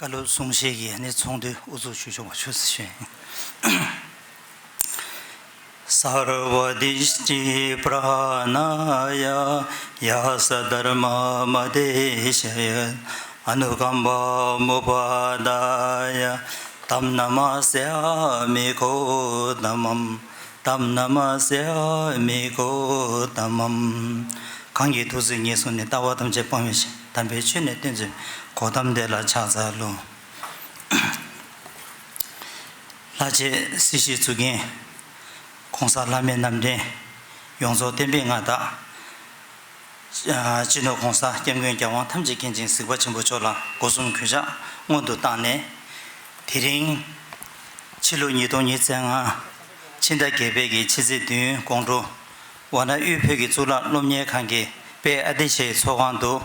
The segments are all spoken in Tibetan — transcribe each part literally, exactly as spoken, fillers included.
བཀའ་སློབ་གསུང་བཤད་ཀྱི་ཨ་ནི་ཚོགས་འདུ་དབུ་འཛུགས་ཞུ་ཆོག་པ་ཞུ་ཟེར་ཞུ་ཡིན། सर्वदिष्टिप्राणाय यः सद्धर्ममदेशयत् अनुकम्पामुपादाय तं नमस्यामि गौतमम्। ཏམ་ན་མ་སྱ་མི་གོ་ཏ་མམ། གང་གིས་ཐུགས་བརྩེ་ཉེར་བཟུང་ནས། ལྟ་བ་ཐམས་ཅད་སྤང་བའི་ཕྱིར། དམ་པའི་ཆོས་ནི་སྟོན་མཛད་པའི། གོ་ཏམ་དེ་ལ་ཕྱག་འཚལ་ལོ། ལྷ་རྗེ་སྲིད་ཞིའི་གཙུག་རྒྱན་༸གོང་ས་ལྷ་མིའི་རྣམ་འདྲེན་ཡོངས་རྫོགས་བསྟན་པའི་མངའ་བདག་སྤྱི་ནོར་༸གོང་ས་༸སྐྱབས་མགོན་རྒྱལ་དབང་ཐམས་ཅད་མཁྱེན་ཅིང་གཟིགས་པ་ཆེན་པོ་མཆོག་ལ་སྒོ་གསུམ་གུས་ཕྱག་སྔོན་དུ་བཏང་ནས། དེ་རིང་ཕྱི་ལོ་ཉིས་སྟོང་ཉི་ཤུ་རྩ་ལྔ་ཕྱི་ཟླ་བརྒྱད་པའི་གི་ཕྱི་ཚེས་བདུན་དགོང་དྲོ་ཝཱ་ཎ་དབུས་བོད་ཀྱི་གཙུག་ལག་སློབ་གཉེར་ཁང་གི་དཔལ་ཨ་ཏི་ཤའི་ཚོགས་ཁང་དུ།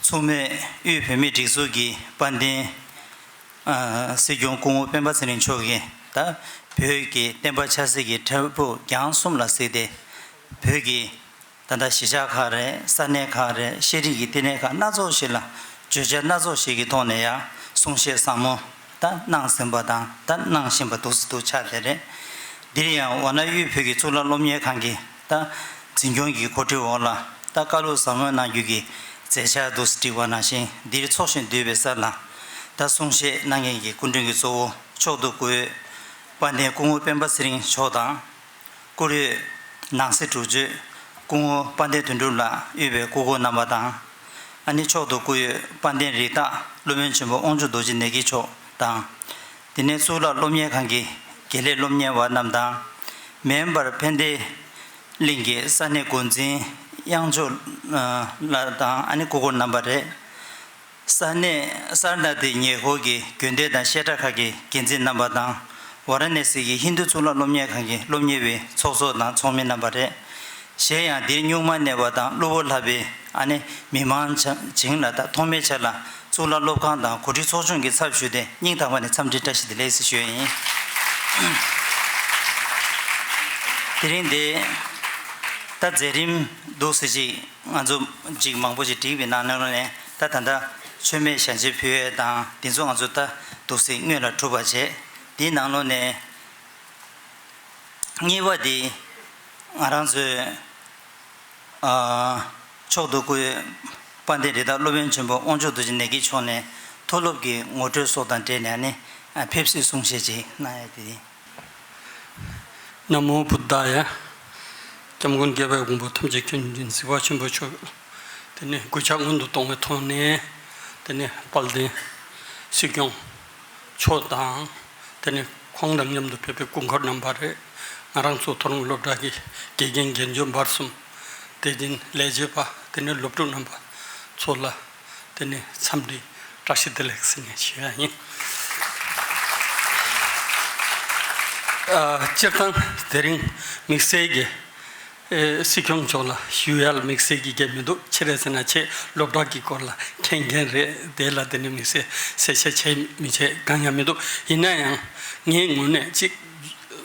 མཚུངས་མེད་དབུས་བོད་མིའི་སྒྲིག་འཛུགས་ཀྱི་དཔལ་ལྡན་སྲིད་སྐྱོང་སྐུ་ངོ་སྤེན་པ་ཚེ་རིང་མཆོག་གིས་ད་བོད་ཀྱི་བསྟན་པ་ཆབ་སྲིད་ཀྱི་འཕྲལ་ཕུགས་རྒྱང་གསུམ་ལ་གཟིགས་ཏེ། བོད་ཀྱི་ད་ལྟ་གཞིས་ཆགས་ཁག་རེད། ས་གནས་ཁག་རེད། ཤེས་རིག་གི་བསྟི་གནས་ཁག་སྣ་ཚོགས་ཤིག་ལ་བརྗོད་བྱ་སྣ་ཚོགས་ཤིག་གི་ཐོག་ནས་ཡང་གསུང་བཤད་ཟབ་མོ་ད་གནང་ཟིན་པ་དང་ད་གནང་བཞིན་པ་འདུག་སེ་འདུག་ཆགས་བསྡད་རེད། འདིར་ཡང་ཝཱ་ཎ་དབུས་བོད་ཀྱི་གཙུག་ལག་སློབ་གཉེར་ཁང་གི་ད་འཛིན་སྐྱོང་གི་གོ་སྒྲིག་འོག་ལ་ད་བཀའ་སློབ་ཟབ་མོ་གནང་རྒྱུ་གི་མཛད་འཆར་འདུག་སེ་བསྒྲིགས་པ་ནང་བཞིན། འདིར་ཚོགས་ཞིང་འདུས་པའི་སར་ལ་ད་གསུང་བཤད་གནང་མཁན་གྱི་སྐུ་མགྲོན་གྱི་གཙོ་བོ་མཆོག་ཏུ་བཀུར་འོས་དཔལ་ལྡན་སྐུ་ངོ་སྤེན་པ་ཚེ་རིང་མཆོག་དང་། བཀུར་འོས་ནང་སྲིད་དྲུང་ཆེ་སྐུ་ངོ་དཔལ་ལྡན་དོན་གྲུབ་ལགས་དབུས་པའི་སྐུ་སྒེར་རྣམ་པ་དང་། ཨ་ནི་མཆོག་ཏུ་བཀུར་འོས་དཔལ་ལྡན་རིགས་བདག་སློབ་དཔོན་ཆེན་པོ་དབང་ཕྱུག་རྡོ་རྗེ་ནེ་གི་མཆོག་དང་། དེ་ནས་གཙུག་ལག་སློབ་གཉེར་ཁང་གི་དགེ་ལས་སློབ་གཉེར་བ་རྣམས་དང་། མེམ་བར་ཕན་བདེ་གླིང་གི་ས་གནས་འགོ་འཛིན་དབྱངས་ཕྱུག་ལགས་དང་ཨ་ནི་སྐུ་སྒེར་རྣམ་པ་རེད། ས་གནས་སར་ནཱ་ཐི་ཉེ་འཁོར་གྱི་དགོན་སྡེ་དང་བཤད་གྲྭ་ཁག་གི་འགན་འཛིན་རྣམ་པ་དང་། ཝཱ་ར་ཎ་སི་གི་ཧིན་རྡུ་གཙུག་ལག་སློབ་གཉེར་ཁང་གི་སློབ་གཉེར་བའི་ཚོགས་གཙོ་དང་ཚོགས་མི་རྣམ་པ་རེད། གཞན་ཡང་འདིར་སྨྱུག་མ་གནས་པ་དང་གློ་བུར་ལྷག་པའི་ཨ་ནི་མི་མང་བྱིངས་ལ་དང་ཐོག་མའི་ཆར་ལ་གཙུག་ལག་སློབ་ཁང་དང་གོ་སྒྲིག་ཚོགས་ཆུང་གི་ཚབ་ཞུས་ཏེ་སྙིང་ཐག་པ་ནས་འཚམས་འདྲི་བཀྲ་ཤིས་བདེ་ལེགས་ཞེས་ཞུ་ཡ་ཡིན། དེ་རིང་འདི་ད་མཛད་རིམ་འདུག་སེ་ཅིག་ང་ཚོ་ཅིག་མང་པོ་ཅིག་བསྒྲིགས་པའི་ནང་ནང་ནས་ད་ད་ལྟ་མཆོད་མེ་ཞལ་ཕྱེ་ཕུལ་ཡས་དང་དེ་ཚོ་ང་ཚོ་ད་འདུག་སེ་སྔོན་ལ་གྲུབ་པ་བྱས། དེའི་ནང་ལོགས་ནས་གཉིས་པ་དེ་ང་རང་ཚོའི་ཨ་མཆོག་ཏུ་བཀུར་འོས་དཔལ་ལྡན་རི་དྭགས་སློབ་དཔོན་ཆེན་པོ་དབང་ཕྱུག་རྡོ་རྗེ་ནེ་གི་མཆོག་ནས་མཐོ་སློབ་ཀྱི་ངོ་སྤྲོད་སོགས་དང་འབྲེལ་ནས་ཨ་ནི་ཕེབས་བསུའི་གསུང་བཤད་ཅིག་གནང་ཡ་དེ་ཡིན། ན་མོ་བུདྡྷ་ཡ། སྐྱབས་མགོན་དགྱེས་པའི་དགོངས་པ་ཐམས་ཅད་མཁྱེན་ཅིང་གཟིགས་པ་ཆེན་པོ་མཆོག་དེ་ནས་གུས་ཕྱག་སྔོན་དུ་གཏོང་བའི་ཐོག་ནས། དེ་ནས་དཔལ་ལྡན་སྲིད་སྐྱོང་མཆོག་དང་། དེ་ནས་ཁོང་དང་མཉམ་དུ་ཕེབས་པའི་སྐུ་འཁོར་རྣམ་པ་རེད། ང་རང་ཚོ་མཐོ་རིམ་སློབ་གྲྭ་གི་དགེ་རྒན་རྒན་གཞོན་བར་གསུམ། དེ་བཞིན་ལས་བྱེད་པ། དེ་ནས་སློབ་ཕྲུག་རྣམ་པ་ཚོ་ལ་དེ་ནས་འཚམས་འདྲི་བཀྲ་ཤིས་བདེ་ལེགས་ཟེར་ནས་ཞུ་ཡ་ཡིན། ཨ་སྤྱིར་བཏང་དེ་རིང་དམིགས་བསལ་གྱི་ཨེ་སྲིད་སྐྱོང་མཆོག་ལ་ཞུ་ཡ་ལ་དམིགས་བསལ་གྱི་གལ་མི་འདུག་ཅི་རེད་ཟེར་ན་ཁྱེད་སློབ་གྲྭ་གི་སྐོར་ལ་མཁྱེན་མཁན་རེད། དེ་ལ་དེ་ནས་དམིགས་བསལ་གསལ་བཤད་བྱས་མི་བྱས་གང་ཡང་མི་འདུག་ཡིན་ན་ཡང་ངའི་ངོས་ནས་ཅིག་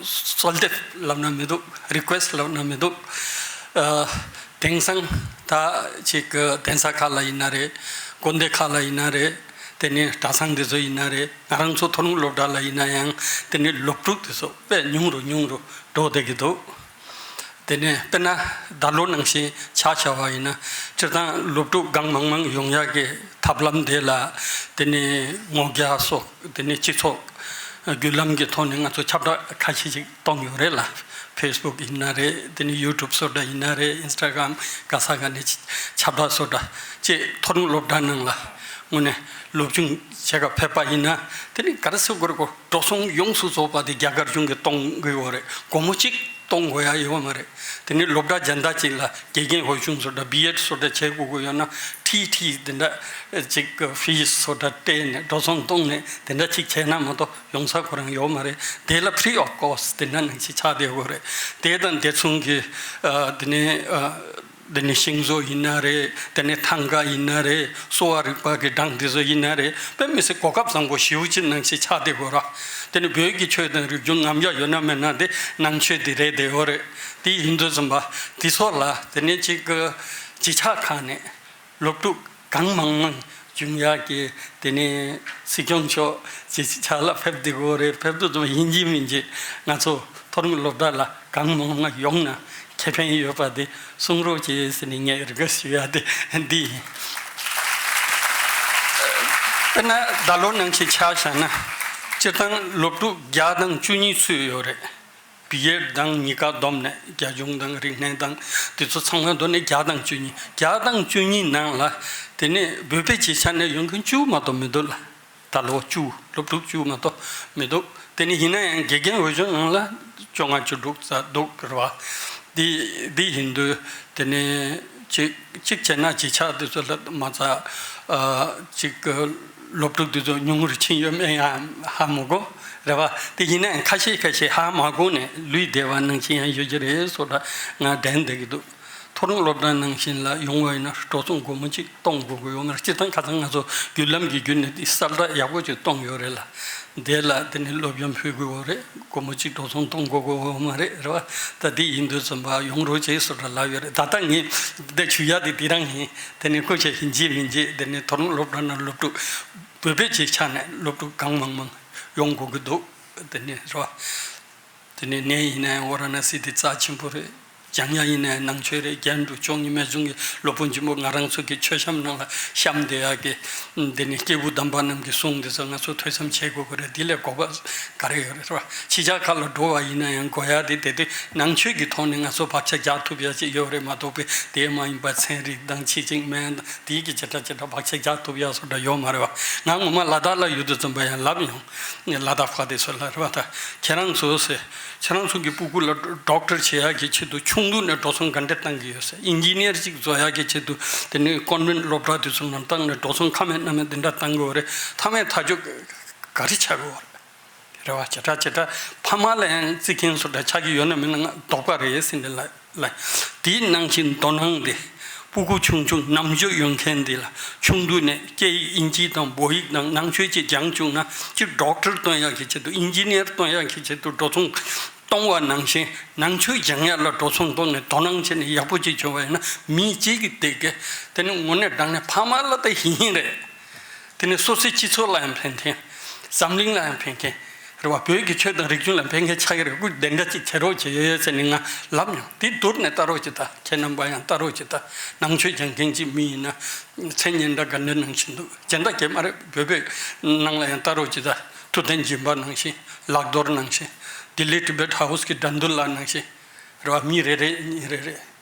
གསོལ་འདེབས་ལབ་ན་མི་འདུག་རི་ཀུ་ཨེ་སི་ཊི་ལབ་ན་མི་འདུག་ཨ་དེང་སང་ད་ཅིག་གདན་ས་ཁག་ལ་ཡིན་ན་རེད། དགོན་སྡེ་ཁག་ལ་ཡིན་ན་རེད། དེ་ནས་གྲྭ་ཚང་འདི་ཚོ་ཡིན་ན་རེད། ང་རང་ཚོ་མཐོ་རིམ་སློབ་གྲྭ་ལ་ཡིན་ན་ཡང་དེ་ནས་སློབ་ཕྲུག་འདི་ཚོ་དཔེ་ཉུང་རུ་ཉུང་རུ་འགྲོ་བསྡད་ཀྱི་འདུག་དེ་ནས་དཔེར་ན་ད་ལོ་ནང་བཞིན་ཆ་བཞག་པ་ཡིན་ན་སྤྱིར་བཏང་སློབ་ཕྲུག་གང་མང་མང་ཡོང་ཡག་གི་ཐབས་ལམ་དེ་ལ་དེ་ནས་ངོ་རྒོལ་སོགས། དེ་ནས་སྤྱི་ཚོགས་བརྒྱུད་ལམ་གྱི་ཐོག་ནས་ང་ཚོ་ཁྱབ་བསྒྲགས་ཁ་ཤས་ཤིག་གཏོང་ཡོད་རེད་ལ། ཕེ་སི་བུག་ཡིན་ན་རེད། དེ་ནས་ཡུ་ཊུབ་སོགས་འདྲ་ཡིན་ན་རེད། ཨིན་སི་ཊ་གྷ་རམ་ག་ས་ག་ནས་ཁྱབ་བསྒྲགས་སོགས་འདྲ་ཅེས་མཐོ་རིམ་སློབ་གྲྭ་ནང་ལ་དངོས་གནས་སློབ་སྦྱོང་བྱེད་ག་ཕེབས་པ་ཡིན་ན། དེ་ནས་ག་རེ་ཟེར་དགོས་རེད་གོ་འགྲོ་སོང་ཡོངས་སུ་རྫོགས་པ་དེ་རྒྱ་གར་གཞུང་གིས་གཏོང་གི་ཡོད་རེད། སྒོར་མོ་གཅིག་གཏོང་དགོས་ཡ་ཡོད་མ་རེད། དེ་ནས་སློབ་གྲྭ་གཞན་དག་ཅིག་ལ་དགེ་རྒན་འོས་སྦྱོང་བཟོ་འདྲ་བི་ཨེ་ཌི་བཟོ་འདྲ་བྱེད་དགོས་ཀྱི་ཡོད་ན་ཁྲིག་ཁྲིག་དེ་འདྲ་ཅིག་ཕི་ཟི་བཟོ་འདྲ་སྤྲད་ནས་འགྲོ་སོང་གཏོང་ནས་དེ་འདྲ་ཅིག་བྱས་ན་མ་གཏོགས་ཡོང་ས་ཁོ་རང་ཡོད་མ་རེད། དེ་ལ་ཕི་རི་ཨོཕ་ཀོ་སི་དེ་འདྲ་ནང་བཞིན་ཆགས་བསྡད་ཡོད་རེད། དེ་དང་དེ་མཚུངས་ཀྱི་ཨ་དེ་ནས་ཨ་དེ་ནས་ཤིང་བཟོ་ཡིན་ན་རེད། དེ་ནས་ཐང་ག་ཡིན་ན་རེད། གསོ་བ་རིག་པ་གི་སྦྲང་དེ་ཚོ་ཡིན་ན་རེད། དཔེ་མི་སྲིད་གོ་སྐབས་བཟང་པོ་ཞེ་པོ་ཅིག་ནང་བཞིན་ཆགས་བསྡད་ཡོད་རེད། དེ་ནི་བོད་ཀྱི་ཆོས་དང་རིག་གཞུང་ངོམ་ཡ་ཡོད་ན་མེད་ན་དེ་ནང་ཆོས་དེ་རེད་བསྡད་ཡོད་རེད། དེ་ཡིན་དུས་ཙམ་པ་དེ་ཚོ་ལ་དེ་ནས་ཅིག་གི་གཞིས་ཆགས་ཁག་ནས་སློབ་ཕྲུག་གང་མང་མང་ འབྱུང་ཡག་གི་དེ་ནས་སྲིད་སྐྱོང་མཆོག་ཅིག་ཕྱག་ལ་ཕེབས་བསྡད་ཀྱི་ཡོད་རེད། ཕེབས་དུས་ཙམ་ཡིན་གཅིག་མིན་གཅིག་ང་ཚོ་མཐོ་རིམ་སློབ་གྲྭ་ལ་གང་མང་མང་ཡོང་ན་ཁེ་ཕན་ཡོད་པ་དེ་གསུང་རོགས་བྱེད་ཟེར་ནས་ངས་རེ་སྐུལ་ཞུ་ཡ་དེ་འདི་ཡིན། དཔེར་ན་ད་ལོ་ནང་བཞིན་ཆ་བཞག་ན་སྤྱིར་བཏང་སློབ་ཕྲུག་བརྒྱ་དང་བཅུ་གཉིས་ཚུད་ཡོད་རེད། བི་ཨེཌ་དང་གཉིས་ཀ་བསྡོམས་ནས་རྒྱ་གཞུང་དང་རིག་གནས་དང་དེ་ཚོ་ཚང་མ་བསྡོམས་ནས་བརྒྱ་དང་བཅུ་གཉིས། བརྒྱ་དང་བཅུ་གཉིས་ནང་ལ་དེ་ནས་བོད་པའི་སྤྱི་ཆ་ནས་ཡོང་མཁན་བཅུ་མ་གཏོགས་མི་འདུག་ལ། ད་ལོ་བཅུ། སློབ་ཕྲུག་བཅུ་མ་གཏོགས་མི་འདུག་དེ་ནས་ཡིན་ན་ཡང་དགེ་རྒན་འོས་སྦྱོར་ནང་ལ་བཅོ་ལྔ་བཅུ་དྲུག་ཙམ་འདུག་རེད་བ། འདི་འདི་ཡིན་དུས་དེ་ནས་གཅིག་གཅིག་བྱས་ན་གཞིས་ཆགས་དེ་ཚོ་ལ་མ་རྩ་གཅིག་སློབ་ཕྲུག་དེ་ཚོ་ཉུང་རུ་ཕྱིན་ཡོད་མེད་ཡང་ཧ་མ་གོ་རེད་བ། དེ་ཡིན་ན་ཡང་ཁ་ཤས་ཁ་ཤས་ཧ་མ་གོ་ནས་ལུས་བསྡད་པ་ནང་བཞིན་ཡང་ཡོད་ཀྱི་རེད་སོགས་ལ་ང་དྲན་བསྡད་ཀྱི་འདུག་མཐོ་རིམ་སློབ་གྲྭ་ནང་བཞིན་ལ་ཡོང་བ་ཡིན་ན་འགྲོ་སོང་སྒོར་མོ་གཅིག་གཏོང་དགོས་ཀྱི་ཡོད་མ་རེད། སྤྱིར་བཏང་ཁ་སང་ང་ཚོ་བརྒྱུད་ལམ་གྱི་བརྒྱུད་ནས་འདི་གསལ་བསྒྲགས་ཡག་པོ་ཅིག་གཏོང་ཡོད་རེད་ལ། དེ་ལ་དེ་ནས་སློབ་ཡོན་ཕུལ་དགོས་ཡོད་རེད། སྒོར་མོ་གཅིག་འགྲོ་སོང་གཏོང་དགོས་ཀྱི་ཡོད་མ་རེད་རེད་བ། ད་འདི་ཡིན་དུས་ཙམ་པ་ཡོང་རོགས་བྱེད་སོགས་ལ་ལབ་ཡོད་རེད། ད་ལྟ་ངས་འདི་ཞུ་ཡ་དེ་འདི་རང་ཡིན། དེ་ནས་སྐུ་མཁྱེན་ཡིན་གཅིག་མིན་གཅིག་དེ་ནས་མཐོ་རིམ་སློབ་གྲྭ་ནང་སློབ་ཕྲུག་བོད་པའི་སྤྱིའི་ཆ་ནས་སློབ་ཕྲུག་གང་མང་མང་ཡོང་དགོས་ཀྱི་འདུག་དེ་ནས་རེད་བ། དེ་ནས་ནས་ཡིན་ན་ཡང་ཝཱ་ར་ཎ་སི་དེ་རྩ་ཆེན་པོ་རེད། འཇམ་དབྱངས་ཡིན་ན་ཡང་ནང་ཆོས་རེད། རྒྱན་དྲུག་བཅུ་གཉིས་སྨན་གཞུང་གི་སློབ་དཔོན་ཆེན་པོ་ང་རང་ཚོ་གི་མཆོད་བཤམས་ནང་ལ་བཤམས་བསྡད་ཡག་གི་དེ་ནས་སྐྱེས་བུ་དམ་པ་རྣམས་ཀྱི་གསུང་དེ་ཚོ་ང་ཚོ་ཐོས་བསམ་བྱེད་དགོས་ཀྱི་རེད། དེ་ལས་དགོས་པ་ག་རེ་ཡོད་རེད་བ། ཕྱི་རྒྱལ་ཁག་ལ་འགྲོ་བ་ཡིན་ན་ཡང་དགོས་ཡག་དེ་དེ་དུས་ནང་ཆོས་ཀྱི་ཐོག་ནས་ང་ཚོ་བག་ཆགས་རྒྱག་ཐུབ་ཡག་ཅིག་ཡོད་རེད་མ་གཏོགས་པའི་དེ་མ་ཡིན་པ་ཚན་རིག་དང་ཕྱི་ཆིངས་སྨན་དང་དེའི་གི་ཅི་འདྲ་ཅི་འདྲ་བག་ཆགས་རྒྱག་ཐུབ་ཡག་སོགས་འདྲ་ཡོད་མ་རེད་བ། ང་ངོ་མ་ལ་དྭགས་ལ་ཡོད་དུས་ཙམ་པ་ཡང་ལབ་མྱོང་། ལ་དྭགས་ཕར་དེ་ཚོ་ལ་རེད་བ། ད་ཁྱེད་རང་ཚོ་ཟེར། ཁྱེད་རང་ཚོ་གི་སྤུ་གུ་ལ་ཌོག་ཊར་བྱེད་ཡག་གི་ཆེད་དུ་ཆུང་དུས་ནས་འགྲོ་སོང་ག་འདྲ་བཏང་གི་ཡོད་ཟེར། ཨིན་ཇི་ནི་ཡར་ཅིག་བཟོ་ཡག་གི་ཆེད་དུ་དེ་ནས་ཀོན་ཝེན་སློབ་གྲྭ་དེ་ཚོ་ནང་བཏང་ནས་འགྲོ་སོང་ཁ་མེད་སྣ་མེད་དེ་འདྲ་བཏང་གི་ཡོད་རེད། མཐའ་མའི་མཐའ་མཇུག་ག་རེ་ཆགས་ཀྱི་ཡོད་རེད། རེད་བ། བྱེ་བྲག་བྱེ་བྲག་ཕ་མ་ལ་ཡང་བརྩི་མཁན་སོགས་འདྲ་ཆགས་ཀྱི་ཡོད་ན་མིན་ན་ང་དོགས་པ་རེད་ཟེར་ནས་ལ་ལ། དེའི་ནང་བཞིན་དོ་སྣང་དེ་སྤུ་གུ་ཆུང་ཆུང་ནམ་འཇོག་ཡོང་མཁན་དེ་ལ་ཆུང་དུས་ནས་སྐད་ཡིག་ཨིན་ཇི་དང་བོད་ཡིག་དང་ནང་ཆོས་ཅིག་སྦྱངས་བཅུག་ན་སྤྱིར་ཌོག་ཊར་གཏོང་ཡག་གི་ཆེད་དུ་ཨིན་ཇི་ནི་ཡར་གཏོང་ཡག་གི་ཆེད་དུ་འགྲོ་སོང་གཏོང་བ་ནང་བཞིན་ནང་ཆོས་སྦྱང་ཡག་ལ་འགྲོ་སོང་གཏོང་ནས་དོ་སྣང་བྱས་ནས་ཡག་པོ་ཅིག་བྱུང་བ་ཡིན་ན་མི་གཅིག་གིས་བལྟས་ཀྱི་དེ་ནི་དངོས་གནས་དྲང་གནས་ཕ་མ་ལ་ད་ཡིན་ཡིན་རེད། དེ་ནས་སོ་སོའི་སྤྱི་ཚོགས་ལ་ཡང་ཕན་མཁན། འཛམ་གླིང་ལ་ཡང་ཕན་མཁན། རེད་བ། བོད་ཀྱི་ཆོས་དང་རིག་གཞུང་ལ་ཕན་མཁན་ཆགས་ཀྱི་རེད། སྐུ་དེ་འདྲ་ཅིག་བྱེད་རོགས་བྱེད་ཡོད་ཡོད་ཟེར་ནས་ང་ལབ་མྱོང་། དེ་བསྡུར་ནས་ལྟ་རོགས་བྱེད་ད། ཁྱེད་རྣམ་པ་ཡང་ལྟ་རོགས་བྱེད་ད། ནང་ཆོས་སྦྱང་མཁན་ཅིག་མི་ཡིན་ན་མཚན་སྙན་གྲགས་ག་འདྲ་ནང་བཞིན་འདུག་སྦྱིན་བདག་གས་མ་རེད། བོད་པའི་ནང་ལ་ཡང་ལྟ་རོགས་བྱེད་ད། ཐུབ་བསྟན་སྦྱིན་པ་ནང་བཞིན། ལག་རྡོར་ནང་བཞིན། ལྡི་ལི་ཊི་བེཊ་ཧའུ་སི་གི་དགྲ་འདུལ་ལགས་ནང་བཞིན། རེད་བ། མི་རེ་རེ་གཉིས་རེ་རེ།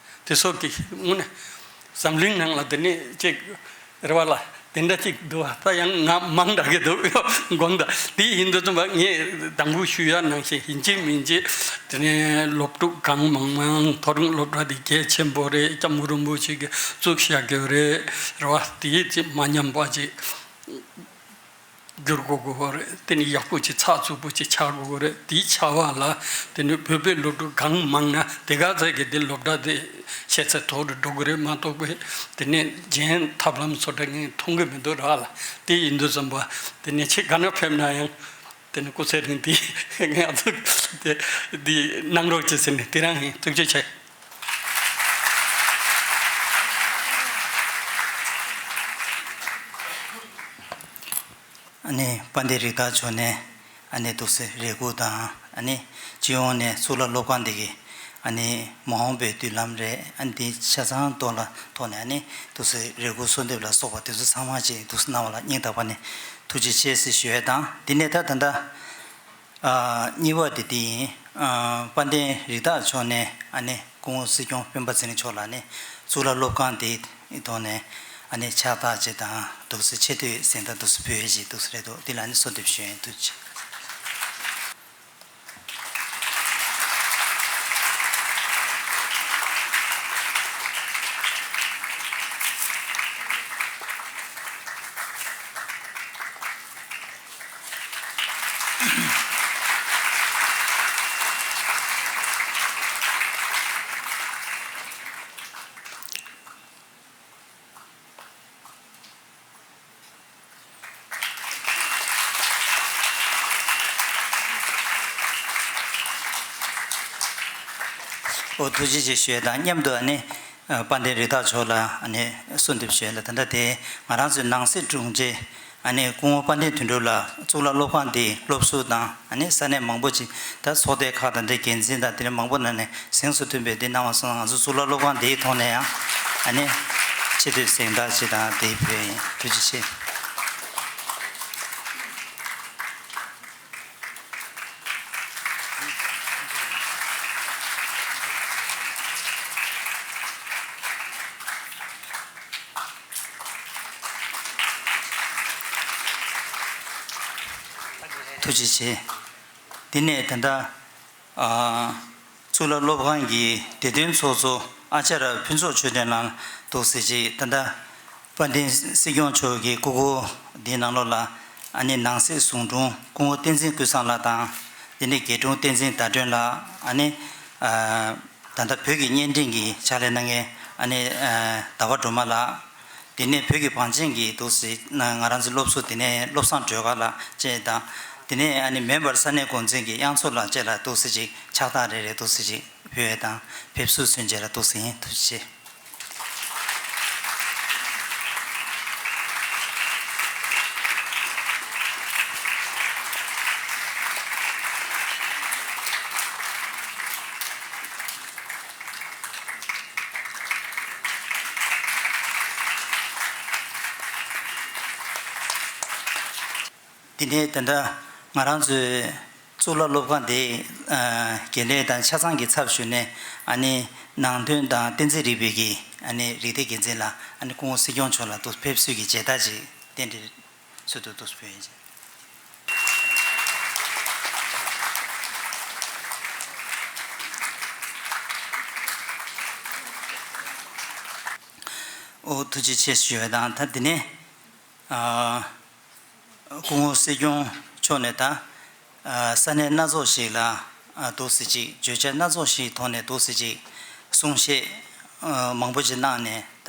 དེ་སོགས་ཀྱི་དངོས་གནས་འཛམ་གླིང་ནང་ལ་དེ་ནས་ཅིག་རེད་བ་ལ་དེ་འདྲ་ཅིག་འདུག་བ། ད་ཡང་ང་མང་དྲགས་ཀྱི་འདུག་དགོངས་དག་དེ་ཡིན་དུས་ཙམ་པ་ངས་དང་པོ་ཞུ་ཡ་ནང་བཞིན་ཡིན་གཅིག་མིན་གཅིག་དེ་ནས་སློབ་ཕྲུག་གང་མང་མང་མཐོ་རིམ་སློབ་གྲྭ་དེ་གལ་ཆེན་པོ་རེད། སྐྱབས་མགོན་རིན་པོ་ཆེ་གིས་བཙུགས་བཞག་གི་རེད། རེད་བ། དེ་ཅིག་མ་ཉམས་པ་ཅིག་བསྒྱུར་དགོས་དགོས་པ་རེད། དེ་ནི་ཡག་པོ་ཅིག་ཚགས་ཚུད་པོ་ཅིག་ཆགས་དགོས་ཀྱི་རེད། དེའི་ཆ་བ་ལ་དེ་ནི་བོད་པའི་སློབ་ཕྲུག་གང་མང་ན་དེ་ག་ཚད་ཀྱི་དེ་སློབ་གྲྭ་དེ་ཤེས་ཚད་མཐོ་རུ་འགྲོ་གི་རེད་མ་གཏོགས་པའི་དེ་ནི་རྒྱན་ཐབས་ལམ་སོགས་ད་ངས་མཐོང་གི་མི་འདུག་ར་ལ། དེ་ཡིན་དུས་ཙམ་པ་དེ་ནི་ཆེས་ག་ན་ཕེབས་ན་ཡང་དེ་ནི་སྐུ་ཚེ་རིང་དེ་ང་ཚོ་དེ་འདི་གནང་རོགས་བྱེད་ཟེར་ནས་དེ་རང་ཡིན། ཐུགས་རྗེ་ཆེ། ཨ་ནི་དཔལ་ལྡན་རིགས་བདག་མཆོག་ནས་ཨ་ནི་འདུག་སེ་རེ་སྐུལ་དང་ཨ་ནི་སྤྱི་ཡོངས་ནས་གཙུག་ལག་སློབ་ཁང་འདི་གི་ཨ་ནི་མ་འོངས་པའི་མདུན་ལམ་རེད། ཨ་ནི་འདི་ཆ་ཚང་ཐོག་ལ་ཐོག་ནས་ཨ་ནི་འདུག་སེ་རེ་སྐུལ་གསོལ་འདེབས་ལ་སོགས་པ་དེ་ཚོ་ཚང་མ་ཅིག་འདུག་སེ་གནང་བ་ལ་སྙིང་ཐག་པ་ནས་ཐུགས་རྗེ་ཆེ་ཟེར་ཞུ་ཡས་དང་། འདི་ནས་ད་ད་ལྟ་ཨ་གཉིས་པ་དེ་དེ་ཡིན། ཨ་དཔལ་ལྡན་རིགས་བདག་མཆོག་ནས་ཨ་ནི་སྐུ་ངོ་སྲིད་སྐྱོང་སྤེན་པ་ཚེ་རིང་མཆོག་ལ་ནི་གཙུག་ལག་སློབ་ཁང་དེའི་ཐོག་ནས་ཨ་ནི་ཕྱག་རྟགས་ཅིག་དང་འདུག་སེ་ཆེ་བསྟོད་གཟེངས་རྟགས་འདུག་སེ་ཕུལ་ཡས་ཅིག་འདུག་སེ་རེད་འདུག་འདི་ལ་ནི་གསོལ་འདེབས་ཞུ་ཡས་འདུག་ཅིག་ཨོ་ཐུགས་རྗེ་ཆེ་ཞུ་ཡས་དང་མཉམ་དུ་ཨ་ནི་ དཔལ་ལྡན་རི་དྭགས་མཆོག་ལ་ཨ་ནི་གསོལ་འདེབས་ཞུ་ཡ་ལ། ད་ལྟ་དེ་ང་རང་ཚོའི་ནང་སྲིད་དྲུང་ཆེ་ཨ་ནི་སྐུ་ངོ་དཔལ་ལྡན་དོན་གྲུབ་ལགས་གཙུག་ལག་སློབ་ཁང་འདིའི་སློབ་ཟུར་དང་ཨ་ནི་ས་གནས་མང་པོ་ཅིག་ད་ཚོགས་སྡེ་ཁག་དང་འདི་འགན་འཛིན་དང་དེ་ནས་མང་པོ་ནང་ནས་གཟེངས་སུ་ཐོན་པའི་འདི་གནང་བ་སོང་། ང་ཚོ་གཙུག་ལག་སློབ་ཁང་འདིའི་ཐོག་ནས་ཡང་ཨ་ནི་ཆེ་བསྟོད་གཟེངས་རྟགས་ཅིག་དང་འདི་ཕུལ་ཡིན། ཐུགས་རྗེ་ཆེ། ཐུགས་རྗེ་ཆེ། དེ་ནས་ད་ལྟ་ཨ་གཙུག་ལག་སློབ་ཁང་གི་བདེ་དོན་ཚོགས་གཙོ་ཨ་ཅཱརྱ་ཕུན་ཚོགས་ཆོས་ལྡན་ལགས་འདུག་ཟེར་ཅིག་ད་ལྟ་དཔལ་ལྡན་སྲིད་སྐྱོང་མཆོག་གི་སྐུ་འཁོར་འདིའི་ནང་ལོགས་ལ་ཨ་ནི་ནང་སྲིད་ཟུང་དྲུང་སྐུ་ངོ་བསྟན་འཛིན་ཀུན་བཟང་ལགས་དང་། དེ་ནས་རྒྱལ་དྲུང་བསྟན་འཛིན་ཟླ་སྒྲོན་ལགས། ཨ་ནི་ཨ་ད་ལྟ་བོད་ཀྱི་བརྙན་འཕྲིན་གྱི་ཕྱག་ལས་གནང་མཁན་ཨ་ནི་ཨ་ཟླ་བ་སྒྲོལ་མ་ལགས། དེ་ནས་བོད་ཀྱི་བང་ཆེན་གྱི་འདུག་ཟེར་ན་ང་རང་ཚོའི་སློབ་ཟུར་དེ་ནས་བློ་བཟང་སྒྲོལ་དཀར་ལགས་བཅས་དང་། དེ་ནས་ཨ་ནི་མེམ་བར་ས་གནས་འགོ་འཛིན་གྱི་དབྱངས་མཚོ་ལགས་བཅས་ལ་འདུག་ཟེར་ཅིག་ཕྱག་རྟགས་རེ་རེ་འདུག་ཟེར་ཅིག་ཕུལ་ཡས་དང་། ཕེབས་བསུ་མཚོན་བྱེད་ལ་འདུག་ཟེར་ཡིན། ཐུགས་རྗེ་ཆེ། དེ་ནས་ད་ལྟ་ང་རང་ཚོའི་གཙུག་ལག་སློབ་ཁང་དེའི་ཨ་དགེ་ལས་དང་ཆ་ཚང་གི་ཚབ་ཞུས་ནས་ཨ་ནི་ནང་དོན་དང་གཏན་ཚིགས་རིག་པའི་གི་ཨ་ནི་རིག་སྡེ་འགན་འཛིན་ལ་ཨ་ནི་སྐུ་ངོ་སྲིད་སྐྱོང་མཆོག་ལ་ཏོག་ཙམ་ཕེབས་བསུ་གི་མཇལ་དར་ཅིག་རྟེན་འབྲེལ་ཚུལ་དུ་ཏོག་ཙམ་ཕུལ་ཡིན། ཨོ་ཐུགས་རྗེ་ཆེ་ཞུ་བ་དང་། ད་དེ་ནས་ཨ་སྐུ་ངོ་སྲིད་སྐྱོང་མཆོག་ནས་ད་ཨ་ས་གནས་སྣ་ཚོགས་ཤིག་ལ་ཨ་འདུག་ཟེར་ཅིག་བརྗོད་བྱ་སྣ་ཚོགས་ཤིག་ཐོག་ནས་འདུག་ཟེར་ཅིག་གསུང་བཤད་ཨ་མང་པོ་ཅིག་གནང་ནས། ད་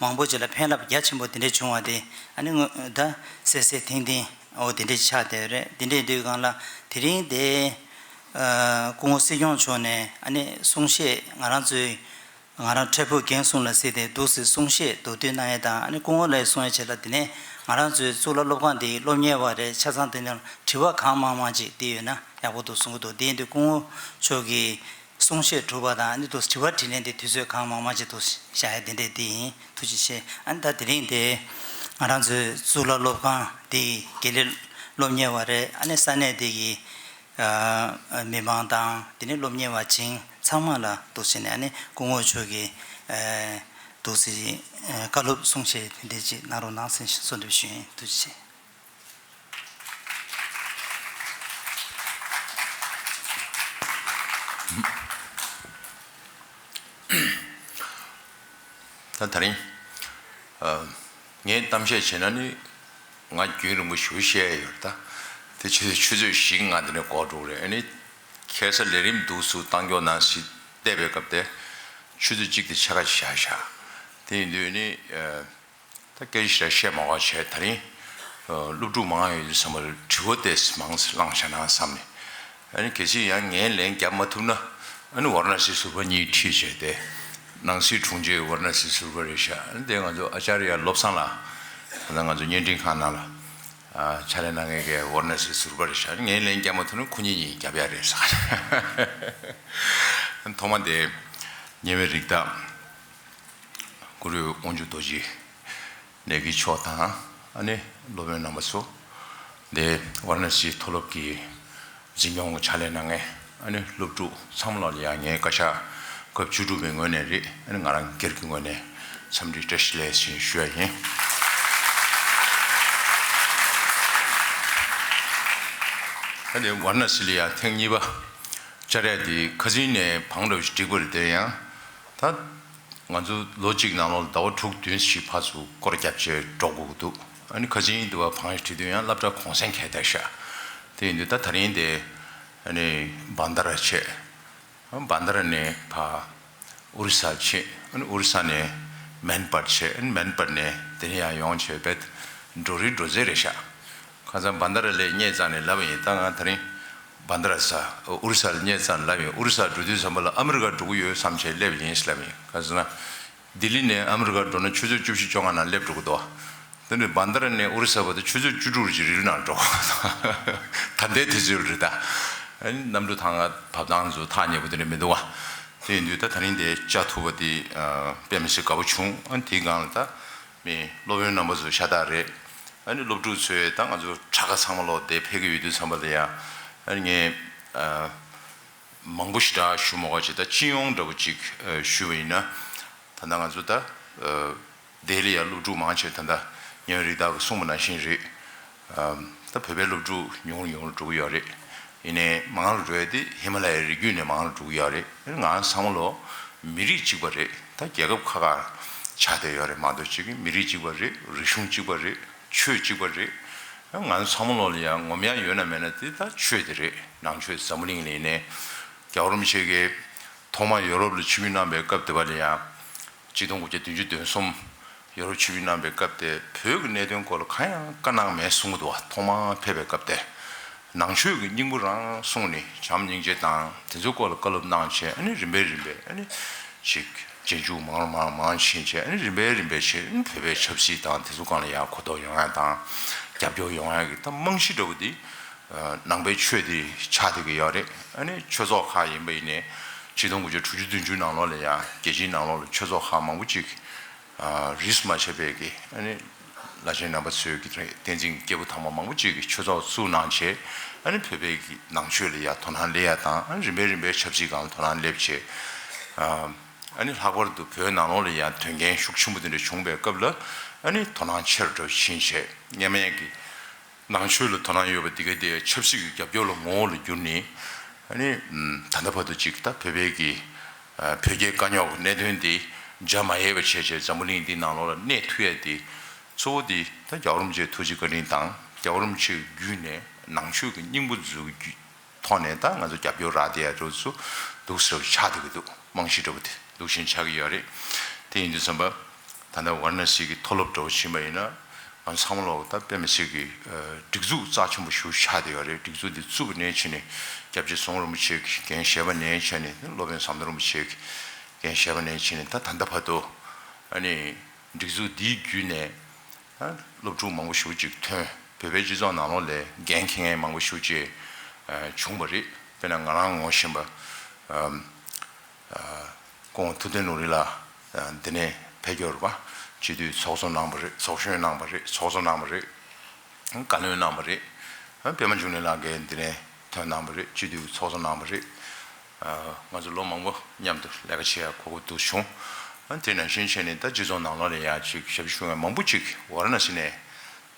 མང་པོ་ཅིག་ལ་ཕན་རླབས་རྒྱ་ཆེན་པོ་དེ་འདྲ་བྱུང་བ་དེ་ཨ་ནི་ངོ་ད་གསལ་གསལ་ཐིང་ཐིང་འོ་དེ་འདྲ་ཆགས་བསྡད་རེད། དེ་འདྲ་དུས་སྒང་ལ་དེ་རིང་དེ་ཨ་སྐུ་ངོ་སྲིད་སྐྱོང་མཆོག་ནས་ཨ་ནི་གསུང་བཤད་ང་རང་ཚོའི་ང་རང་འཕྲལ་ཕུགས་འགན་གསུམ་ལ་གཟིགས་ཏེ་འདུག་ཟེར་གསུང་བཤད་མདོར་བསྡུས་གནང་ཡས་དང་། ཨ་ནི་སྐུ་ངོ་ལགས་གསུང་ཡས་བྱས་ལ་དེ་ནས་ང་རང་ཚོའི་གཙུག་ལག་སློབ་ཁང་འདིའི་སློབ་གཉེར་བ་རེད། ཆ་ཚང་དེ་ནས་དྲི་བ་གང་མང་མང་ཅིག་འདི་ཡོད་ན་ཡག་པོ་འདུག་གསུང་གི་འདུག་དེ་ཡིན་དུས་སྐུ་ངོ་མཆོག་གིས་གསུང་བཤད་གྲུབ་པ་དང་། ཨ་ནི་འདུག་དྲི་བ་དྲིས་ལན་དེ་དུས་ཚོད་གང་མང་མང་ཅིག་འདུག་བཞག་ཡས་དེ་འདྲས་དེ་ཡིན། ཐུགས་རྗེ་ཆེ། ཨ་ནི་ད་དེ་རིང་དེ་ང་རང་ཚོའི་གཙུག་ལག་སློབ་ཁང་འདིའི་དགེ་ལས་སློབ་གཉེར་བ་རེད། ཨ་ནི་ས་གནས་འདི་གི་ཨ་མི་མང་དང་དེ་ནས་སློབ་གཉེར་བ་བྱིངས་ཚང་མ་ལ་འདུག་བྱས་ནས་ཨ་ནི་སྐུ་ངོ་མཆོག་གིས་ཨ་འདུག་སེ་ཨ་བཀའ་སློབ་གསུང་བཤད་དེ་འདྲས་ཅིག་གནང་རོགས་གནང་ཟེར་གསོལ་འདེབས་ཞུ་ཡིན། ཐུགས་རྗེ་ཆེ། ད་དེ་རིང་ཨ་ངས་གཏམ་བཤད་བྱས་ན་ནི་ང་རྒྱུན་རིང་པོ་ཞེ་པོ་བཤད་ཡོད་རེད། ད་དེ་ཆུ་ཆུ་ཚོད་བཞི་ལྔ་དེ་ནས་འགོར་འགྲོ་གི་རེད། ཨ་ནི་ཁ་སང་ལས་རིམ་འདུག་སེ་བཏང་ཀྱོག་ནང་སྲིད་བལྟས་པའི་སྐབས་དེ་ཆུ་ཚོད་གཅིག་དེ་ཕྱེད་ཀ་ཅིག་བཞག་བཞག་དེ་ཡིན་དུས་ནི་ཨ་ད་སྐད་ཆ་ཞེ་དྲག་བཤད་མ་དགོས་བྱས། དེ་རིང་ཨ་སློབ་ཕྲུག་མང་ཡོད་དུས་ཙམ་པར་དྲི་བ་དེ་མང་ཙམ་བསླངས་བཞག་ན་བསམ་ནས། ཨ་ནི་གལ་སྲིད་ཡང་ངས་ལན་བརྒྱབ་མ་ཐུབ་ན། ཨ་ནི་ཝཱ་ར་ཎ་སིའི་ཟུར་པ་གཉིས་ཁྲིད་བྱས་ཏེ། ནང་སྲིད་དྲུང་ཆེ་ཝཱ་ར་ཎ་སིའི་ཟུར་པ་རེད་ཤག་ཨ་ནི་དེ་ང་ཚོ་ཨ་ཅཱརྱ་བློ་བཟང་ལགས། ད་ལྟ་ང་ཚོ་བརྙན་འཕྲིན་ཁང་ནང་ལ་ཨ་ཕྱག་ལས་གནང་མཁན་གྱི་ཝཱ་ར་ཎ་སིའི་ཟུར་པ་རེད་ཤག་ཨ་ནི་ངས་ལན་བརྒྱབ་མ་ཐུབ་ན་ཁོ་གཉིས་གཉིས་བརྒྱབ་ཡ་རེད་ཟེར། ཐོག་མ་དེ་ཉེ་བའི་རིགས་བདག་གུ་རུ་དབང་ཕྱུག་རྡོ་རྗེ་ལས་ཀྱི་མཆོག་དང་། ཨ་ནི་སློབ་དཔོན་རྣམ་པ་ཚོ། འདི་ཝཱ་ར་ཎ་སིའི་མཐོ་སློབ་ཀྱི་འཛིན་སྐྱོང་གི་ཕྱག་ལས་གནང་མཁན་ཨ་ནི་སློབ་ཕྲུག་ཚང་མ་ལ་ཡང་ངས་བཀའ་ཤག་སྐབས་བཅུ་དྲུག་པའི་ངོས་ནས་རེད། ཨ་ནི་ང་རང་སྒེར་གྱི་ངོས་ནས་འཚམས་འདྲི་བཀྲ་ཤིས་བདེ་ལེགས་ཞུ་ཡ་ཡིན། ཨ་ནི་ཝཱ་ར་ཎ་སི་ལ་ཡང་ཐེངས་གཉིས་པ་བཅར་ཡ་དེ་ཁ་སང་ནས་བང་འགྲོ་ཞིག་བསྒྲིགས་པ་རེད། དེ་ཡང་ད། ང་ཚོ་ལོ་གཅིག་ནང་ལོགས་ཟླ་བ་དྲུག་བདུན་ཞིག་ཕར་ཚུར་སྐོར་རྒྱབ་བྱས་འགྲོ་དགོས་ཀྱི་འདུག་ཨ་ནི་ཁ་སང་དུ་བ་བང་ཞིག་བྲིས་དུས་ཡང་སློབ་གྲྭ་གུང་སེང་འཁེལ་བསྡད་ཤག་དེ་ཡིན་དུས་ད་དེ་རིང་དེ་ཨ་ནི་བན་དྷ་ར་བྱས། བན་དྷ་ར་ནས་ཕར་ཨོ་རི་ས་ཕྱིན། ཨ་ནི་ཨོ་རི་ས་ནས་མན་པར་བྱས། ཨ་ནི་མན་པར་ནས་དེ་ནས་ཡང་ཡོང་བྱས་བས་འགྲོ་རིང་འགྲོ་ཚད་རེད་ཤག་ཁ་སང་བན་དྷ་ར་ལ་སླེབས་ཙང་ནས་ལབ་པ་ཡིན། ད་ང་དེ་རིང་བན་དྷ་ར་ས་ཨོ་རི་ས་ལ་སླེབས་ཙང་ལབ་ཡིན། ཨོ་རི་ས་འགྲོ་དུས་ཙམ་པ་ལ་ཨ་མི་རི་ཀ་འགྲོ་གི་ཡོད་བསམ་བྱས་སླེབས་ཡིན་ལབ་ཡིན། ག་ཟེར་ན་ ལྡི་ལི་ནས་ཨ་མི་རི་ཀར་འགྲོ་ན་ཆུ་ཚོད་བཅུ་བཞི་བཅོ་ལྔ་ནང་སླེབས་འགྲོ་གི་འདུག་དེ་ནས་བན་དྷ་ར་ནས་ཨོ་རི་ས་བར་དུ་ཆུ་ཚོད་བཅུ་དྲུག་རེ་ཅིག་རིལ་ནང་འགྲོ། ད་ལྟའི་དུས་ཚོད་རེད་ད། ཨ་ནི་གནམ་གྲུ་ཐང་བབས་སྟངས་ཚོ་ཐག་ཉེ་པོ་དེ་འདྲ་མི་འདུག་བ། དེ་ཡིན་དུས་ད་ད་རིང་དེ་བཅར་ཐུབ་པ་དེ་དཔེ་མི་སྲིད་དགའ་པོ་བྱུང་། ཨ་ནི་དེའི་སྒང་ལ་ད་མི་སློབ་དཔོན་རྣམ་པ་ཚོ་ཤ་སྟག་རེད། ཨ་ནི་སློབ་ཕྲུག་ཚོས་ད་ང་ཚོ་ཕྲུ་གུ་ཚང་མ་ལོག་དེ་ཕེབས་ཀྱི་ཡོད་དུས་ཙམ་པ་ལ་ཡ། ཨ་ནི་ངས་མང་པོ་ཞེ་དྲག་ཞུ་མ་དགོས་ཅིག་ད་སྤྱི་ཡོངས་འདྲ་པོ་ཅིག་ཞུས་པ་ཡིན་ན། ད་ལྟ་ང་ཚོ་ད་ལྡི་ལི་ཡ་སློབ་ཕྲུག་མང་ཆེ་ད་ལྟ་ཉེ་བའི་རིགས་བདག་གིས་གསུངས་པ་ནང་བཞིན་རེད། ད་བོད་པའི་སློབ་ཕྲུག་ཉུང་རུ་ཉུང་རུ་འགྲོ་གི་ཡོད་རེད། ཡིན་ནའི་མང་རུ་འགྲོ་ཡ་དེ་ཧི་མ་ལ་ཡའི་རི་རྒྱུད་ནས་མང་རུ་འགྲོ་གི་ཡོད་རེད། ང་ཚང་མ་ལོ་མི་རིགས་གཅིག་པ་རེད། ད་རྒྱལ་ཁབ་ཁག་ཁག་ཆགས་བསྡད་ཡོད་རེད་མ་གཏོགས་ཅིག་གི་མི་རིགས་གཅིག་པ་རེད། རིག་གཞུང་གཅིག་པ་རེད། ཆོས་གཅིག་པ་རེད། ང་ཚོ་ཚང་མ་ལོ་ལ་ཡང་ངོམ་ཡ་ཡོད་ན་མེད་ན་དེ་ད་ཆོས་དེ་རེད། ནང་ཆོས་འཛམ་བུ་གླིང་ལ་ཡིན་ནའི་རྒྱལ་བ་རིན་པོ་ཆེ་གིས་ཐོག་མར་ཡོ་རོབ་ལ་ཆིབས་བསྒྱུར་གནང་པའི་སྐབས་དེ་བ་ལ་ཡང་། ཆིག་སྟོང་དགུ་བརྒྱ་བདུན་ཅུ་དོན་གསུམ་ཡོ་རོབ་ཆིབས་བསྒྱུར་གནང་པའི་སྐབས་དེ་བོད་ཀྱི་གནད་དོན་སྐོར་ལ་གང་ཡང་བཀའ་གནང་མེད་གསུང་གི་འདུག་བ། ཐོག་མར་ཕེབས་པའི་སྐབས་དེ། ནང་ཆོས་ཀྱི་སྙིང་པོ་རང་གསུངས་ནས་བྱམས་སྙིང་རྗེ་དང་དེ་ཚོའི་སྐོར་ལ་བཀའ་སློབ་གནང་བྱས། ཨ་ནི་རིམ་པས་རིམ་པས་ཨ་ནི་ཅིག་རྗེས་འཇུག་མང་རུ་མང་རུ་མང་ཕྱིན་བྱས། ཨ་ནི་རིམ་པས་རིམ་པས་བྱས་ཨ་ནི་བོད་པའི་ཆབ་སྲིད་དང་དེ་ཚོ་སྒང་ལ་ཡང་གོ་རྟོགས་ཡོང་ཡ་དང་རྒྱབ་སྐྱོར་ཡོང་ཡ་གི་ད་རྨང་གཞི་འདྲ་བོ་དེ་ནང་པའི་ཆོས་དེ་ཆགས་བསྡད་ཀྱི་ཡོད་རེད། ཨ་ནི་ཆོས་ཚོགས་ཁག་ཡིན་པ་ཡིན་ནའི་ཆིག་སྟོང་དགུ་བརྒྱ་དྲུག་ཅུ་བདུན་ཅུ་ནང་ལོགས་ལ་ཡང་རྒྱལ་སྤྱིའི་ནང་ལོགས་ལ་ཆོས་ཚོགས་ཁག་མང་པོ་ཅིག་རིས་སུ་མ་ཆད་པའི་གི་ཨ་ནི་བླ་ཆེན་རྣམ་པ་ཚོའི་གི་བསྟན་འཛིན་སྐྱེས་བུ་དམ་པ་མང་པོ་ཅིག་གིས་ཆོས་ཚོགས་བཙུགས་གནང་བྱས། ཨ་ནི་བོད་པའི་གི་ནང་ཆོས་ལ་ཡ་དོ་སྣང་སླེབས་ཡ་དང་། ཨ་ནི་རིམ་པས་རིམ་པས་ཆབ་སྲིད་སྒང་ལ་དོ་སྣང་སླེབས་བྱས། ཨ་ནི་ལྷག་པར་དུ་བོད་ནང་ལོགས་ལ་ཡ་དོན་རྐྱེན་ཤུགས་ཆེན་པོ་དེ་འདྲ་བྱུང་བའི་སྐབས་ལ་ཨ་ནི་དོ་སྣང་ཆེ་རུ་འགྲོ་ཕྱིན་བྱས། སྔོན་མའི་གི་ནང་ཆོས་ལ་དོ་སྣང་ཡོད་པ་དེ་ག་དེ་ཆབ་སྲིད་ཀྱི་རྒྱབ་སྐྱོར་ལ་ངོ་བོ་ལ་བསྒྱུར་ནས། ཨ་ནི་ད་ལྟ་བར་དུ་ཅིག་ད་བོད་པའི་གི་བོད་རྒྱའི་དཀའ་རྙོག་གི་གནད་དོན་དེ་འཇགས་མ་ཡལ་བ་བྱས་བྱས་འཛམ་བུ་གླིང་འདི་ནང་ལོགས་ལ་གནས་ཐུབ་ཡ་དེ་གཙོ་བོ་དེ་ད་རྒྱལ་བ་རིན་པོ་ཆེའི་ཐུགས་རྗེ་བཀའ་དྲིན་དང་། རྒྱལ་བ་རིན་པོ་ཆེའི་བརྒྱུད་ནས་ནང་ཆོས་ཀྱི་སྙིང་པོ་འཛུགས་རྒྱུ་ཐོག་ནས་ད་ང་ཚོ་རྒྱབ་སྐྱོར་རག་བསྡད་ཡ་འདྲ་བོ་ཚོ་འདུག་སེ་ཆགས་བསྡད་ཀྱི་འདུག་རྨང་གཞི་འདྲ་བོ་དེ་འདུག་བཞིན་ཆགས་ཀྱི་ཡོད་རེད། དེ་ཡིན་དུས་ཙམ་པ། ད་ལྟ་ཝཱ་ར་ཎ་སི་གི་མཐོ་སློབ་འདྲ་བོ་ཕྱིན་པ་ཡིན་ན། ང་ཚོ་ཚང་མ་ལོག་ད་དཔེ་མི་སྲིད་ཀྱི་སྒྲིག་འཛུགས་རྩ་ཆེན་པོ་ཞིག་ཆགས་བསྡད་ཡོད་རེད། སྒྲིག་འཛུགས་འདི་བཙུགས་པ་ནས་ཕྱིན་ནས་སྐྱབས་རྗེ་ཙོང་རིན་པོ་ཆེ་གིས་འགན་བཞེས་པ་ནས་ཕྱིན་ནས། སློབ་དཔོན་ཟམ་གདོང་རིན་པོ་ཆེ་གིས་འགན་བཞེས་པ་ནས་ཕྱིན་ནས་ད་ད་ལྟ་བར་དུ། ཨ་ནི་སྒྲིག་འཛུགས་འདིའི་བརྒྱུད་ནས་སློབ་ཕྲུག་མང་པོ་ཞེ་པོ་ཅིག་ཐོན། བོད་པའི་སྤྱི་ཚོགས་ནང་ལོགས་ལ་འགན་འཁྱེར་མཁན་མང་པོ་ཞེ་པོ་ཅིག་བྱུང་བ་རེད། དཔེར་ན་ང་རང་ངོ་ཤེས་པ། སྐུ་ངོ་ཐུབ་བསྟན་ནོར་བུ་ལགས་འདི་ནས་ཕེབས་ཀྱི་ཡོད་རེད་པ། སྤྱི་འཐུས་ཚོགས་གཙོ་གནང་བ་རེད། ཚོགས་གཞོན་གནང་བ་རེད། ཚོགས་གཙོ་གནང་བ་རེད། བཀའ་བློན་གནང་བ་རེད། པད་མ་འབྱུང་གནས་ལགས་ཀྱིས་འདི་ནས་ཐོན་གནང་བ་རེད། སྤྱི་འཐུས་ཚོགས་གཙོ་གནང་བ་རེད། ང་ཚོ་ལོ་མང་པོ་མཉམ་དུ་ལས་ཀ་བྱེད་ཡ་གོ་སྐབས་འདུག་བྱུང་། དེ་ནང་བཞིན་བྱས་ནས་ད་སྤྱི་ཚོགས་ནང་ལོགས་ལ་ཡ་ཅིག་ཞབས་ཞུ་མཁན་མང་པོ་ཅིག་ཝཱ་ར་ཎ་སི་ནས་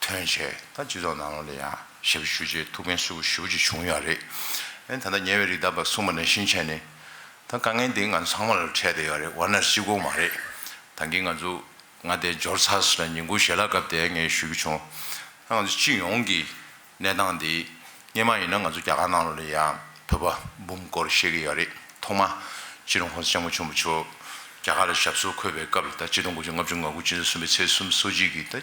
ཐོན་བྱས། ད་སྤྱི་ཚོགས་ནང་ལོགས་ལ་ཡང་ཞབས་ཞུ་བྱས་ཐུགས་ཕན་གསོས་པོ་ཞེ་པོ་ཅིག་བྱུང་ཡོད་རེད། ཨ་ནི་ད་ལྟ་ཉེ་བའི་རིགས་བདག་པ་གསུངས་པ་ནང་བཞིན་བྱས་ནས། ད་དཀའ་ངལ་འདི་ང་ཚོ་ཚང་མ་ལ་འཕྲད་བསྡད་ཡོད་རེད། ཝཱ་ར་ཎ་སི་གཅིག་པོ་མ་རེད། ད་གིན་ང་ཚོ་ང་དེ་འབྱོར་ཚར་སོང་ན་ཉིན་གུང་ཞལ་ལག་སྐབས་དེ་ངས་ཞུ་གི་བྱུང་། ད་ང་ཚོ་སྤྱི་ཡོངས་ཀྱི་གནས་སྟངས་འདི། སྔོན་མ་ཡིན་ན་ང་ཚོ་རྒྱ་གར་ནང་ལོགས་ལ་ཡང་བོད་པ་འབུམ་སྐོར་བཤད་ཀྱི་ཡོད་རེད། ཐོག་མ་སྤྱི་ནོར་༸གོང་ས་༸སྐྱབས་མགོན་ཆེན་པོ་མཆོག་རྒྱ་གར་ལ་ཞབས་སོར་འཁོད་པའི་སྐབས་ལ། ད་ཆིག་སྟོང་དགུ་བརྒྱ་ལྔ་བཅུ་ང་དགུ་སྤྱི་ཚེས་གསུམ་པའི་ཚེས་གསུམ་སོ་གཅིག་གི་ད་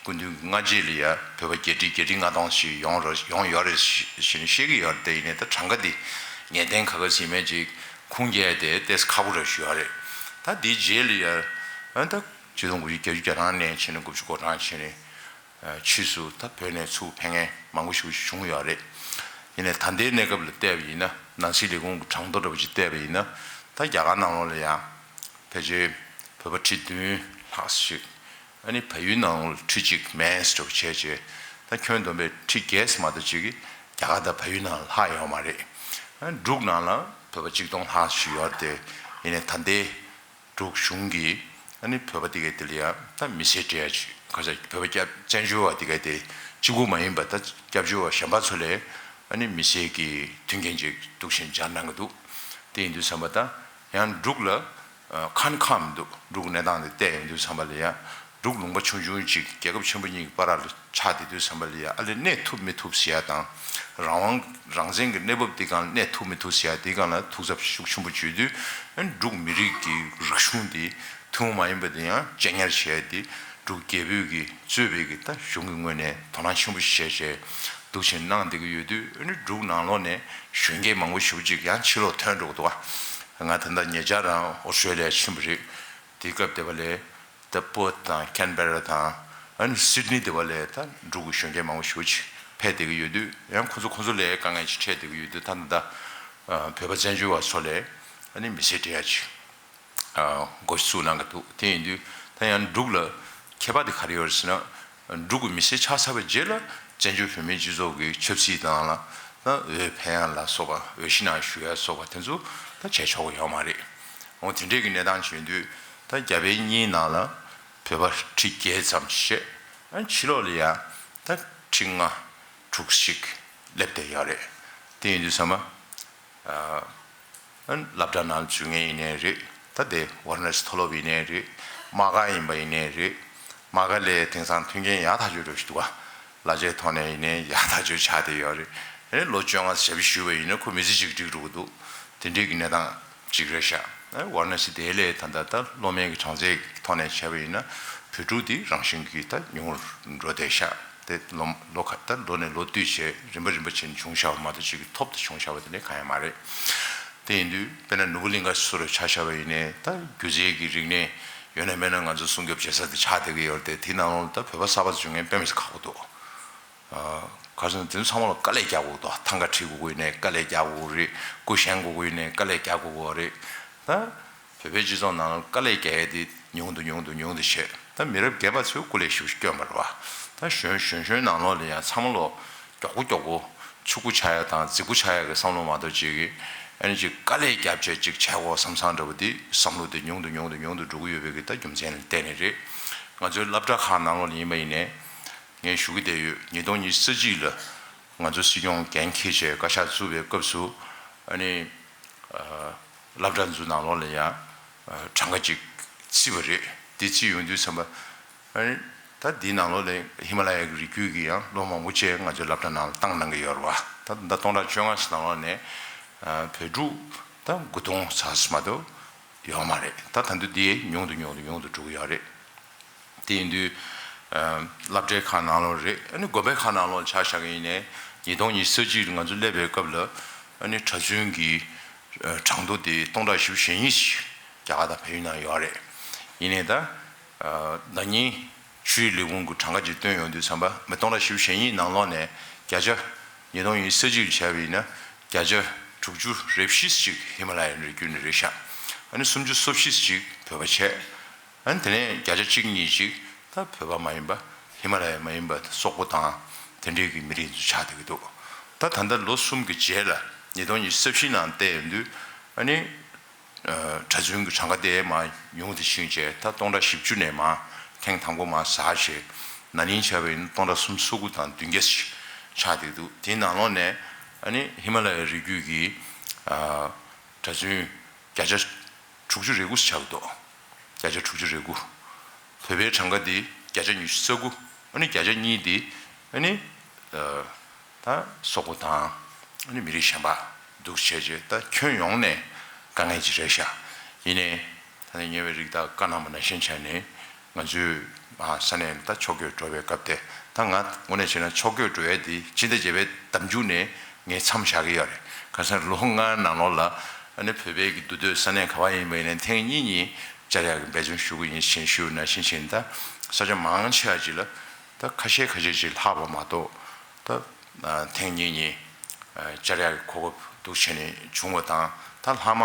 སྐུ་མདུན་གྱི་སྔ་རྗེས་ལ་ཡ་བོད་པ་བརྒྱད་ཁྲི་བརྒྱད་ཁྲི་ལྔ་སྟོང་ཞིག་ཡོང་ར་ཡོང་ཡོད་རེད་ཞེས་ནས་བཤད་ཀྱི་ཡོད་རེད། དེ་ཡིན་ནའི་ད་གྲངས་ཀ་འདི་ངེས་གཏན་ཁ་ཁ་ཟིན་མེད་ཅིག་ཁུངས་སྐྱེལ་དེ་ཏོག་ཙམ་ཁག་པོ་རེད་ཞུ་ཡ་རེད། ད་འདིའི་རྗེས་ལ་ཡ་ཨ་ད་ཆིག་སྟོང་དགུ་བརྒྱ་བརྒྱད་ཅུ་གྱ་གྲངས་ནས་བྱས་ནས་དགུ་བཅུ་གོ་གྲངས་བྱས་ནས། ཕྱིས་སུ་ད་བོད་ནས་ཚུར་ཕེབས་མཁན་མང་པོ་ཞིག་བྱུང་ཡོད་རེད། ཡིན་ནའི་ད་ལྟའི་གནས་སྐབས་ལ་བལྟས་པ་ཡིན་ན། ནང་སྲིད་ལས་ཁུངས་ཀྱི་གྲངས་ཐོ་འདྲ་པོ་ཅིག་བལྟས་པ་ཡིན་ན། ད་རྒྱ་གར་ནང་ལོགས་ལ་ཡང་ཕལ་ཆེར་བོད་པ་ཁྲི་བདུན་ལྷག་ཞིག་ཨ་ནི་བལ་ཡུལ་ནང་ལ་ཁྲི་གཅིག་མིན་འདྲ་པོ་བྱས་བྱས། ད་ཁྱོན་བསྡོམས་པས་ཁྲི་བརྒྱད་ཙམ་མ་གཏོགས་ཅིག་གིས་རྒྱ་གར་དང་བལ་ཡུལ་ནང་ལ་ལྷག་ཡོད་མ་རེད། ཨ་འབྲུག་ནང་ལ་བོད་པ་གཅིག་སྟོང་ལྷག་ཞིག་ཡོད་རེད་དེ། ཡིན་ནའི་ད་ལྟའི་འབྲུག་གཞུང་གིས་ཨ་ནི་བོད་པ་དེ་གའི་དེ་ལ་ཡང་ད་མི་སེར་སྤྲད་ཡ་ཅིག་ཁ་ཤས་བོད་པ་སྐྱབས་བཙན་བྱོལ་བ་དེ་གའི་དེ་གཅིག་པུ་མ་ཡིན་པ་ད་སྐྱབས་བཅོལ་བ་གཞན་པ་ཚོ་ལ་ཨ་ནི་མི་སེར་གྱི་མཐུན་རྐྱེན་ཅིག་འདུག་བཞིན་སྦྱར་གནང་གི་འདུག་དེ་ཡིན་དུས་ཙམ་པ་ད་ཡང་འབྲུག་ལ་ཁ་ན་ཁ་མི་འདུག་འབྲུག་གནས་སྟངས་དེ་བལྟས་ཡོང་དུས་ཙམ་པ་ལ་ཡང་། འབྲུག་ལུང་པ་ཆུང་ཆུང་ཅིག་རྒྱལ་ཁབ་ཆེན་པོ་གཉིས་ཀྱི་བར་ལ་ཆགས་བསྡད་དུས་ཙམ་པ་ལ་ཡ། ཨ་ལས་གནས་ཐུབ་མི་ཐུབ་ཟེར་ཡ་དང་། རང་དབང་རང་བཙན་གྱི་གནས་བབ་འདི་སྒང་ལ་གནས་ཐུབ་མི་ཐུབ་ཟེར་ཡ་འདི་སྒང་ལ་ཐུགས་འཚབ་ཤུགས་ཆེན་པོ་བྱེད་དུས། ཨ་ནི་འབྲུག་མི་རིགས་ཀྱི་རིག་གཞུང་འདི་ཐུན་མོང་མ་ཡིན་པ་འདི་ཡང་གཅེས་ཉར་བྱས་ཏེ། འབྲུག་རྒྱལ་པོས་ཀྱི་གཙོས་པའི་གི་ད་གཞུང་གི་ངོས་ནས་དོ་སྣང་ཆེན་པོ་བྱས་བྱས་འདུག་བྱས་གནང་བསྡད་ཀྱི་ཡོད་དུས། ཨ་ནི་འབྲུག་ནང་ལོགས་ནས་གཞོན་སྐྱེས་མང་པོ་ཞེ་པོ་ཅིག་ཡང་ཕྱིར་ལོག་ཐོན་འགྲོ་གི་འདུག་ག་ང་ད་ལྟ་ཉེ་ཆར་རང་ཨོ་སི་ཀྲེ་ལི་ཡ་ཕྱིན་པ་རེད། དེའི་སྐབས་དེ་བ་ལས་ད་པར་ཐི་དང་ཁེན་བེ་ར་དང་ཨ་ནི་སིད་ནི་དེ་བ་ལས་ད་འབྲུག་གི་གཞོན་སྐྱེས་མང་པོ་ཞེ་པོ་ཅིག་ཕེབས་བསྡད་ཀྱི་ཡོད་དུས། ཡང་ཁོ་ཚོ་ཁོ་ཚོ་ལ་དཀའ་ངལ་ཅིག་འཕྲད་བསྡད་ཀྱི་ཡོད་དུས། ད་ད་ད་བོད་པ་བཙན་བྱོལ་བ་ཚོ་ལ་ཨ་ནི་མི་སེར་སྤྲད་ཡ་ཅིག་འགོ་བཙུགས་གནང་གི་འདུག་དེ་ཡིན་དུས་ད་ཡང་འབྲུག་ལ་ཁྱད་པར་དེ་ག་རེ་ཡོད་རེད་ཟེར་ན། འབྲུག་གི་མི་སེར་ཆགས་ཚར་བའི་རྗེས་ལ་བཙན་བྱོལ་བོད་མིའི་སྤྱི་ཚོགས་ཀྱི་ཆབ་སྲིད་དང་ལ་ད་འོས་འཕེན་ཡ་ལ་སོགས་པ། འོས་ཤིང་ནང་ཞུགས་ཡ་སོགས་པ་དེ་ཚོ་ད་བྱས་ཆོག་གི་ཡོད་མ་རེད། འོ་དེ་འདྲས་ཀྱི་གནས་སྟངས་ཅིག་ཡིན་དུས། ད་རྒྱ་བལ་གཉིས་ནང་ལ་བོད་པ་ཁྲི་བརྒྱད་ཙམ་བྱས། ཕྱི་ལོགས་ལ་ཡང་ད་ཁྲི་ལྔ་དྲུག་ཞིག་སླེབས་བསྡད་ཡོད་རེད། དེ་ཡིན་དུས་ཚང་མ། ཨ། སློབ་གྲྭ་ནང་འཛུལ་མཁན་ཡིན་ནའི་རེད། ད་དེ་ཝར་ནེ་སི་མཐོ་སློབ་ཡིན་ནའི་རེད། མ་ག་ཡིན་པ་ཡིན་ནའི་རེད། མ་ག་ལས་དེང་སང་མཐུན་རྐྱེན་ཡག་ཐག་ཆོད་འདྲ་ཞིག་འདུག་ག། གླ་ཆའི་ཐོག་ནས་ཡིན་ནའི་ཡག་ཐག་ཆོད་ཆགས་བསྡད་ཡོད་རེད། ཨེ་ལོ་བཅོ་ལྔ་ཞབས་ཞུས་པ་ཡིན་ན་ཁོ་མི་ཚེ་གཅིག་འགྲིག་འགྲོ་གི་འདུག་དེ་འདྲའི་གི་གནས་སྟངས་གཅིག་རེད་ཤག་ཨེ་ཝར་ནེ་སི་དེ་ལས་ད་ལྟ་ད་སློབ་མའི་གི་གྲངས་ཚད་ཀྱི་ཐོག་ནས་བྱས་པ་ཡིན་ན། བོད་ཕྲུག་དེ་རང་བཞིན་གྱིས་ད་ཉུང་རུ་འགྲོ་བསྡད་ཤག་དེ་ལོ་ལོ་ཁ་ད་ལོ་ནས་ལོ་བསྟུད་བྱས་རིམ་པ་རིམ་པ་བྱས་ནས་བྱུང་བཞག་པ་མ་གཏོགས་ཅིག་གི་ཐོབ་ཏུ་བྱུང་བཞག་པ་དེ་འདྲ་གང་ཡང་མ་རེད། དེ་ཡིན་དུས་དཔེར་ན་ནོར་བུ་གླིང་ག་སོགས་ལ་ཆ་བཞག་པ་ཡིན་ནའི་ད་སྒྱུ་རྩལ་གྱི་རིག་གནས་ཡོད་ན་མེད་ན་ང་ཚོ་སྲུང་སྐྱོབ་བྱེད་ས་དེ་ཆགས་བསྡད་ཀྱི་ཡོད་རེད་དེ། དེའི་ནང་ལོགས་ལ་ད་བོད་པ་གསར་པ་འཛུལ་མཁན་དཔེ་མི་སྲིད་ཁག་པོ་འདུག་ཨ། ག་རེ་ཟེར་ན་དེ་ཚོ་ཚང་མ་ལ་དཀའ་ལས་རྒྱག་དགོས་འདུག་ཐང་ག་ཁྲིད་དགོས་ཀྱི་ཡིན་ནའི་དཀའ་ལས་རྒྱག་དགོས་ཀྱི་རེད། སྒོ་བཞེངས་དགོས་ཀྱི་ཡིན་ནའི་དཀའ་ལས་རྒྱག་དགོས་ཀྱི་རེད། ད་བོད་པའི་སྤྱི་ཚོགས་ནང་ལ་དཀའ་ལས་རྒྱག་ཡས་དེ་ཉུང་དུ་ཉུང་དུ་ཉུང་དུ་བྱས། ད་མི་རབས་རྒས་པ་ཚོས་སྐུ་ལས་ཞེ་པོ་ཅིག་བསྐྱོན་པ་རེད་བ། ད་གཞོན་གཞོན་གཞོན་ནང་ལོགས་ལ་ཡང་ཚང་མ་ལོ་མགྱོགས་པོ་མགྱོགས་པོ་ཕྱུག་པོ་ཆགས་ཡ་དང་རྫིག་པོ་ཆགས་ཡ་གི་བསམ་བློ་མ་གཏོགས་ཅིག་གི་ཨ་ནི་ཅིག་དཀའ་ལས་རྒྱབ་བྱས་ཅིག་བྱས་དགོས་བསམ་བསམ་འདྲ་པོ་དེ་བསམ་བློ་དེ་ཉུང་དུ་ཉུང་དུ་ཉུང་དུ་འགྲོ་གི་ཡོད་པའི་གི་ད་རྒྱུ་མཚན་ལ་བརྟེན་ནས་རེད། ང་ཚོའི་སློབ་གྲྭ་ཁག་ནང་ལོགས་ལ་ཡིན་པ་ཡིན་ནའི། ངས་ཞུ་གི་བསྡད་ཡོད། ཉིས་སྟོང་ཉི་ཤུ་རྩ་གཅིག་ལ་ང་ཚོ་སྲིད་སྐྱོང་འགན་འཁྱེར་བྱས་བཀའ་ཤག་བཙུགས་པའི་སྐབས་སུ་ཨ་ནི་ཨ་སློབ་གྲྭ་ཚོའི་ནང་ལོགས་ལ་ཡང་ཨ་གྲངས་ཀ་ཅིག་བརྩིས་པ་རེད། དེ་བརྩིས་ཡོང་དུས་ཙམ་པ་ཨ་ནི་ད་འདིའི་ནང་ལོགས་ལ་ཧི་མ་ལ་ཡའི་རི་རྒྱུད་ཀྱི་ཡང་སློབ་མ་མང་པོ་ཅིག་ང་ཚོའི་སློབ་གྲྭ་ནང་ལ་བཏང་གནང་གི་ཡོད་རེད་བ། ད་ད་སྟོང་ཕྲག་བཅོ་ལྔ་ཙམ་ནང་ལོགས་ནས་ཨ་བོད་ཕྲུག་ད་དགུ་སྟོང་ཙམ་མ་གཏོགས་ཡོད་མ་རེད། ད་ད་དུང་འདི་ཉུང་དུ་ཉུང་དུ་ཉུང་དུ་འགྲོ་གི་ཡོད་རེད། དེ་ཡིན་དུས་ཨ་སློབ་གྲྭའི་ཁག་ནང་ལོགས་རེད། ཨ་ནི་དགོན་པའི་ཁག་ནང་ལོགས་ཆ་བཞག་གི་ཡིན་ནའི་ཉིས་སྟོང་ཉི་ཤུ་རྩ་གཅིག་ང་ཚོ་སླེབས་པའི་སྐབས་ལ་ཨ་ནི་གྲྭ་བཙུན་གྱི་ཨ་གྲངས་ཐོ་དེ་སྟོང་ཕྲག་བཞི་བཅུ་ཞེ་གཉིས་ཤིག་རྒྱ་གར་དང་བལ་ཡུལ་ནང་ཡོད་རེད། ཡིན་ནའི་ད་ཨ་ཟླ་ཉིན་ཆུ་རིས་ལས་ཁུངས་ཀྱི་གྲངས་ཀ་ཅིག་བཏོན་ཡོང་དུས་ཙམ་པ་མི་སྟོང་ཕྲག་བཞི་བཅུ་ཞེ་གཉིས་ནང་ལོགས་ནས་བརྒྱ་ཆ་ཉིས་སྟོང་ཉི་ཤུ་རྩ་གཅིག་བྱས་པ་ཡིན་ན་བརྒྱ་ཆ་དྲུག་ཅུ་རེ་བཞི་ཞིག་ཧི་མ་ལ་ཡའི་རི་རྒྱུད་ནས་རེད་ཤག་ཨ་ནི་སུམ་ཅུ་སོ་བཞི་ཞིག་བོད་པ་བྱས། ཨ་ནི་དེ་ནས་བརྒྱ་ཆ་གཅིག་གཉིས་ཅིག་ད་བོད་པ་མ་ཡིན་པ་ཧི་མ་ལ་ཡ་མ་ཡིན་པ་སོག་པོ་དང་དེ་འདྲའི་གི་མི་རིགས་ཚོ་ཆགས་བསྡད་ཀྱི་འདུག་ད་ད་ལྟ་ལོ་གསུམ་གྱི་རྗེས་ལ་ཉིས་སྟོང་ཉི་ཤུ་རྩ་བཞི་ནང་བལྟས་ཡོང་དུས་ཨ་ནི་ཨ་གྲྭ་བཙུན་གྱི་གྲངས་ཀ་དེ་མར་ཉུང་དུ་ཕྱིན་བྱས་ད་སྟོང་ཕྲག་བཞི་བཅུ་ནས་མར་ཐེངས་དང་པོ་མར་ཟག་བྱས། ན་ནིང་བྱས་པ་ཡིན་ན་སྟོང་ཕྲག་སུམ་ཅུ་སོ་དགུ་དང་བདུན་བརྒྱ་ཞིག་ཆགས་བསྡད་ཀྱི་འདུག་དེའི་ནང་ལོགས་ནས་ཨ་ནི་ཧི་མ་ལ་ཡའི་རི་རྒྱུད་ཀྱི་ཨ་གྲྭ་བཙུན་བརྒྱ་ཆ་དྲུག་ཅུ་རེ་དགུ་ཆགས་འདུག་བརྒྱ་ཆ་དྲུག་ཅུ་རེ་དགུ། བོད་པའི་གྲངས་ཀ་འདི་བརྒྱ་ཆ་ཉི་ཤུ་རྩ་དགུ། ཨ་ནི་བརྒྱ་ཆ་གཉིས་འདི་ཨ་ནི་ཨ་ད་སོག་པོ་དང་ཨ་ནི་མི་རིགས་གཞན་པ་འདུག་བྱས་རྗེས་ད་ཁྱོན་ཡོངས་ནས་དཀའ་ངལ་ཅིག་རེད་ཤག་ཡིན་ནའི་ད་ནི་ཉེ་བའི་རིགས་དག་བཀའ་གནང་བ་ནང་བཞིན་བྱས་ནས། ང་ཚོས་ཨ་ས་གནས་ད་ཕྱོགས་བསྐྱོད་འགྲོ་བའི་སྐབས་དེ། ད་ང་དངོས་གནས་བྱས་ན་ཕྱོགས་བསྐྱོད་འགྲོ་ཡས་དེ་ཕྱི་ཟླ་བརྒྱད་པའི་ཟླ་མཇུག་ནས་ངས་མཚམས་བཞག་གི་ཡོད་རེད། ག་རེ་ཟེར་ན་ལོ་ལྔའི་ནང་ལོགས་ལ་ཨ་ནི་བོད་པའི་གི་འདུ་སྡོད་ས་གནས་ག་བ་ཡིན་པ་ཡིན་ནའི་ཐེངས་གཉིས་གཉིས་བཅར་ཡག་གི་འབད་བརྩོན་ཞུ་གི་ཡིན་ཞེས་ཞུས་ནང་བཞིན་བྱས་ནས། ད་ས་ཆ་མང་ཆེ་བ་ཅིག་ལ་ད་ཁ་ཤས་ཁ་ཤས་ཅིག་ལྷག་པ་མ་གཏོགས་ད་ཨ་ཐེངས་གཉིས་གཉིས་ཨ་བཅར་ཡག་གི་གོ་སྐབས་འདུག་བྱས་ནས་བྱུང་བ་དང་། ད་ལྷག་མ།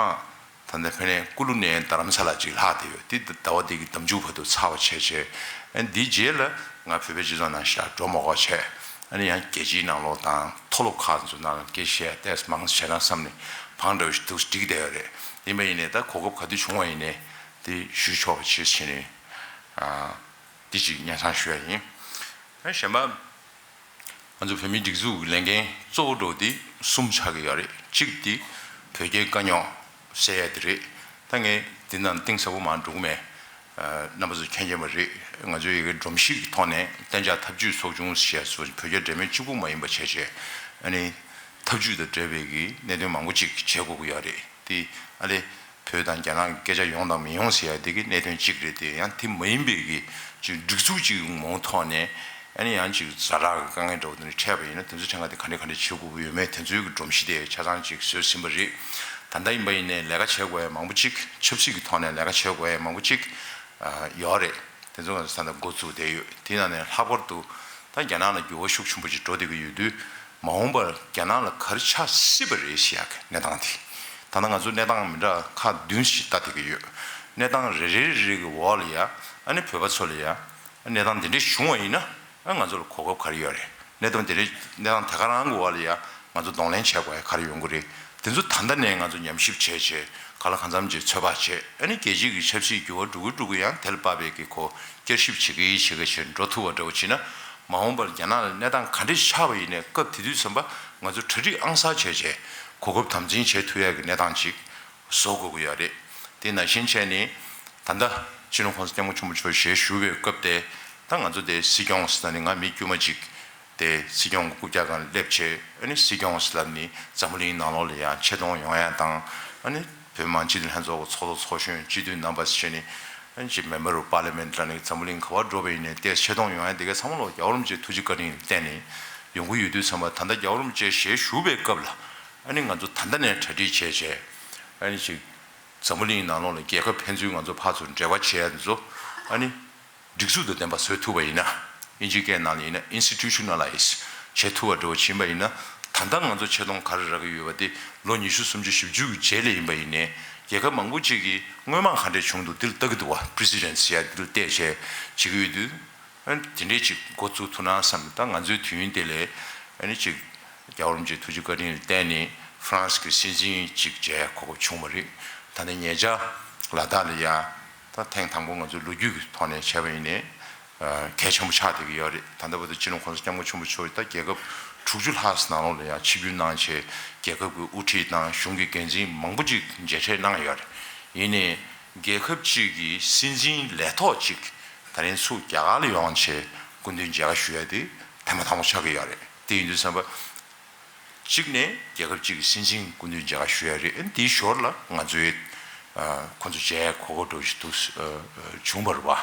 ད་ལྟ་ཕ་ནས་ཀུ་ལུ་ནས་རྡ་རམ་ས་ལ་ཅིག་ལྷག་བསྡད་ཡོད། དེ་ཟླ་བ་འདི་གི་ཟླ་མཇུག་བར་དུ་ཚར་བ་བྱས་བྱས། ཨ་ནི་འདིའི་རྗེས་ལ་ང་བོད་པའི་སྤྱི་ཚོགས་ནང་ཞག་འགྲོ་མ་དགོས་བྱས། ཨ་ནི་ཡང་རྒྱལ་སྤྱིའི་ནང་ལོགས་དང་མཐོ་སློབ་ཁག་ཚོ་ནང་ལ་སྐད་ཆ་བཤད་ཏེ་མང་ཆེ་ན་བསམ་ནས་བང་འདྲ་བོ་ཞིག་འདུག་འགྲིག་བསྡད་ཡོད་རེད། ཡིན་པ་ཡིན་ནའི་ད་གོ་སྐབས་ག་དུས་བྱུང་བ་ཡིན་ནའི་དེ་ཞུ་ཆོག་པ་བྱེད་བྱས་ནས་ཨ་འདི་ཅིག་སྙན་སེང་ཞུ་ཡ་ཡིན། ཨ་གཞན་པ། ང་ཚོ་བོད་མིའི་སྒྲིག་འཛུགས་ཀྱི་ལས་འགན་གཙོ་བོ་འདྲ་བོ་འདི་གསུམ་ཆགས་ཀྱི་ཡོད་རེད། གཅིག་འདི་བོད་རྒྱའི་དཀའ་རྙོག་སེལ་ཡས་དེ་རེད། ད་ངས་འདི་ནང་གཏིང་ཟབ་པོ་མར་འགྲོ་གི་མེད། ཨ་རྣམ་པ་ཚོ་མཁྱེན་མཁྱེན་པ་རེད། ང་ཚོའི་ཡ་གི་སྒྲོམ་གཞི་གི་ཐོག་ནས་གཏན་འཇགས་ཐབས་ཇུས་ཚོགས་ཆུང་ཞེས་སོགས་བོད་རྒྱ་འབྲེལ་མོལ་གཅིག་པུ་མ་ཡིན་པ་བྱས་བྱས། ཨ་ནི་ཐབས་ཇུས་དང་འབྲེལ་བའི་གི་གནད་དོན་མང་པོ་ཅིག་བྱེད་དགོས་ཀྱི་ཡོད་རེད། དེ་ཨ་ལེ། བོད་དང་རྒྱ་ནག་གི་སྐད་ཆ་ཡོང་དང་མི་ཡོང་ཟེར་ཡ་དེ་གི་གནད་དོན་གཅིག་རེད་དེ། ཡང་དེ་མ་ཡིན་པའི་གི་ཅིག་སྒྲིག་འཛུགས་ཅིག་ངོ་བོ་ཐོག་ནས་ཨ་ནི་ཡང་ཅིག་ཛ་དྲག་གི་དཀའ་ངལ་འདྲ་བོ་དེ་འདྲ་འཕྲད་པ་ཡིན་ན། དེ་ཚོ་ཕྲན་ག་དེ་ག་འདྲ་ག་འདྲ་བྱེད་དགོས་ཀྱི་ཡོད་མེད་དེ་ཚོའི་གི་སྒྲོམ་གཞི་དེ་ཆ་ཚང་ཅིག་བཟོས་ཟིན་པ་རེད། ད་ལྟ་ཡིན་པ་ཡིན་ནའི་ལས་ཀ་བྱེད་དགོས་ཡ་མང་པོ་ཅིག་ཆབ་སྲིད་ཀྱི་ཐོག་ནས་ལས་ཀ་བྱེད་དགོས་ཡ་མང་པོ་ཅིག་ཨ་ཡོད་རེད། དེ་ཚོ་ང་ཚོ་ད་ལྟ་འགོ་བཙུགས་བསྡད་ཡོད། དེ་ནང་ནས་ལྷག་པར་དུ་ད་རྒྱ་ནག་ལ་འགྱུར་བ་ཤུགས་ཆེན་པོ་ཅིག་འགྲོ་བསྡད་ཀྱི་ཡོད་དུས། མ་འོངས་པར་རྒྱ་ནག་ལ་ག་རེ་ཆགས་སྲིད་པ་རེད་ཞེས་ཡག་གི་གནས་སྟངས་དེ། ད་ལྟ་ང་ཚོ་གནས་སྟངས་མི་འདྲ་ཁག་བདུན་ཞིག་ལྟ་བསྡད་ཀྱི་ཡོད། གནས་སྟངས་རེ་རེ་རེ་རེ་གི་འོག་ལ་ཡ་ཨ་ནི་བོད་པ་ཚོ་ལ་ཡ་གནས་སྟངས་འདི་འདྲ་བྱུང་བ་ཡིན་ན། ཨ་ང་ཚོ་ལ་གོ་སྐབས་ག་རེ་ཡོད་རེད། གནད་དོན་དེ་རིགས་གནས་སྟངས་དེ་ག་རང་གི་འོག་ལ་ཡ་ང་ཚོ་གདོང་ལེན་བྱེད་དགོས་ཡ་ག་རེ་ཡོང་གི་རེད། དེ་ཚོ་ད་ལྟ་ནས་ང་ཚོ་ཉམས་ཞིབ་བྱས་བྱས་ག་ལ་གང་འཚམ་ཅིག་ཚོད་དཔག་བྱས། ཨ་ནི་རྒྱལ་སྤྱི་གི་ཆབ་སྲིད་འགྱུར་བ་འགྲོ་གི་འགྲོ་གི་ཡང་དེ་ལ་དཔག་པའི་གི་གོ་བསྐྱར་ཞིབ་བྱེད་གི་བྱེད་གི་བྱས་འགྲོ་ཐུབ་པ་འདྲ་བོ་བྱས་ན། མ་འོངས་པར་རྒྱ་ནག་ལ་གནས་སྟངས་ག་འདྲ་ཆགས་པ་ཡིན་ནའི་སྐབས་དེ་དུས་ཙམ་པ་ང་ཚོ་གྲ་སྒྲིག་ཨང་གསར་བྱས་བྱས་གོ་སྐབས་དམ་འཛིན་བྱེད་ཐུབ་ཡ་གི་གནས་སྟངས་ཅིག་བཟོ་དགོས་ཀྱི་ཡོད་རེད། དེ་ནང་བཞིན་བྱས་ནས་ད་ལྟ་སྤྱི་ནོར་༸གོང་ས་༸སྐྱབས་མགོན་ཆེན་པོ་མཆོག་ཞལ་བཞུགས་པའི་སྐབས་དེ། ད་ང་ཚོ་དེ་སྲིད་སྐྱོང་ཟེར་ན་ནི་ང་མི་དཀྱུས་མ་ཅིག་དེ་སྲིད་སྐྱོང་རྐུབ་བཀྱག་སྒང་སླེབས་བྱས། ཨ་ནི་སྲིད་སྐྱོང་ཟེར་ལབ་ནི་འཛམ་བུ་གླིང་ནང་ལོགས་ལ་ཡང་ཆེ་མཐོང་ཡོང་ཡ་དང་། ཨ་ནི་བོད་མི་མང་སྤྱི་འཐུས་ལྷན་ཚོགས་ཀྱི་ཚོགས་གཙོ་ཚོགས་གཞོན་སྤྱི་འཐུས་རྣམ་པ་ཟེར་ནི། ཨ་ནི་ཅིག་Member of Parliament ལབ་ནི་འཛམ་བུ་གླིང་ག་བར་འགྲོ་བ་ཡིན་ནའི་དེ་ཆེ་མཐོང་ཡོང་ཡ་དེ་ག་ཚང་མ་ལོག་རྒྱལ་བ་རིན་པོ་ཆེའི་ཐུགས་རྗེ་བཀའ་དྲིན་ལ་བརྟེན་ནས་ཡོང་གི་ཡོད་དུས་ཙམ་པ། ད་ལྟ་རྒྱལ་བ་རིན་པོ་ཆེ་ཞལ་བཞུགས་པའི་སྐབས་ལ་ཨ་ནི་ང་ཚོ་ད་ལྟ་ནས་གྲ་སྒྲིག་བྱས་བྱས། ཨ་ནི་ཅིག་འཛམ་བུ་གླིང་ནང་ལོགས་ལ་རྒྱལ་ཁབ་ཕན་ཚུན་ང་ཚོ་ཕར་ཚུར་འབྲེལ་བ་བྱེད་ཡ་ཚོ་ཨ་ནི་སྒྲིག་འཛུགས་དང་ལྡན་པ་བཟོས་ཐུབ་པ་ཡིན་ན། ཨིན་ཇིའི་སྐད་ནང་ལ་ཡིན་ན་Institutionalize བྱེད་ཐུབ་པ་འདྲ་བོ་ཕྱིན་པ་ཡིན་ན། ད་ལྟ་ང་ཚོ་ཆེ་མཐོང་ག་རེ་རག་གི་ཡོད་པ་དེ་ལོ་ཉི་ཤུ་སུམ་ཅུ་བཞི་བཅུ་གི་རྗེས་ལ་ཡིན་པ་ཡིན་ནའི། རྒྱལ་ཁབ་མང་པོ་ཅིག་གིས་སྔོན་མ་ག་འདྲས་བྱུང་འདུག་དེ་ལ་ལྟ་གི་འདུག་བ། Precedents ཡ་དེ་ལ་བལྟས་བྱས་བྱེད་ཀྱི་ཡོད་དུས། ཨ་ནི་དེ་འདྲས་ཅིག་འགོ་བཙུགས་ཐུབ་ན་བསམ། ད་ང་ཚོའི་དུས་ཡུན་དེ་ལས་ཨ་ནི་ཅིག་རྒྱལ་བ་རིན་པོ་ཆེའི་ཐུགས་རྗེ་བཀའ་དྲིན་ལ་བརྟེན་ནས་ཧྥ་རན་སི་གི་སྲིད་འཛིན་ཅིག་མཇལ་གོ་སྐབས་བྱུང་བ་རེད། ད་ལྟ་ཉེ་ཆར་ལ་དྭགས་ལ་ཡ་ད་ཐེངས་དང་པོ་ང་ཚོ་ལོ་རྒྱུས་ཀྱི་ཐོག་ནས་བྱས་པ་ཡིན་ནའི་གལ་ཆེན་པོ་ཆགས་བསྡད་ཀྱི་ཡོད་རེད། ད་ལྟ་བར་དུ་སྤྱི་ནོར་༸གོང་ས་༸སྐྱབས་མགོན་ཆེན་པོ་མཆོག་ད་རྒྱལ་ཁབ་དྲུག་ཅུ་ལྷག་ཙམ་ནང་ལོགས་ལ་ཡང་ཆིབས་བསྒྱུར་གནང་བྱས། རྒྱལ་ཁབ་ཀྱི་དབུ་ཁྲིད་དང་གཞུང་གི་འགན་འཛིན་མང་པོ་ཅིག་མཇལ་འཕྲད་གནང་ཡོད་རེད། ཡིན་ནའི་རྒྱལ་ཁབ་ཅིག་གི་སྲིད་འཛིན་ལས་ཐོག་ཅིག་ད་རིང་ཚུར་རྒྱ་གར་ལ་ཡོང་བྱས་སྐུ་མདུན་མཇལ་ཁ་ཞུ་ཡ་དེ་ཐེངས་མ་དང་པོ་ཆགས་ཀྱི་ཡོད་རེད། དེ་ཡིན་དུས་ཙམ་པ། གཅིག་ནས་རྒྱལ་ཁབ་གཅིག་གི་སྲིད་འཛིན་སྐུ་མདུན་མཇལ་ཁ་ཞུ་ཡ་རེད། དེའི་ཞོར་ལ་ང་ཚོའི་ཨ་ཁོང་ཚོ་མཇལ་གོ་སྐབས་འདྲ་ཞིག་ཏུ་ཨ་བྱུང་བ་རེད་བ།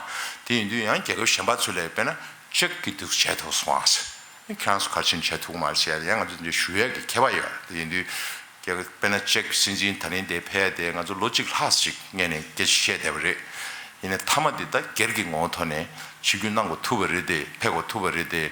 དེ་ཡིན་དུས་ཡང་རྒྱལ་ཁབ་གཞན་པ་ཚོ་ལ་དཔེར་ན་ཅེཀ་གི་འདུག་མཇལ་ཐུབ་སོང་ཨ་ཟེར། ཁྱེད་རང་ཚོ་ག་རེ་བྱས་ནས་མཇལ་ཐུབ་ཀྱི་མ་རེད་ཟེར་ཡ་ཡང་ང་ཚོ་འདི་ཞུ་ཡ་གི་ཁྱད་པར་ཡོད་རེད། དེ་ཡིན་དུས་རྒྱལ་ཁབ་དཔེར་ན་ཅེཀ་སྲིད་འཛིན་ད་རིང་དེ་ཕེབས་ཡ་དེ་ང་ཚོ་ལོ་གཅིག་ལྷག་ཅིག་སྔོན་ནས་སྐད་ཆ་བཤད་བསྡད་པ་རེད། ཡིན་ནའི་མཐའ་མ་འདི་ད་སྒེར་གྱི་ངོ་བོ་ཐོག་ནས་ཆིབས་བསྒྱུར་གནང་དགོས་ཐུག་པ་རེད་དེ། ཕེབས་དགོས་ཐུག་པ་རེད་དེ།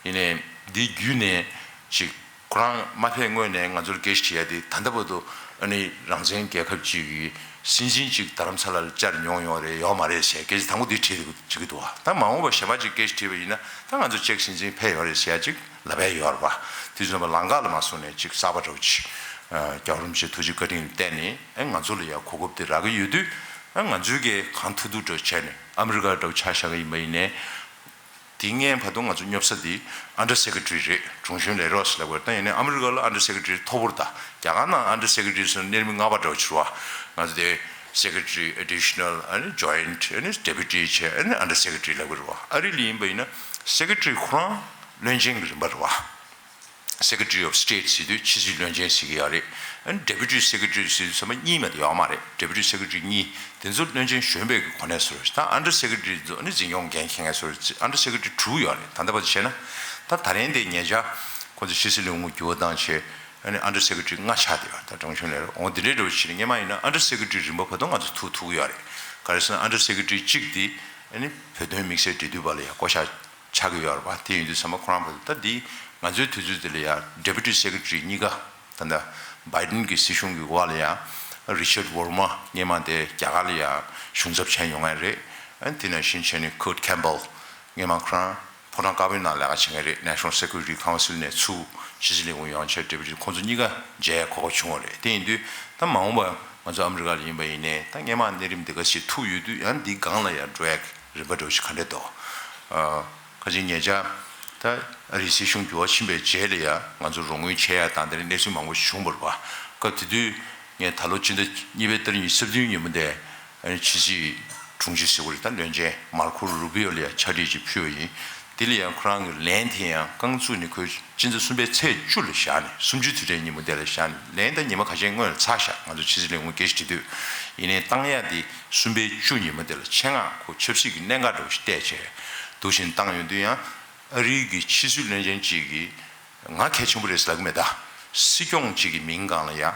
ཡིན་ནའི་འདི་བརྒྱུད་ནས་ཅིག་ཁོ་རང་མ་ཕེབས་སྔོན་ནས་ང་ཚོར་སྐད་ཆ་དྲིས་ཡ་དེ། ད་ལྟ་བར་དུ་ཨ་ནི་རང་བཙན་རྒྱལ་ཁབ་ཅིག་གི་སྲིད་འཛིན་ཅིག་རྡ་རམ་ས་ལ་ལ་བཅར་མྱོང་ཡོད་རེད་ཡོད་མ་རེད་ཟེར་སྐད་ཆ་དང་པོ་འདི་དྲིས་འདུག་ཅིག་གི་འདུག་བ། ད་མ་འོངས་པ་གཞན་པ་ཅིག་སྐད་ཆ་དྲིས་པ་ཡིན་ན་ད་ང་ཚོ་ཅེཀ་སྲིད་འཛིན་ཕེབས་ཡོད་རེད་ཟེར་ཡ་ཅིག་ལབ་ཡ་ཡོད་རེད་བ། དེ་ཚོ་ལམ་ཁ་ལ་མ་སོང་ནས་ཅིག་གསར་པ་འདྲ་བོ་ཅིག་རྒྱལ་བ་རིན་པོ་ཆེ་ཐུགས་རྗེ་བཀའ་དྲིན་ལ་བརྟེན་ནས་ཨ་ང་ཚོ་ལ་ཡ་གོ་སྐབས་དེ་རག་གི་ཡོད་དུས། ཨ་ང་ཚོའི་གི་གང་ཐུབ་ཐུབ་འདྲ་བྱས་ནས་ཨ་མི་རི་ཀ་འདྲ་བོ་ཆ་བཞག་གི་ཡིན་པ་ཡིན་ནའི། དེ་སྔོན་བར་དུ་ང་ཚོ་སྙོབ་ས་དེ་Under Secretary རེད། དྲུང་གཞོན་ལས་རོགས་ལབ་དགོས་རེད། ད་ཡིན་ནའི་ཨ་མི་རི་ཀ་ལ་Under Secretary མཐོ་པོ་རེད། ད་རྒྱ་གར་ནང་Under Secretary ཟེར་ན་སྣེ་རིམ་ལྔ་པ་འདྲ་བོ་ཅིག་རེད་བ། ང་ཚོ་དེ་Secretary Additional ཨ་ནི་Joint ཨ་ནི་Deputy བྱས་ཨ་ནི་Under Secretary ལབ་དགོས་རེད་བ། ཨ་རི་ལ་ཡིན་པ་ཡིན་ན་Secretary ཁོ་རང་བློན་ཆེན་གྱི་རིམ་པ་རེད་བ། Secretary of State ཟེར་དུས་ཕྱི་སྲིད་བློན་ཆེན་ཟེར་གྱི་ཡོད་རེད། ཨ་ནི་Deputy Secretary ཟེར་དུས་ཚང་མ་གཉིས་མ་གཏོགས་ཡོད་མ་རེད། Deputy Secretary གཉིས་དེ་ཚོ་བློན་ཆེན་གཞོན་པའི་གི་གོ་གནས་བཟོ་རེད། ད་Under Secretary ཚོ་ཨ་ནི་འཛིན་སྐྱོང་འགན་འཁྱེར་མཁན་བཟོ་རེད། Under Secretary དྲུག་ཡོད་རེད། ད་ལྟ་བར་དུ་བྱས་ན། ད་ད་རིང་དེ་ཉེ་ཆར་ཁོང་ཚོ་ཕྱི་སྲིད་བློན་ཁོངས་འགྱུར་བ་བཏང་བྱས་ཨ་ནི་Under Secretary ལྔ་ཆགས་བསྡད་ཡོད་རེད། ད་དྲུང་གཞོན་ལས་རོགས་འོང་དེ་འདྲའི་འདྲ་བོ་བྱས་ནས་སྔོན་མ་ཡིན་ན་Under Secretary རིམ་པ་བར་དུ་ང་ཚོ་ཐུག་ཐུག་གི་ཡོད་རེད། ག་རེ་ཟེར་ན་Under Secretary གཅིག་དེ་ཨ་ནི་བོད་དོན་དམིགས་བསལ་འབྲེལ་མཐུད་པ་ལ་ཡ་བསྐོ་བཞག་ཆགས་ཀྱི་ཡོད་རེད་པ། དེ་ཡིན་དུས་ཚང་མ་ཁོ་རང་བར་དུ་ད་འདི་ང་ཚོའི་དུས་ཚོད་འདི་ལ་ཡ་Deputy Secretary གཉིས་ཀ་ད་ལྟ་Biden གྱི་སྲིད་གཞུང་གི་འོག་ལ་ཡ་Richard Verma སྔོན་མ་དེ་རྒྱ་གར་ལ་ཡ་གཞུང་ཚབ་བྱས་མྱོང་མཁན་རེད། ཨ་དེ་ནང་བཞིན་བྱས་ནས་Kurt Campbell སྔོན་མ་ཁོ་རང་ཕོ་བྲང་དཀར་པོའི་ནང་ལས་ཀ་བྱེད་མཁན་རེད། National Security Council ནས་ཚུར་ཕྱི་སྲིད་བློན་ཁོངས་ཡོང་བྱས་Deputy ཁོང་ཚོ་གཉིས་ཀ་མཇལ་གོ་སྐབས་བྱུང་བ་རེད། དེ་ཡིན་དུས་ད་མ་འོངས་པ་ང་ཚོ་ཨ་མི་རི་ཀ་ལ་ཡིན་པ་ཡིན་ནའི་ད་སྔོན་མ་གནས་རིམ་འདི་ག་ཞིག་ཐུག་ཡོད་དུས་ཡང་འདི་སྒང་ལ་ཡ་འགྲོ་ཡ་རིམ་པ་འདྲ་བོ་ཞིག་ག་འདྲས་འདུག་ཨ། ཁ་ཅིག་ཉེ་ཆར་ད་ཨ་རིའི་སྲིད་གཞུང་འགྱུར་བ་ཕྱིན་པའི་རྗེས་ལ་ཡང་ང་ཚོ་རོགས་དངུལ་ཆད་ཡ་དང་དེ་འདྲའི་གནས་ཚུལ་མང་པོ་བྱུང་བ་རེད་པ། སྐབས་དེ་དུས་ངས་ད་ལོ་སྤྱི་ཟླ་གཉིས་པའི་ཏ་རིག་ཉི་ཤུ་རྩ་བདུན་ཉིན་མོ་དེ་ཨ་ནི་ཕྱི་སྲིད་དྲུང་ཆེ་ཟེར་དགོས་རེད། ད་བློན་ཆེན་མར་ཁོ་རུ་བྷི་ཨོ་ལ་ཡང་ཕྱག་བྲིས་ཅིག་ཕུལ་བ་ཡིན། དེ་ལ་ཡང་ཁོ་རང་གི་ལན་དེ་ཡང་རྐང་བཙུགས་ནས་ཁོས་སྤྱི་ཟླ་གསུམ་པའི་ཚེས་བཅུ་ལ་བཞག་ནས་གསུམ་བཅུའི་དུས་དྲན་ཉིན་མོ་དེ་ལ་བཞག་ནས་ལན་ད་ཉི་མ་ཁ་ཤས་སྔོན་ལ་ཚར་བཞག་ང་ཚོ་ཕྱི་སྲིད་བློན་ཁོང་སྐད་ཆ་དྲིས་དུས། ཡིན་ནའི་བཏང་ཡ་དེ་གསུམ་པའི་བཅུ་ཉིན་མོ་དེ་ལ་ཆེད་མངགས་ཁོ་ཆབ་སྲིད་ཀྱི་གནད་འགག་འདྲ་བོ་ཞིག་བལྟས་བྱས་འདུག་བཞིན་བཏང་ཡོང་དུས་ཡང་། ཨ་རིའི་གི་ཕྱི་སྲིད་བློན་ཆེན་གཅིག་གིས་ང་གལ་ཆེན་པོ་རེད་ཟེར་ལབ་ཀྱི་མེད། ད་སྲིད་སྐྱོང་གཅིག་གི་མིང་སྒང་ལ་ཡ་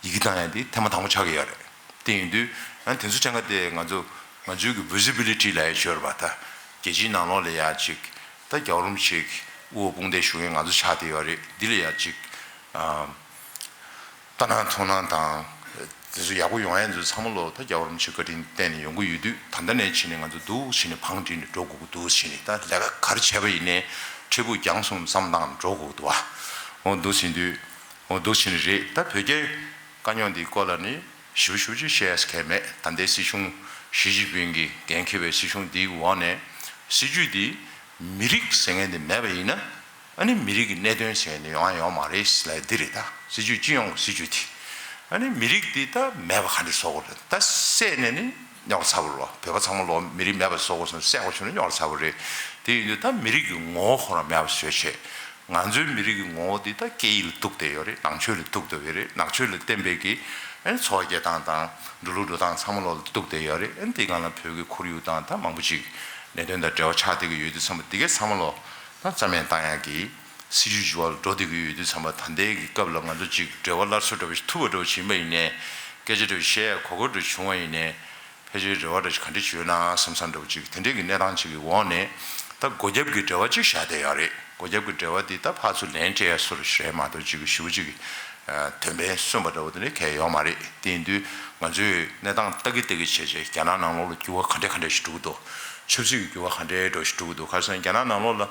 ཡི་གེ་བཏང་ཡ་དེ་ཐེངས་མ་དང་པོ་ཆགས་ཀྱི་ཡོད་རེད། དེ་ཡིན་དུས་ཨ་དེ་ཚོ་ཕྲན་ག་དེ་ང་ཚོ་ང་ཚོའི་གི་ཝི་ཛི་བི་ལི་ཊི་ལབ་ཡ་ཅིག་ཡོད་རེད་པ། ད་རྒྱལ་སྤྱིའི་ནང་ལོགས་ལ་ཡ་ཅིག་ད་རྒྱལ་བ་རིན་པོ་ཆེ་གི་དབུ་འོག་དཔུང་སྡེ་ཞུ་མཁན་ང་ཚོ་ཆགས་བསྡད་ཡོད་རེད། འདི་ལ་ཡ་ཅིག་ཨ། ལྟ་སྣང་མཐོང་སྣང་དང་། དེ་ཚོ་ཡག་པོ་ཡོང་ཡ་ཚོ་ཚང་མ་ལོ་ད་རྒྱལ་བ་རིན་པོ་ཆེ་བཀའ་དྲིན་བརྟེན་ནས་ཡོང་གི་ཡོད་དུས། ད་ལྟ་ནས་ཕྱིན་ནས་ང་ཚོ་འདུག་ཕྱིན་ནས་བང་སྒྲིག་ནས་འགྲོ་དགོས་ཀྱི་འདུག་ཕྱིན་ནས་ད་ལས་ཀ་ག་རེ་བྱས་པ་ཡིན་ནའི་འཕྲལ་ཕུགས་རྒྱང་སོང་བསམ་སྟངས་འགྲོ་དགོས་ཀྱི་འདུག་བ། འོ་འདུག་ཕྱིན་དུས་འོ་འདུག་ཕྱིན་ནས་རེད། ད་བོད་རྒྱའི་དཀའ་རྙོག་འདིའི་སྐོར་ལ་ནི་ཞིབ་ཞིབ་ཅིག་བཤད་ཡ་གལ་མེད། ད་ལྟའི་སྲིད་གཞུང་ཞི་ཅིན་ཕིང་གིས་འགན་འཁྱེར་བའི་སྲིད་གཞུང་འདིའི་འོག་ནས་སྲིད་ཇུས་འདི་མི་རིགས་ཟེར་མཁན་འདི་མེད་པ་ཡིན་ན། ཨ་ནི་མི་རིགས་ཀྱི་གནད་དོན་ཟེར་ནས་ཡོང་ཡ་ཡོད་མ་རེད་ལབ་ཡ་འདི་རེད། ད་སྲིད་ཇུས་སྤྱི་ཡོངས་ཀྱི་སྲིད་ཇུས་དེ། ཨ་ནི་མི་རིགས་འདི་ད་མེད་པ་ག་འདྲ་བཟོ་དགོས་རེད། ད་བསད་ནས་ནི་རྙོག་ཚ་པོ་རེད་བ། བོད་པ་ཚང་མ་ལོ་མི་རིགས་མེད་པ་བཟོ་དགོས་སོང་བསད་དགོས་བྱུང་ན་རྙོག་ཚ་པོ་རེད། དེ་ཡིན་དུས་ད་མི་རིགས་ཀྱི་ངོ་བོ་ཁོ་རང་མེད་པ་བཟོས་བྱས། ང་ཚོའི་མི་རིགས་ཀྱི་ངོ་བོ་འདི་ད་སྐད་ཡིག་ལ་གཏུགས་བསྡད་ཡོད་རེད། ནང་ཆོས་ལ་གཏུགས་བསྡད་ཡོད་རེད། ནང་ཆོས་ལ་བརྟེན་པའི་གི་ཨ་ནི་འཚོ་བ་སྐྱེལ་སྟངས་དང་འགྲོ་ལུགས་འགྲོ་སྟངས་ཚང་མ་ལོ་ལ་གཏུགས་བསྡད་ཡོད་རེད། ཨ་ནི་དེའི་སྒང་ལ་བོད་ཀྱི་ཁོར་ཡུག་དང་ད་མང་པོ་ཅིག་གནད་དོན་དང་འབྲེལ་བ་ཆགས་བསྡད་ཀྱི་ཡོད་དུས་ཙམ་པ་འདི་གའི་ཚང་མ་ལོ། ད་རྩ་མེད་བཏང་ཡག་གི་སྲིད་ཇུས་ཀྱི་བར་འགྲོ་བསྡད་ཀྱི་ཡོད་དུས་ཙམ་པ། ད་ལྟའི་གི་སྐབས་ལ་ང་ཚོ་ཅིག་འབྲེལ་བ་སླར་གསོ་འདྲ་བོ་ཞིག་ཐུབ་པ་འདྲ་བོ་ཞིག་ཡིན་པ་ཡིན་ནའི། སྐད་ཆ་འདྲ་བོ་བཤད་ཡག་གོ་སྐབས་འདྲ་བོ་བྱུང་བ་ཡིན་ནའི། ཕལ་ཆེར་རེ་བ་འདྲ་ཞིག་ག་འདྲ་བྱུང་ན་བསམ་བསམ་འདྲ་བོ་ཅིག་དེ་འདྲའི་གི་གནས་སྟངས་ཅིག་གི་འོག་ནས། ད་སྒོ་རྒྱབ་ཀྱི་འབྲེལ་བ་ཅིག་བཞག་བསྡད་ཡོད་རེད། སྒོ་རྒྱབ་ཀྱི་འབྲེལ་བ་འདི་ད་ཕར་ཚུར་ལན་སྤྲད་ཡག་སོར་རེད་མ་གཏོགས་ཅིག་གི་ཞེ་པོ་ཅིག་གི་དོན་ཕན་སོན་པ་འདྲ་བོ་དེ་འདྲ་གང་ཡང་ཡོད་མ་རེད། དེ་ཡིན་དུས་ང་ཚོས་གནས་སྟངས་ལྟ་གི་ལྟ་གི་བྱས་བྱས་རྒྱ་ནག་ནང་ལོགས་ལ་འགྱུར་བ་ག་འདྲ་ག་འདྲ་ཞིག་འགྲོ་གི་འདུག་ཆབ་སྲིད་ཀྱི་འགྱུར་བ་ག་འདྲ་འདྲ་བོ་ཞིག་འགྲོ་གི་འདུག་ག་རེ་ཟེར་ན་རྒྱ་ནག་ནང་ལོགས་ལ།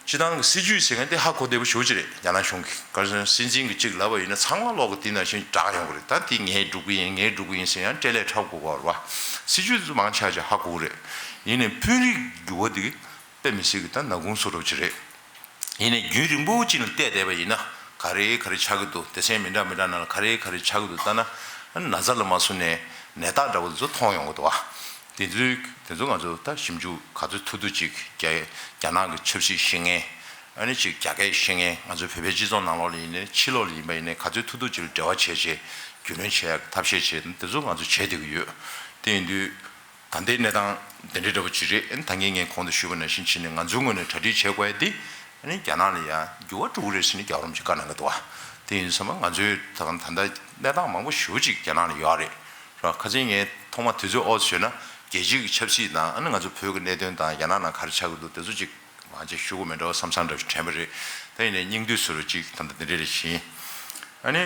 སྤྱིར་བཏང་གི་སྲིད་ཇུས་ཟེར་མཁན་དེ་ཧ་གོ་བདེ་པོ་ཞེ་པོ་ཅིག་རེད། རྒྱ་ནག་གཞུང་གིས་ག་རེ་ཟེར་ན་སྲིད་འཛིན་གྱིས་གཅིག་ལབ་པ་ཡིན་ན་ཚང་མ་ལོག་གི་དེ་ནང་བཞིན་བསྒྲགས་ཡོང་གི་རེད། ད་དེ་ངས་སྒྲུབ་གི་ཡིན། ངས་སྒྲུབ་གི་ཡིན་ཟེར་ཡང་སྤྲེལ་ལད་འཁྲབ་དགོས་པ་རེད་བ། སྲིད་ཇུས་དེ་ཚོ་མང་ཆེ་ཆེ་ཧ་གོ་གི་རེད། ཡིན་ནའི་དཔོན་རིགས་འགྱུར་བ་དེ་དཔེ་མི་སྲིད་ཀྱི་ད་ནག་ཁུང་བཟོ་འདྲ་ཅིག་རེད། ཡིན་ནའི་རྒྱུན་རིང་པོ་ཅིག་ལ་བལྟས་བསྡད་པ་ཡིན་ན་ག་རེ་ག་རེ་ཆགས་ཀྱི་འདུག་སྡེ་ཚན་མི་འདྲ་མི་འདྲ་ནང་ལ་ག་རེ་ག་རེ་ཆགས་ཀྱི་འདུག་ལྟ་ན། ན་ཚ་ལ་མ་སོང་ནས་ནད་རྟགས་འདྲ་བོ་དེ་ཚོ་མཐོང་ཡོང་གི་འདུག་བ། དེ་ཚོའི་དེ་ཚོ་ང་ཚོ་ད་ཞིབ་འཇུག་ག་ཚོད་ཐུབ་ཐུབ་ཅིག་རྒྱ་རྒྱ་ནག་གི་ཆབ་སྲིད་ཤེས་མཁན། ཨ་ནི་ཅིག་རྒྱ་སྐད་ཤེས་མཁན། ང་ཚོ་བོད་པའི་སྤྱི་ཚོགས་ནང་ལོགས་ལ་ཡིན་ནའི་ཕྱི་ལོགས་ལ་ཡིན་པ་ཡིན་ནའི་ག་ཚོད་ཐུབ་ཐུབ་ཅིག་ལ་འབྲེལ་བ་བྱས་བྱས་རྒྱུས་ལོན་བྱེད་ཡག་གི་ཐབས་ཤེས་བྱས་དེ་ཚོ་ང་ཚོ་བྱས་བསྡད་ཀྱི་ཡོད། དེ་ཡིན་དུས། ད་ལྟའི་གནས་སྟངས་འདི་འདྲའི་འདྲ་པོ་ཅིག་རེད། ཨ་ནི་ད་གིན་ངས་གོང་དུ་ཞུས་པ་ནང་བཞིན་བྱས་ནས་ང་ཚོའི་ངོས་ནས་གྲ་སྒྲིག་བྱེད་དགོས་ཡ་དེ། ཨ་ནི་རྒྱ་ནག་ལ་ཡ་འགྱུར་བ་འགྲོ་གི་རེད་ཟེར་ནས་རྒྱལ་བ་རིན་པོ་ཆེས་བཀའ་གནང་གི་འདུག་བ། དེ་ཡིན་ཙང་ང་ཚོའི་ད་ད་ལྟ་གནས་སྟངས་མང་པོ་ཞེ་པོ་ཅིག་རྒྱ་ནག་ལ་ཡོད་རེད། ར་ཁ་སང་ངས་ཐོག་མ་དུས་ཚོད་ཨོ་ཙམ་བྱས་ན་རྒྱལ་སྤྱིའི་གི་ཆབ་སྲིད་དང་། ཨ་ནི་ང་ཚོ་བོད་ཀྱི་གནད་དོན་དང་རྒྱ་ནག་ནང་ག་རེ་ཆགས་ཀྱི་འདུག་དེ་ཚོ་ཅིག་མང་ཆེ་ཞུ་དགོས་མེད་འདྲ་བ་བསམ་བསམ་འདྲ་ཞིག་དྲན་པ་རེད། ད་ཡིན་ནའི་སྙིང་བསྡུས་བཟོ་འདྲ་ཅིག་ད་ལྟ་འདི་འདྲ་རེ་བཞིན། ཨ་ནི།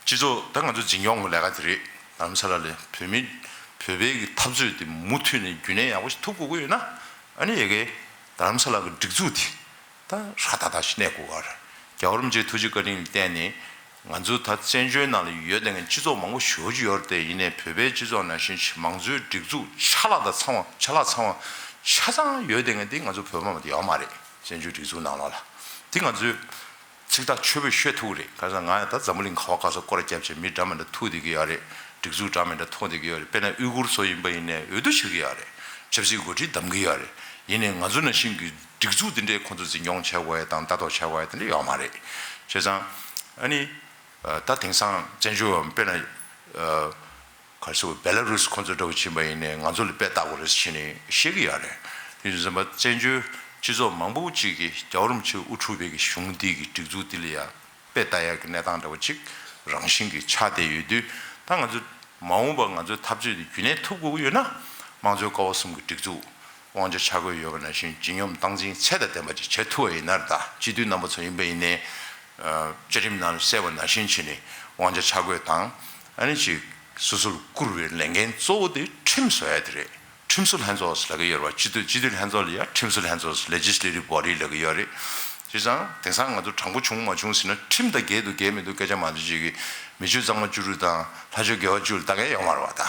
སྤྱི་ཚོགས་ད་ང་ཚོ་འཛིན་སྐྱོང་གི་ལས་ཀ་དེ་རེད། རྡ་རམ་ས་ལ་ལ་བོད་མི་བོད་པའི་གི་འཐབ་རྩོད་དེ་མུ་མཐུད་ནས་རྒྱུན་གནས་ཡག་པོ་ཞིག་ཐུབ་དགོས་ཀྱི་ཡོད་ན། ཨ་ནི་ཡ་གི་རྡ་རམ་ས་ལ་གི་སྒྲིག་འཛུགས་དེ་ད་ཧྲ་ཏག་ཏག་ཞིག་གནས་དགོས་ཀྱི་རེད། རྒྱལ་བ་རིན་པོ་ཆེའི་ཐུགས་རྗེ་བཀའ་དྲིན་ལ་བརྟེན་ནས་ང་ཚོ་ད་བཙན་བྱོལ་ནང་ལ་ཡོད་བསྡད་མཁན་སྤྱི་ཚོགས་མང་པོ་ཞེ་པོ་ཅིག་ཡོད་རེད་དེ། ཡིན་ནའི་བོད་པའི་སྤྱི་ཚོགས་ནང་བཞིན་མང་གཙོའི་སྒྲིག་འཛུགས་ཆ་ལག་དང་ཚང་བ་ཆ་ལག་ཚང་བ་ཆ་ཚང་ཡོད་བསྡད་མཁན་དེ་ང་ཚོ་བོད་པ་མ་གཏོགས་ཡོད་མ་རེད། བཙན་བྱོལ་སྒྲིག་འཛུགས་ནང་ལོགས་ལ་དེ་ང་ཚོས། ཚིག་ཐག་ཆོད་པོས་ཤོད་ཐུབ་ཀྱི་རེད། ག་རེ་ཟེར་ན་ང་ཡང་ད་འཛམ་བུ་གླིང་ག་བ་ག་ས་སྐོར་ར་བརྒྱབ་བྱས་མི་འདྲ་མི་འདྲ་ཐུག་བསྡད་ཀྱི་ཡོད་རེད། སྒྲིག་འཛུགས་འདྲ་མི་འདྲ་མཐོང་བསྡད་ཀྱི་ཡོད་རེད། དཔེར་ན་ཨུ་གུར་ཚོ་ཡིན་པ་ཡིན་ནའི་འོས་བསྡུ་བྱེད་ཀྱི་ཡོད་རེད། ཆབ་སྲིད་འགོ་ཁྲིད་བདམས་ཀྱི་ཡོད་རེད། ཡིན་ནའི་ང་ཚོ་ནང་བཞིན་གྱི་སྒྲིག་འཛུགས་འདི་འདྲའི་ཁོང་ཚོ་འཛིན་སྐྱོང་བྱེད་དགོས་ཡ་དང་ལྟ་རྟོག་བྱེད་དགོས་ཡ་དེ་འདྲ་ཡོད་མ་རེད། བྱས་ཙང་ཨ་ནི་ད་དེང་སང་བཙན་བྱོལ་བ་དཔེར་ན། ག་རེ་ཟེར། བེ་ལ་རུས་ཁོང་ཚོ་འདྲ་བོ་ཕྱིན་པ་ཡིན་ནའི་ང་ཚོ་ལ་དཔེ་ལྟ་དགོས་རེད་ཟེར་ནས་བཤད་ཀྱི་ཡོད་རེད། དེ་ཡིན་ཙང་བཙན་བྱོལ་སྤྱི་ཚོགས་མང་པོ་ཅིག་གིས་རྒྱལ་བ་རིན་པོ་ཆེས་དབུ་ཁྲིད་པའི་གི་གཞུང་འདི་གི་སྒྲིག་འཛུགས་འདི་ལ་ཡ་དཔེ་ལྟ་ཡག་གི་གནས་སྟངས་འདྲ་བོ་ཅིག་རང་བཞིན་གྱིས་ཆགས་བསྡད་ཡོད་དུས། ད་ང་ཚོ་མ་འོངས་པར་ང་ཚོའི་འཐབ་རྩོད་འདི་རྒྱུན་གནས་ཐུབ་དགོས་ཀྱི་ཡོད་ན། དམངས་གཙོའི་ཀ་བ་གསུམ་གྱི་སྒྲིག་འཛུགས་དབང་ཆ་ཆ་བགོས་ཡོད་པ་ནང་བཞིན་ལྗིད་སྙོམས་སྟངས་འཛིན་ཚད་དང་ལྡན་པ་ཅིག་བྱེད་ཐུབ་པ་ཡིན་ན། ད་སྤྱི་འཐུས་རྣམ་པ་ཚོ་ཡིན་པ་ཡིན་ནའི། བཅའ་ཁྲིམས་ནང་གསལ་བ་ནང་བཞིན་བྱས་ནས་དབང་ཆ་ཆ་བགོས་དང་། ཨ་ནི་ཅིག་སོ་སོར་བསྐུར་བའི་ལས་འགན་གཙོ་བོ་དེ་ཁྲིམས་བཟོ་ཡ་དེ་རེད། ཁྲིམས་བཟོ་ལྷན་ཚོགས་ལབ་ཀྱི་ཡོད་རེད་བ། སྤྱི་འཐུས་སྤྱི་འཐུས་ལྷན་ཚོགས་ལ་ཡ་ཁྲིམས་བཟོ་ལྷན་ཚོགས་Legislative Body་ལབ་ཀྱི་ཡོད་རེད། བྱས་ཙང་དེང་སང་ང་ཚོ་དྲང་པོ་བྱུང་མ་བྱུང་ཟེར་ན་ཁྲིམས་དང་འགལ་འདུག་འགལ་མི་འདུག་སྐད་ཆ་མང་ཆེ་ཅིག་གིས་མི་ཆོས་གཙང་མ་བཅུ་དྲུག་དང་ལྷ་ཆོས་དགེ་བ་བཅུ་ལ་ལྟ་མཁན་ཡོད་མ་རེད་བ། ད་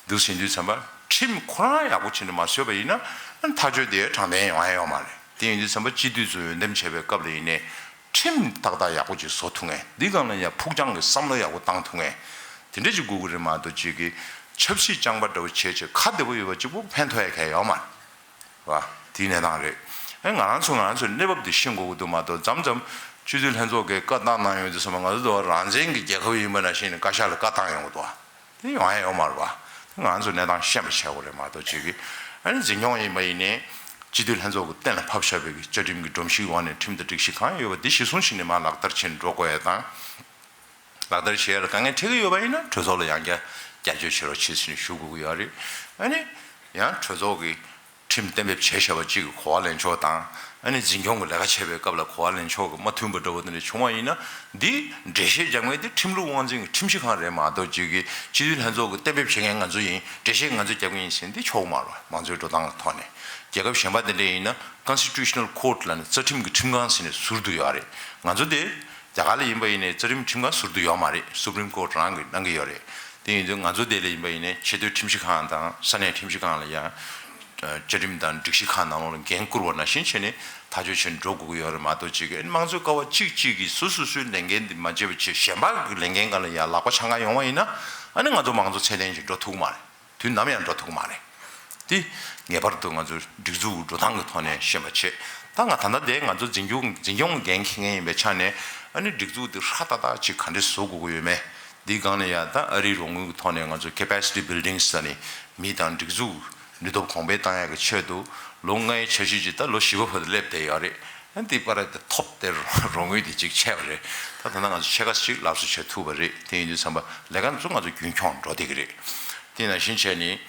འདུག་ཟིན་དུས་ཙམ་པ་ཁྲིམས་ཁོ་རང་ཡག་པོ་བྱས་ནས་མ་བཟོས་པ་ཡིན་ན་ཐག་གཅོད་དེ་དྲང་བདེན་ཡོང་ཡ་ཡོད་མ་རེད། དེ་ཡིན་དུས་ཙམ་པ་སྤྱི་འཐུས་ཚོས་འོས་འདེམས་བྱས་པའི་སྐབས་ལ་ཡིན་ནའི་ཁྲིམས་ཏག་ཏག་ཡག་པོ་ཅིག་བཟོ་ཐུབ་མཁན། འདི་སྒང་ལ་ཡང་ཕུགས་རྒྱང་གི་བསམ་བློ་ཡག་པོ་བཏང་ཐུབ་མཁན། དེ་འདྲ་ཅིག་དགོས་ཀྱི་རེད་མ་གཏོགས་ཅིག་གི་ཆབ་སྲིད་རྐྱང་པ་འདྲ་བོ་བྱས་བྱས་ཁ་བདེ་པོ་ཡོད་པ་གཅིག་པོ་ཕན་ཐོགས་ཡ་གང་ཡང་ཡོད་མ་རེད་བ། དེའི་གནས་སྟངས་རེད། ཨེ་ང་རང་ཚོ་ང་རང་ཚོའི་གནས་བབ་འདི་ཤེས་དགོས་ཀྱི་འདུག་མ་གཏོགས་མཚམས་མཚམས་སྤྱི་འཐུས་ལྷན་ཚོགས་ཀྱིས་བཀའ་བཏང་གནང་ཡོང་དུས་ཙམ་པ་ང་ཚོ་འདི་བ་རང་བཙན་གྱི་རྒྱལ་ཁབ་ཡིན་པ་ནང་བཞིན་བཀའ་ཤག་ལ་བཀའ་བཏང་ཡོང་གི་འདུག་བ། དེ་ཡོང་ཡ་ཡོད་མ་རེད་བ། ང་ཚོ་གནས་སྟངས་ཤེས་པ་བྱེད་དགོས་རེད་མ་གཏོགས་ཅིག་གི། ཨ་ནི་འཛིན་སྐྱོང་ཡིན་པ་ཡིན་ནའི་སྤྱི་འཐུས་ལྷན་ཚོགས་ཀྱིས་གཏན་ལ་ཕབ་བཞག་པའི་གི་བཅའ་ཁྲིམས་ཀྱི་སྒྲོམ་གཞིའི་འོག་ནས་ཁྲིམས་དང་སྒྲིག་གཞི་གང་ཡོད་པ་འདི་གཞིར་བཟུང་བྱས་ནས་མར་ལག་བསྟར་བྱས་ནས་འགྲོ་དགོས་ཡ་དང་། ལག་བསྟར་བྱེད་ཡ་ལ་དཀའ་ངལ་འཕྲད་ཀྱི་ཡོད་པ་ཡིན་ན་གྲོས་ཚོགས་ལ་ཡང་བསྐྱར་བསྐྱར་བཅོས་བྱེད་རོགས་བྱེད་ཟེར་ནས་ཞུ་དགོས་ཀྱི་ཡོད་རེད། ཨ་ནི་ཡང་གྲོས་ཚོགས་ཀྱི་ཁྲིམས་གཏན་འབེབས་བྱས་བཞག་པ་གཅིག་གི་གོ་བ་ལེན་ཕྱོགས་དང་། ཨ་ནི་འཛིན་སྐྱོང་གི་ལས་ཀ་བྱེད་པའི་སྐབས་ལ་གོ་བ་ལེན་ཕྱོགས་ཀྱི་མ་མཐུན་པ་འདྲ་བོ་དེ་འདྲ་བྱུང་བ་ཡིན་ན། འདི་འགྲེལ་བཤད་རྒྱག་མཁན་དེ་ཁྲིམས་ལུགས་དབང་འཛིན་གྱི་ཁྲིམས་ཞིབ་ཁང་རེད་མ་གཏོགས་གཅིག་གི་སྤྱི་འཐུས་ལྷན་ཚོགས་ཀྱི་གཏན་འབེབས་བྱེད་མཁན་ང་ཚོ་ཡིན། འགྲེལ་བཤད་ང་ཚོས་རྒྱབ་ཀྱི་ཡིན་ཟེར་ན་འདི་ཆོག་གི་མ་རེད་པ། མང་གཙོའི་འགྲོ་སྟངས་ཀྱི་ཐོག་ནས། རྒྱལ་ཁབ་གཞན་པ་དེ་འདྲ་ཡིན་ན་Constitutional Court ལབ་ནས་རྩ་ཁྲིམས་ཀྱི་ཁྲིམས་ཁང་ཟེར་ནས་ཟུར་དུ་ཡོད་རེད། ང་ཚོ་དེ་རྒྱ་གར་ལ་ཡིན་པ་ཡིན་ནའི་རྩ་ཁྲིམས་ཁྲིམས་ཁང་ཟུར་དུ་ཡོད་མ་རེད། Supreme Court རང་གིས་གནང་གི་ཡོད་རེད། དེ་ཡིན་དུས་ང་ཚོ་དེ་ལ་ཡིན་པ་ཡིན་ནའི་ཆེས་མཐོའི་ཁྲིམས་ཞིབ་ཁང་དང་ས་གནས་ཁྲིམས་ཞིབ་ཁང་ལ་ཡང་བཅའ་ཁྲིམས་དང་སྒྲིག་གཞི་ཁག་ནང་ལོགས་ལ་འགན་བསྐུར་བ་ནང་བཞིན་བྱས་ནས་ཐག་གཅོད་བྱས་ནས་འགྲོ་དགོས་ཀྱི་ཡོད་རེད་མ་གཏོགས་གཅིག་གི་དམངས་གཙོའི་ཀ་བ་གཅིག་གཅིག་གིས་སོ་སོ་སོའི་ལས་འགན་དེ་མ་བྱས་པ་བྱས་གཞན་པ་གི་ལས་འགན་སྒང་ལ་ཡང་ལག་པ་འཆང་ག་ཡོང་བ་ཡིན་ན། ཨ་ནི་ང་ཚོ་མང་གཙོ་ཚད་ལྡན་ཞིག་འགྲོ་ཐུབ་ཀྱི་མ་རེད། དུས་ནམ་ཡང་འགྲོ་ཐུབ་ཀྱི་མ་རེད། དེ་ངེས་པར་དུ་ང་ཚོ་སྒྲིག་འཛུགས་འགྲོ་སྟངས་ཀྱི་ཐོག་ནས་ཤེས་པ་བྱེད། ད་ང་ད་ལྟ་དེ་ང་ཚོ་འཛིན་སྐྱོང་འཛིན་སྐྱོང་འགན་འཁྱེར་མཁན་ཡིན་པའི་ཆ་ནས། ཨ་ནི་སྒྲིག་འཛུགས་དེ་ཧྲ་ཏག་ཏག་ཅིག་ག་འདྲས་བཟོ་དགོས་ཀྱི་ཡོད་མེད། འདིའི་སྒང་ནས་ཡང་ད་ཨ་རིའི་རོགས་དངུལ་གྱི་ཐོག་ནས་ང་ཚོ་capacity building ཟེར་ནས་མི་དང་སྒྲིག་འཛུགས་ནུས་སྟོབས་གོང་འཕེལ་བཏང་ཡག་གི་ཆེད་དུ་ལོ་ལྔའི་འཆར་གཞི་ཅིག་ད་ལོ་བཞི་པ་བར་དུ་སླེབས་བསྡད་ཡོད་རེད། ཨ་འདི་པར་དེ་ཐོབ་སྟེ་རོགས་དངུལ་དེ་ཅིག་ཆད་པ་རེད། ད་ད་ལྟ་ང་ཚོ་ཕྱེད་ཀ་ཅིག་ལག་བསུ་བྱེད་ཐུབ་པ་རེད། དེ་ཡིན་དུས་ཙམ་པ་ལས་ཀ་ཚོ་ང་ཚོ་རྒྱུན་འཁྱོངས་འགྲོ་བསྡད་ཀྱི་རེད། དེ་ནང་བཞིན་བྱས་ནས་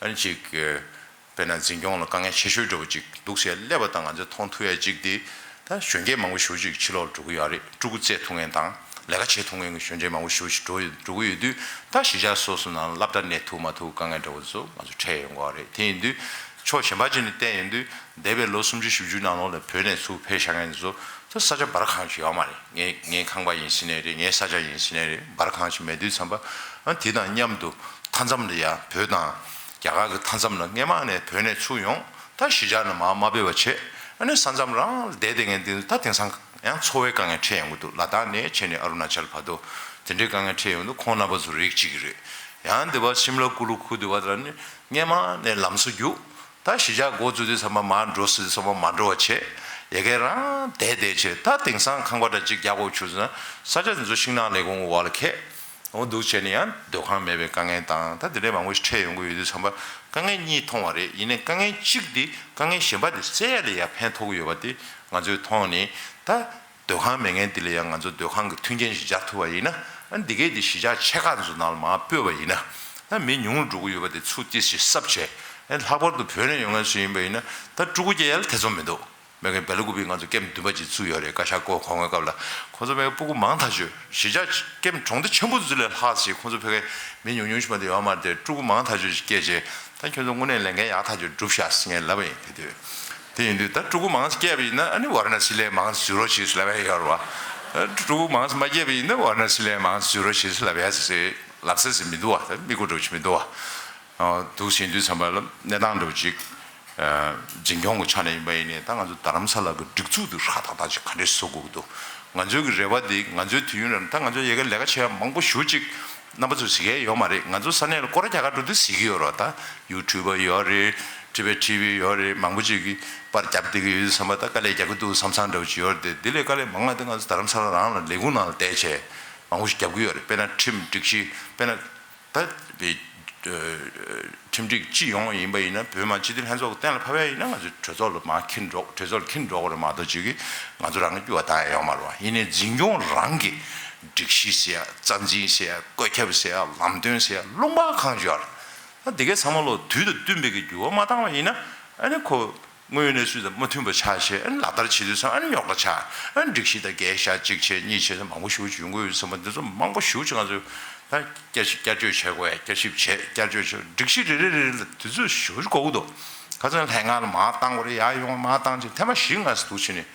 ཨ་ནི་ཅིག་དཔེར་ན་འཛིན་སྐྱོང་ལ་དཀའ་ངལ་ཆེ་ཤོས་འདྲ་བོ་ཅིག་འདུག་ཟེར་སླེབས་པ་དང་ང་ཚོས་མཐོང་ཐུབ་ཡ་ཅིག་དེ། ད་གཞོན་སྐྱེས་མང་པོ་ཞེ་པོ་ཅིག་ཕྱི་ལོགས་འགྲོ་གི་ཡོད་རེད། ཕྲུ་གུ་བཙས་ཐུབ་མཁན་དང་ལས་ཀ་བྱེད་ཐུབ་མཁན་གྱི་གཞོན་སྐྱེས་མང་པོ་ཞེ་པོ་ཅིག་འགྲོ་ཡོད་འགྲོ་གི་ཡོད་དུས། ད་གཞིས་ཆགས་སོ་སོ་ནང་སློབ་གྲྭ་གནས་ཐུབ་མ་ཐུབ་དཀའ་ངལ་འདྲ་བོ་ཚོ་ང་ཚོ་འཕྲད་ཡོང་གི་ཡོད་རེད། དེ་ཡིན་དུས་ཕྱོགས་གཞན་པ་ཅིག་ནས་བལྟས་ཡོང་དུས། འདས་པའི་ལོ་སུམ་ཅུ་བཞི་བཅུ་ནང་ལོགས་ལ་བོད་ནས་ཚུར་ཕེབས་བཞག་མཁན་ཚོ་ཚོ་ས་ཆ་འབར་གང་ཞིག་ཡོད་མ་རེད། ངའི་ངའི་ཁང་པ་ཡིན་ཟེར་ནའི་རེད། ངའི་ས་ཆ་ཡིན་ཟེར་ནའི་རེད། འབར་གང་ཞིག་མེད་དུས་ཙམ་པ། ཨ་དེ་དང་མཉམ་དུ་མཐའ་མཚམས་ལ་ཡ་བོད་དང་རྒྱ་གར་གྱི་མཐའ་མཚམས་ལ་སྔས་མ་ནས་བོད་ནས་ཚུར་ཡོང་། ད་གཞིས་ཆགས་ནང་མར་མ་ཕེབས་པ་བྱས། ཨ་ནི་ས་མཚམས་རང་ལ་བསྡད་བསྡད་མཁན་དེ་ད་དེང་སང་ཡང་འཚོ་བའི་དཀའ་ངལ་འཕྲད་ཡོང་གི་འདུག་ལ་དྭགས་ནས་བྱས་ནས་ཨ་རུ་ན་ཅལ་བར་དུ་དེ་འདྲའི་དཀའ་ངལ་འཕྲད་ཡོང་དུས་ཁོང་རྣམ་པ་ཚོ་རིགས་གཅིག་གི་རེད། ཡང་འདི་བ་ཤིམ་ལ་ཀུ་ལུ་ཁུལ་འདི་བ་ལ་ནི་སྔས་མ་ནས་ལམ་བཟོ་རྒྱུགས། ད་གཞིས་ཆགས་འགོ་བཙུགས་དུས་ཙམ་པ་མར་འགྲོ་ཟེར་དུས་ཙམ་པ་མ་འགྲོ་བ་བྱས། ཡ་གི་རང་བསྡད་བསྡད་བྱས། ད་དེང་སང་ཁང་པ་འདྲ་གཅིག་རྒྱག་དགོས་བྱུང་ཟེར་ན་ས་ཆ་དེ་ཚོ་ཤིང་ནགས་ལས་ཁུངས་འོག་ལ་ཁེལ། འོ་འདུག་བྱས་ནས་ཡང་སྡོད་ཁང་མེད་པའི་དཀའ་ངལ་དང་ད་དེ་འདྲའི་མང་པོ་ཞིག་འཕྲད་ཡོང་གི་ཡོད་དུས་ཙམ་པ་དཀའ་ངལ་གཉིས་མཐོང་བ་རེད། ཡིན་ནའི་དཀའ་ངལ་གཅིག་འདི་དཀའ་ངལ་གཞན་པ་འདི་སེལ་ཡ་ལ་ཡ་ཕན་ཐོགས་ཀྱི་ཡོད་པ་འདི་ང་ཚོས་མཐོང་ནས། ད་སྡོད་ཁང་མེད་མཁན་འདི་ལ་ཡང་ང་ཚོ་སྡོད་ཁང་གི་མཐུན་རྐྱེན་ཞིག་སྦྱར་ཐུབ་པ་ཡིན་ན། ཨ་འདི་གས་འདི་གཞིས་ཆགས་ཆེ་ཁག་ཚོ་ནང་ལ་མར་སྤོས་པ་ཡིན་ན། ད་མི་ཉུང་རུ་འགྲོ་གི་ཡོད་པ་དེ་ཚུར་ཏོག་ཙམ་གསབ་བྱས། ཨ་ལྷག་པར་དུ་བོད་ནས་ཡོང་མཁན་ཚོ་ཡིན་པ་ཡིན་ན་ད་ཕྲུ་གུ་སྐྱེ་ཡ་ལ་ཐེ་ཚོམ་མི་འདུག་མེད་མཁན་སྦེལ་ཀོབ་པའི་ང་ཚོ་ཀེམ་བདུན་པ་ཅིག་བཙུགས་ཡོད་རེད། བཀའ་ཤག་བསྐོ་གོང་བའི་སྐབས་ལ་ཁོང་ཚོ་མེད་སྤུ་གུ་མང་ཐག་ཆོད་གཞིས་ཆགས་ཀེམ་གྲོང་སྡེ་ཆེན་པོ་ཚོ་ལས་ལྷག་ཅིག་ཁོང་ཚོ་ཕ་གི་མི་ཉུང་ཉུང་ཞིག་མ་གཏོགས་ཡོད་མ་རེད་དེ། ཕྲུ་གུ་མང་ཐག་ཆོད་ཅིག་སྐྱེས་རྗེས་ད་ཁྱོད་ཚོ་དངོས་གནས་ལས་འགན་ཡག་ཐག་ཆོད་བསྒྲུབས་ཤག་ཟེར་ངས་ལབ་པ་ཡིན། དེ་དུས་དེ་ཡིན་དུས་ད་ཕྲུ་གུ་མང་ཙམ་སྐྱེས་པ་ཡིན་ན་ཨ་ནི་ཝཱ་ར་ཎ་སི་ལ་མང་ཙམ་འཛུལ་རོགས་བྱེད་ཟེར་ལབ་ཡ་ཡོད་རེད་བ། ཕྲུ་གུ་མང་ཙམ་མ་སྐྱེས་པ་ཡིན་ན་ཝཱ་ར་ཎ་སི་ལ་མང་ཙམ་འཛུལ་རོགས་བྱེད་ཟེར་ལབ་ཡ་ཟེར་ལབ་ས་ཟེར་མི་འདུག་བ། ད་མི་གོ་འགྲོ་ཆེ་མི་འདུག་བ། འདུག་ཟིན་དུས་ཙམ་པ་ལ་གནས་སྟངས་འདྲ་བོ་ཅིག་འཛིན་སྐྱོང་གི་ཆ་ནས་ཡིན་པ་ཡིན་ནའི་ད་ང་ཚོ་རྡ་རམ་ས་ལ་གི་སྒྲིག་འཛུགས་དེ་ཧྲ་ཏག་ཏག་ཅིག་ག་འདྲས་བཟོ་དགོས་ཀྱི་འདུག་ང་ཚོའི་གི་རེ་བ་དེ་ང་ཚོའི་དུས་ཡུན་རིང་ད་ང་ཚོ་ཡ་གི་ལས་ཀ་བྱེད་ཡ་མང་པོ་ཞེ་པོ་ཅིག་རྣམ་པ་ཚོས་གཟིགས་ཡ་ཡོད་མ་རེད། ང་ཚོ་ས་གནས་ལ་སྐོར་ར་རྒྱག་ག་འགྲོ་དུས་གཟིགས་ཀྱི་ཡོད་རེད་བ། ད་ཡུ་ཊུབ་པ་ཡོད་རེད། ཊི་བི་ཊི་བི་ཡོད་རེད། མང་པོ་ཅིག་གིས་པར་རྒྱབ་བསྡད་ཀྱི་ཡོད་དུས་ཙམ་པ་ད་དཀའ་ལས་རྒྱག་གི་འདུག་བསམ་བསམ་འདྲ་བོ་ཅིག་ཡོད་རེད་དེ། དེ་ལས་དཀའ་ལས་མང་བ་དེ་ང་ཚོ་རྡ་རམ་ས་ལ་རང་ལ་ལས་ཁུངས་ནང་ལ་བསྡད་བྱས་མང་པོ་ཞིག་རྒྱབ་ཀྱི་ཡོད་རེད། དཔེར་ན་ཁྲིམས་སྒྲིག་གཞི་དཔེར་ན། ད་བའི་ཁྲིམས་སྒྲིག་སྤྱི་ཡོངས་ཡིན་པ་ཡིན་ན་བོད་མི་སྤྱི་འཐུས་ལྷན་ཚོགས་ཀྱི་གཏན་ལ་ཕབ་ཡ་ཡིན་ན་ང་ཚོས་གྲོས་ཚོགས་ལ་མར་འཁྱེར་འགྲོ་གྲོས་ཚོགས་ལ་འཁྱེར་འགྲོ་དགོས་རེད་མ་གཏོགས་ཅིག་གིས་ང་ཚོ་རང་གི་སྐྱུར་བ་བཏང་ཡ་ཡོད་མ་རེད་བ། ཡིན་ནའི་འཛིན་སྐྱོང་རང་གི་སྒྲིག་གཞི་ཟེར་ཡ་རྩ་འཛིན་ཟེར་ཡ་བཀོད་ཁྱབ་ཟེར་ཡ་ལམ་སྟོན་ཟེར་ཡ་ལུང་པ་གང་ཡོད་རེད། ད་འདི་གའི་ཚང་མ་ལོ་དུས་དང་བསྟུན་པའི་གི་འགྱུར་བ་མ་བཏང་བ་ཡིན་ན་ཨ་ནི་ཁོ། དངོས་ཡོད་གནས་ཚུལ་དང་མ་མཐུན་པ་ཆགས་བྱས་ཨ་ནི་ལག་བསྟར་བྱེད་དུས་ཙང་ཨ་ནི་རྙོག་དྲ་ཆགས། ཨ་ནི་སྒྲིག་གཞི་དང་འགལ་ཤག་གཅིག་བྱས་གཉིས་བྱས་ཙང་མང་པོ་ཞེ་པོ་ཅིག་ཡོང་གི་ཡོད་བསམ་པ་འདི་ཚོ་མང་པོ་ཞེ་པོ་ཅིག་ང་ཚོས་ད་བསྐྱར་ཞིབ་བསྐྱར་བཅོས་བྱེད་དགོས་ཡ། བསྐྱར་ཞིབ་བྱས་བསྐྱར་བཅོས་བྱས་སྒྲིག་གཞི་རེ་རེ་རེ་རེ་ལ་དུས་ཚོད་ཞེ་པོ་ཅིག་འགོར་གི་འདུག་ཁ་སང་ལྷན་ཁང་ལ་མར་བཏང་དགོས་རེད། ཡར་ཡོང་མར་བཏང་བྱས་ཐེངས་མ་བཞི་ལྔ་ཙམ་འདུག་བྱས་ནས་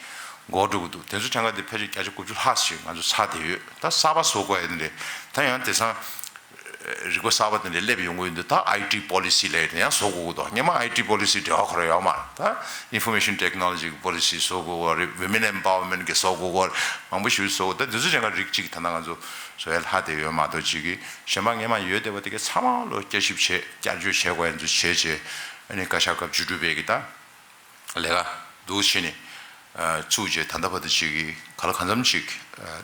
འགོར་འགྲོ་གི་འདུག་དེ་ཚོ་ཐེངས་ཁ་དེ་ཕལ་ཆེར་བརྒྱ་ཆ་དགུ་བཅུ་ལྷག་ཞིག་ང་ཚོ་ཚར་བསྡད་ཡོད། ད་གསར་པ་བཟོ་དགོས་ཡ་དེ་འདྲས་ད་ཡང་དེང་སང་རིག་པ་གསར་པ་དེ་འདྲ་སླེབས་ཡོང་གི་ཡོད་འདུག་ད་ཨའི་ཊི་པོ་ལི་སི་ལབ་ཡ་དེ་ཡང་བཟོ་དགོས་ཀྱི་འདུག་སྔོན་མ་ཨའི་ཊི་པོ་ལི་སི་འབྲེལ་བ་ཁོ་རང་ཡོད་མ་རེད། ད་ཨིན་ཕོར་མེ་ཤན་ཊེག་ནོ་ལོ་ཇི་གི་པོ་ལི་སི་བཟོ་དགོས་ཀྱི་རེད། ཝི་མེན་ཨེམ་པ་ཝར་མེན་ཊི་གི་བཟོ་དགོས་ཀྱི་རེད། མང་པོ་ཞིག་བཟོ་དགོས། ད་དེ་ཚོ་ཅང་ག་རིགས་གཅིག་ད་ལྟ་ང་ཚོ་བཟོ་ཡ་ལྷག་བསྡད་ཡོད་མ་གཏོགས་ཅིག་གི་གཞན་པ་སྔོན་མ་ཡོད་བསྡད་པ་དེ་ག་ཚང་མ་ལོ་བསྐྱར་ཞིབ་བྱས་བསྐྱར་བཅོས་བྱེད་དགོས་ཡ་ཚོ་བྱས་བྱས་ཨ་ནི་བཀའ་ཤག་སྐབས་བཅུ་དྲུག་པའི་གི་ད། ལས་ཀ་འདུག་བྱས་ནས་ཚུགས་རྗེས་ད་ལྟ་བར་དུ་ཅིག་གི་ག་ལ་གང་འཚམ་ཅིག་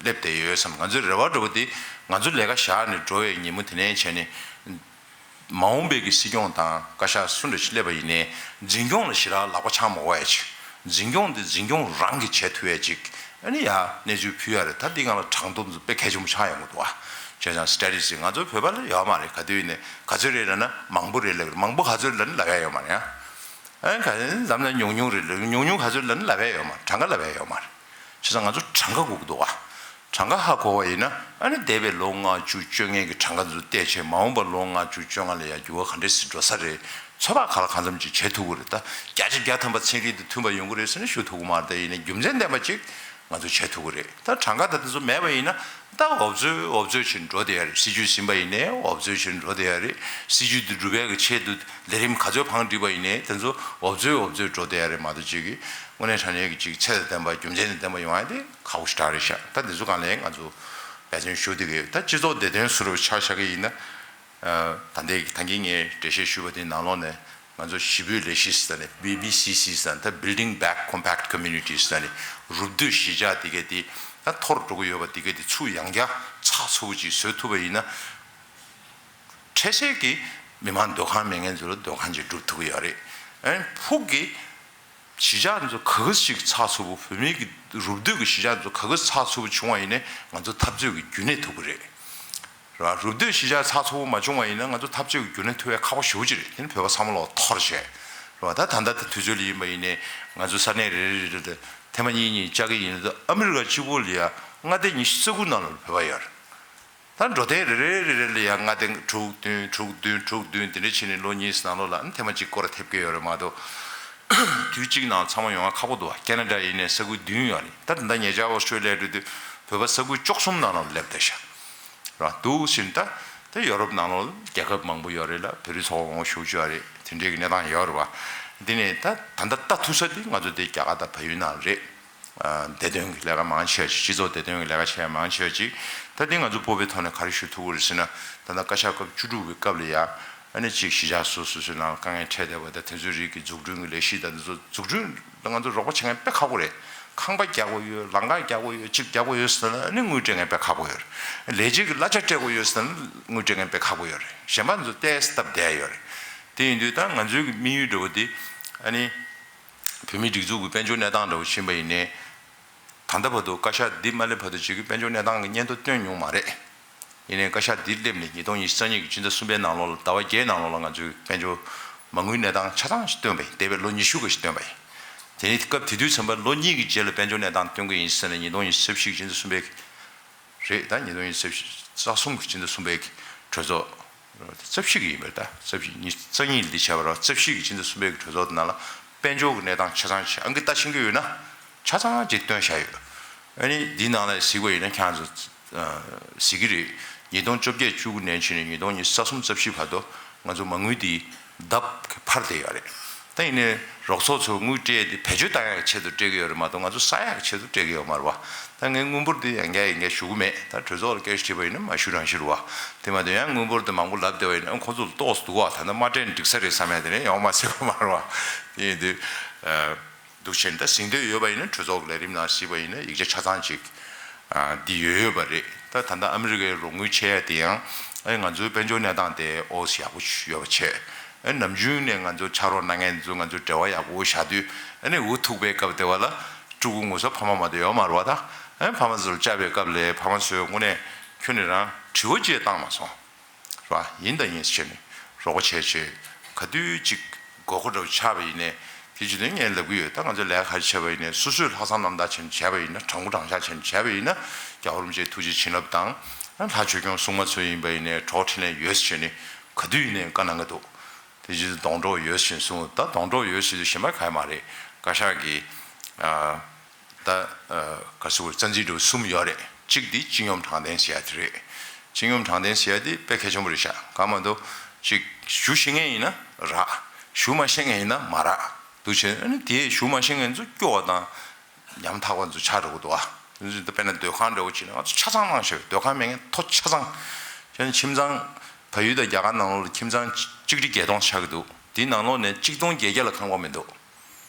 སླེབས་བསྡད་ཡོད་བསམ། ང་ཚོའི་རེ་བ་འདྲ་བོ་དེ་ང་ཚོ་ལས་ཀ་བཞག་ནས་འགྲོ་བའི་ཉིན་མོ་དེ་ནས་བྱས་ནས་མ་འོངས་པའི་གི་སྲིད་སྐྱོང་དང་བཀའ་ཤག་སུ་འདྲ་ཞིག་སླེབས་པ་ཡིན་ནའི་འཛིན་སྐྱོང་ལ་ཞེ་དྲག་ལག་པ་འཆང་མ་དགོས་ཡ་ཅིག་འཛིན་སྐྱོང་དེ་འཛིན་སྐྱོང་རང་གིས་བྱེད་ཐུབ་ཡ་ཅིག་ཨ་ནི་ཡ་གནས་ཚུལ་ཕུལ་ཡ་རེད། ད་འདི་སྒང་ལ་གྲངས་ཐོ་ཚོ་དཔེ་གལ་ཆེན་པོ་ཆགས་ཡོང་གི་འདུག་ཨ། བྱས་ཙང་སི་ཊ་ཊི་སི་ཊིག་སི་ང་ཚོ་བོད་པ་ལ་ཡོད་མ་རེད། ག་དུས་ཡིན་ནའི་ག་ཚོད་རེད་ལབ་ན་མང་པོ་རེད་ལབ་ཀྱི་རེད། མང་པོ་ག་ཚོད་ལབ་ན་ལབ་ཡ་ཡོད་མ་རེད་ཨ། ཨ་ནི་ག་ཚོད་འཛམ་ན་ཉུང་ཉུང་རེད་ལབ། ཉུང་ཉུང་ག་ཚོད་ལབ་ན་ལབ་ཡ་ཡོད་མ་རེད། གྲངས་ཀ་ལབ་ཡ་ཡོད་མ་རེད། བྱས་ཙང་ང་ཚོ་གྲངས་ཀ་དགོས་ཀྱི་འདུག་ཨ། གྲངས་ཀ་ཧ་གོ་བ་ཡིན་ན་ཨ་ནི་འདས་པའི་ལོ་ལྔ་བཅུ་བཅོ་ལྔའི་གི་གྲངས་ཀ་ཚོ་བལྟས་བྱས་མ་འོངས་པ་ལོ་ལྔ་བཅུ་བཅོ་ལྔ་ལ་ཡ་འགྱུར་བ་ག་འདྲས་སེ་འགྲོ་ས་རེད། ཚོད་དཔག་ག་ལ་གང་འཚམ་ཅིག་བྱེད་ཐུབ་ཀྱི་རེད། ད་བརྒྱ་ཆ་བརྒྱ་ཐམ་པ་ཚན་རིག་དང་མཐུན་པ་ཡོང་གི་རེད་ཟེར་ནས་ཞུ་ཐུབ་ཀྱི་མ་རེད། ད་ཡིན་ནའི་རྒྱུ་མཚན་ལྡན་པ་ཅིག་ང་ཚོས་བྱེད་ཐུབ་ཀྱི་རེད། ད་གྲངས་ཀ་ད་དེ་ཚོ་མེད་པ་ཡིན་ན་ད་འོབ་ཚོད་འོབ་ཚོད་བྱས་འགྲོ་བསྡད་ཡ་རེད། སྲིད་ཇུས་ཟིན་པ་ཡིན་ནའི་འོབ་ཚོད་བྱས་འགྲོ་བསྡད་ཡ་རེད། སྲིད་ཇུས་དེ་འགྲུབ་ཡ་གི་ཆེད་དུ་ལས་རིམ་ག་ཚོད་བང་སྒྲིག་པ་ཡིན་ནའི་དེ་ཚོ་འོབ་ཚོད་འོབ་ཚོད་འགྲོ་བསྡད་ཡ་རེད་མ་གཏོགས་ཅིག་གི་དངོས་གནས་དྲང་གནས་ཀྱི་ཅིག་ཚད་དང་ལྡན་པ་རྒྱུ་མཚན་དང་ལྡན་པ་ཡོང་ཡ་དེ་ཁག་པོ་ཞེ་དྲག་རེད་ཤག་ད་འདི་ཚོ་སྒང་ལ་ང་ཚོ་འབད་བརྩོན་ཞུ་བསྡད་ཀྱི་ཡོད། ད་སྤྱི་ཚོགས་བདེ་དོན་ཟུར་པ་ཆ་བཞག་གི་ཡིན་ན། ད་ལྟའི་ད་གིན་ངས་འགྲེལ་བཤད་ཞུས་པ་དེའི་ནང་ལོགས་ནས་ང་ཚོ་གཞིས་སྤོས་ལས་གཞི་ཟེར་ནས་བི་བི་སི་སི་ཟེར་ནས་ད་Building Back Compact Communities ཟེར་ནས་རུབ་སྡོད་གཞིས་ཆགས་དེ་གས་དེ་ད་འཐོར་འགྲོ་གི་ཡོད་པ་དེ་གས་དེ་ཚུར་ཡང་བསྐྱར་ཚགས་ཚུད་པོ་ཅིག་བཟོ་ཐུབ་པ་ཡིན་ན། འཕྲལ་སེལ་གྱི་མི་མང་སྡོད་ཁང་མེད་མཁན་ཚོ་ལ་སྡོད་ཁང་ཅིག་སྒྲུབ་ཐུབ་ཀྱི་ཡོད་རེད། ཨ་ནི་ཕུགས་ཀྱི་གཞིས་ཆགས་ཚོ་ག་ག་ཞིག་ཚགས་ཚུད་པོ། བོད་མི་གི་རུབ་སྡོད་ཀྱི་གཞིས་ཆགས་ཚོ་ག་ག་ཚགས་ཚུད་པོ་བྱུང་བ་ཡིན་ནའི་ང་ཚོ་འཐབ་རྩོད་ཀྱི་རྒྱུན་གནས་ཐུབ་ཀྱི་རེད། རེད་བ། རུབ་སྡོད་གཞིས་ཆགས་ཚགས་ཚུད་པོ་མ་བྱུང་བ་ཡིན་ན་ང་ཚོ་འཐབ་རྩོད་ཀྱི་རྒྱུན་གནས་ཐུབ་ཡ་ཁག་པོ་ཞེ་པོ་ཅིག་རེད། དེ་ནི་བོད་པ་ཚང་མ་ལོག་འཐོར་བྱས། རེད་བ། ད་ད་ལྟ་དེ་དུས་ཚོད་ལ་ཡིན་པ་ཡིན་ནའི་ང་ཚོ་ས་གནས་རེ་རེ་རེ་ལ་ཐེངས་མ་གཉིས་གཉིས་བཅར་གྱི་ཡིན་ན། ད་ཨ་མི་རི་ཀ་གཅིག་པོ་ལ་ཡ་མངའ་སྡེ་ཉི་ཤུ་རྩ་དགུ་ནང་ལ་བོད་པ་ཡོད་རེད། ད་འགྲོ་དོན་རེ་རེ་རེ་རེ་ལ་ཡང་མངའ་སྡེ་དྲུག་བདུན་དྲུག་བདུན་དྲུག་བདུན་དེ་འདྲ་བྱས་ནས་ལོ་གཉིས་ནང་ལོགས་ལ་ཨ་ནི་ཐེངས་མ་གཅིག་སྐོར་ར་ཐེབས་ཀྱི་ཡོད་རེད་མ་གཏོགས། དུས་གཅིག་ནང་ཚང་མ་ཡོང་ཡ་ཁག་པོ་འདུག་ཁེ་ན་ཌ་ཡིན་ནའི་ས་ཁུལ་བདུན་ཡོད་རེད། ད་ད་ལྟ་ཉེ་ཆར་ཨོ་སི་ཀྲོ་ལི་ཡ་འགྲོ་དུས་བོད་པ་ས་ཁུལ་བཅུ་གསུམ་ནང་ལོགས་སླེབས་བསྡད་ཤག་ར་འདུག་ཟིན། ད་ད་ཡོ་རོབ་ནང་ལོགས་རྒྱལ་ཁབ་མང་པོ་ཡོད་རེད་ལ། བོད་རིགས་ཚོགས་པ་མང་པོ་ཞེ་པོ་ཅིག་ཡོད་རེད། དེ་འདྲའི་གི་གནས་སྟངས་ཡོད་རེད་བ། འདི་ནས་ད་ད་ལྟ་ལྟ་ཐུབ་ས་དེ་ང་ཚོ་དེ་རྒྱ་གར་དང་བལ་ཡུལ་ནང་རེད། བདེ་དོན་གྱི་ལས་ཀ་མང་ཆེ་བ་ཅིག་སྤྱི་ཚོགས་བདེ་དོན་གྱི་ལས་ཀ་བྱེད་ཡ་མང་ཆེ་བ་ཅིག་ད་འདི་ང་ཚོ་སྤོབས་པའི་ཐོག་ནས་ག་རེ་ཞུ་ཐུབ་ཀྱི་རེད་ཟེར་ན། ད་ལྟ་བཀའ་ཤག་སྐབས་བཅུ་དྲུག་པའི་སྐབས་ལ་ཡ་ཨ་ནི་གཅིག་གཞིས་ཆགས་སོ་སོ་སོའི་ནང་དཀའ་ངལ་འཕྲད་བསྡད་པ་དང་དེ་ཚོའི་རིགས་ཀྱི་འཛུགས་སྐྲུན་གྱི་ལས་གཞི་དང་དེ་ཚོ་འཛུགས་སྐྲུན་ལ་ང་ཚོ་རོགས་པ་བྱེད་མཁན་དཔེ་ཁག་པོ་རེད། ཁང་པ་རྒྱག་དགོས་ཡོད། ལམ་ཁ་རྒྱག་དགོས་ཡོད། གཅིག་རྒྱག་དགོས་ཡོད་ཟེར་ན་ཨ་ནི་དངུལ་སྤྲད་མཁན་དཔེ་ཁག་པོ་ཡོད་རེད། ལས་བྱེད་ཀྱི་གླ་ཆ་སྤྲད་དགོས་ཡོད་ཟེར་ན་དངུལ་སྤྲད་མཁན་དཔེ་ཁག་པོ་ཡོད་རེད། གཞན་པ་ཚོ་ཏོག་ཙམ་སྟབས་བདེ་ཡོད་རེད། དེ་ཡིན་དུས་ད་ང་ཚོའི་གི་དམིགས་ཡུལ་འདྲ་བོ་དེ་ཨ་ནི། བོད་མིའི་སྒྲིག་འཛུགས་ཀྱི་དཔལ་འབྱོར་གནས་སྟངས་འདྲ་བོ་ཕྱིན་པ་ཡིན་ནའི། ད་ལྟ་བར་དུ་བཀའ་ཤག་འདི་མ་སླེབས་བར་དུ་ཅིག་གི་དཔལ་འབྱོར་གནས་སྟངས་ཀྱི་སྙན་ཐོ་བཏོན་མྱོང་མ་རེད། ཡིན་ནའི་བཀའ་ཤག་འདི་སླེབས་ནས་ཉིས་སྟོང་ཉི་ཤུ་རྩ་གཉིས་ཀྱི་སྤྱི་ཟླ་གསུམ་པའི་ནང་ལོགས་ལ་ཟླ་བ་བརྒྱད་ནང་ལོགས་ལ་ང་ཚོའི་དཔལ་འབྱོར་མ་དངུལ་གནས་སྟངས་ཆ་ཚང་ཞིག་བཏོན་པ་ཡིན། འདས་པའི་ལོ་ཉི་ཤུ་ག་ཞིག་བཏོན་པ་ཡིན། དེ་ནས་སྐབས་དེ་དུས་ཙམ་པ་ལོ་གཉིས་ཀྱི་རྗེས་ལ་དཔལ་འབྱོར་གནས་སྟངས་སྟོན་གྱི་ཡིན་ཟེར་ནས་ཉིས་སྟོང་ཉི་ཤུ་རྩ་བཞི་གི་སྤྱི་ཟླ་གསུམ་པའི་རེད། ད་ཉིས་སྟོང་ཉི་ཤུ་རྩ་གསུམ་གྱི་སྤྱི་ཟླ་གསུམ་པའི་གྲོས་ཚོགས། རྩ་བཞི་གི་ཡིན་པ་རེད། ད་རྩ་བཞི་ཉི་རྩ་གཉིས་ལ་འདི་བྱས་པ་རེད། རྩ་བཞི་གི་སྤྱི་ཟླ་གསུམ་པའི་གྲོས་ཚོགས་དེ་ནང་ལ་དཔལ་འབྱོར་གྱི་གནས་སྟངས་ཆ་ཚང་ཞིག་ཨང་ཀི་ལྟ་ཤེས་ཀྱི་ཡོད་ན་ཆ་ཚང་ཅིག་བཏོན་བཞག་ཡོད། ཨ་ནི་འདི་ནང་ལ་གཟིགས་པ་ཡིན་ན་ཁྱེད་རང་ཚོ་གཟིགས་ཀྱི་རེད། ཉིས་སྟོང་བཅོ་བརྒྱད་བཅུ་དགུ་ནས་བྱས་ནས་ཉིས་སྟོང་ཉི་ཤུ་རྩ་གསུམ་རྩ་བཞི་བར་དུ་ང་ཚོ་མ་དངུལ་འདི་ལྡབ་འཕར་བསྡད་ཡོད་རེད། ད་ཡིན་ནའི་རོགས་ཚོགས་ཚོས་དངུལ་སྤྲད་དེ་བེད་སྤྱོད་བཏང་ཡག་གི་ཆེད་དུ་སྤྲད་ཀྱི་ཡོད་རེད་མ་གཏོགས་ང་ཚོ་ཟ་ཡག་གི་ཆེད་དུ་སྤྲད་ཀྱི་ཡོད་མ་རེད་བ། ད་ངས་དངུལ་འབོར་འདི་ཡང་བསྐྱར་ཡང་བསྐྱར་ཞུ་གི་མེད། ད་གྲོས་ཚོགས་ལ་སྐད་ཆ་དྲིས་པ་ཡིན་ན་མ་ཞུ་རང་ཞུ་རེད་བ། དེ་མ་གཏོགས་ཡང་དངུལ་འབོར་འདི་མང་པོ་ལབ་བསྡད་པ་ཡིན་ན་ཁོ་ཚོ་ལ་ཏོག་ཙམ་སྡུག་བ། ད་ལྟ་མ་སྤྲད་ན་འགྲིག་ས་རེད་བསམ་ཡ་དེ་ནས་ཡོང་མ་སྲིད་པ་མ་རེད་བ། དེ་ཡིན་དུས། འདུག་བྱས་ནས་ད་གཟིགས་འདོད་ཡོད་པ་ཡིན་ན་གྲོས་ཚོགས་ཀྱི་ལས་རིམ་ནང་གཟིགས་པ་ཡིན་ན་ཡིག་ཆ་ཆ་ཚང་ཅིག་འདི་ཡོད་ཡོད་པ་རེད། ད་ད་ལྟ་ཨ་མི་རི་ཀའི་རོགས་དངུལ་ཆད་ཡ་དེ་ཡང་ཨ་ང་ཚོའི་དཔལ་འབྱོར་གནས་སྟངས་དེ་ཨོ་ཙི་ཡག་པོ་ཡོད་པ་བྱས། ཨ་ནམ་རྒྱུན་ནས་ང་ཚོ་ཕྱག་རོགས་གནང་མཁན་ཚོ་ང་ཚོ་འབྲེལ་བ་ཡག་པོ་བཞག་དུས་ཨ་ནི་འུ་ཐུག་པའི་སྐབས་དེ་བ་ལ་ཕྲུ་གུ་ངོ་ཚ་ཕ་མ་མ་གཏོགས་ཡོད་མ་རེད་བ། ད་ཨ་ཕ་མ་ཚོར་བཅར་བའི་སྐབས་ལ་ཕ་མ་ཚོས་དངོས་གནས་ཁྱོན་ནས་རང་དྲི་བ་ཅིག་བཏང་མ་སོང་། རེད་བ། ཡིན་དང་ཡིན་ཟེར་ནས་རོགས་པ་བྱས་བྱས་ག་དུས་ཅིག་དགོས་མཁོ་འདྲ་བོ་ཆགས་པ་ཡིན་ནའི་དེ་བྱེད་དུས་ངས་ལབ་ཀྱི་ཡོད། ད་ང་ཚོ་ལས་ཀ་ག་རེ་བྱས་པ་ཡིན་ནའི་སོ་སོས་ལྷག་བསམ་རྣམ་དག་བྱས་ནས་བྱས་པ་ཡིན་ན། དྲང་པོ་དྲང་བཞག་བྱས་ནས་བྱས་པ་ཡིན་ན་རྒྱལ་བ་རིན་པོ་ཆེའི་ཐུགས་རྗེ་བྱིན་རླབས་དང་། ལྷ་ཆོས་སྐྱོང་སྲུང་མ་ཚོ་ཡིན་པ་ཡིན་ནའི་གྲོགས་འཕྲིན་ལས་ཡོད་ཟེར་ནས་ག་དུས་ཡིན་ནའི་བཀའ་གནང་གི་འདུག་དེ་བྱེད་དུས་སྡོང་གྲོགས་ཡོད་ཟེར་ནས་གསུངས། ད་སྡོང་གྲོགས་ཡོད་ཟེར་དུས་གཞན་པ་ག་ཡེ་མ་རེད། བཀའ་ཤག་གིས་ཨ། ད་ག་ཟེར་དགོས་རེད། རྩ་འཛིན་འདྲ་བོ་གསུམ་ཡོད་རེད། གཅིག་དེ་སྤྱི་སྙོམས་དྲང་བདེན་ཟེར་ཡ་དེ་རེད། སྤྱི་སྙོམས་དྲང་བདེན་ཟེར་ཡ་དེ་དཔེ་གལ་ཆེན་པོ་རེད་ཤག་གང་མ་གཏོགས་ཅིག་ཞུ་ཤེས་མཁན་ཡིན་ན་རག་ཞུ་མ་ཤེས་མཁན་ཡིན་ན་མ་རག་འདུག་བྱས་ཨ་ནི་དེ་ཞུ་མ་ཤེས་མཁན་ཚོ་སྐྱོ་བ་དང་ཉམ་ཐག་པ་ཚོ་ཆགས་འགྲོ་གི་འདུག་ཨ། དེ་ཚོ་དཔེར་ན་སྡོད་ཁང་འདྲ་བོ་བྱས་ན་ང་ཚོ་ཆ་ཚང་གནང་ཤག་སྡོད་ཁང་མེད་མཁན་ཐོ་ཆ་ཚང་། བྱས་ན་ཁྱིམ་ཚང་བལ་ཡུལ་དང་རྒྱ་གར་ནང་ལོགས་ལ་ཁྱིམ་ཚང་གཅིག་ཁྲི་བརྒྱད་སྟོང་ཆགས་ཀྱི་འདུག་དེའི་ནང་ལོགས་ནས་གཅིག་སྟོང་བརྒྱད་བརྒྱ་ལ་ཁང་པ་མི་འདུག་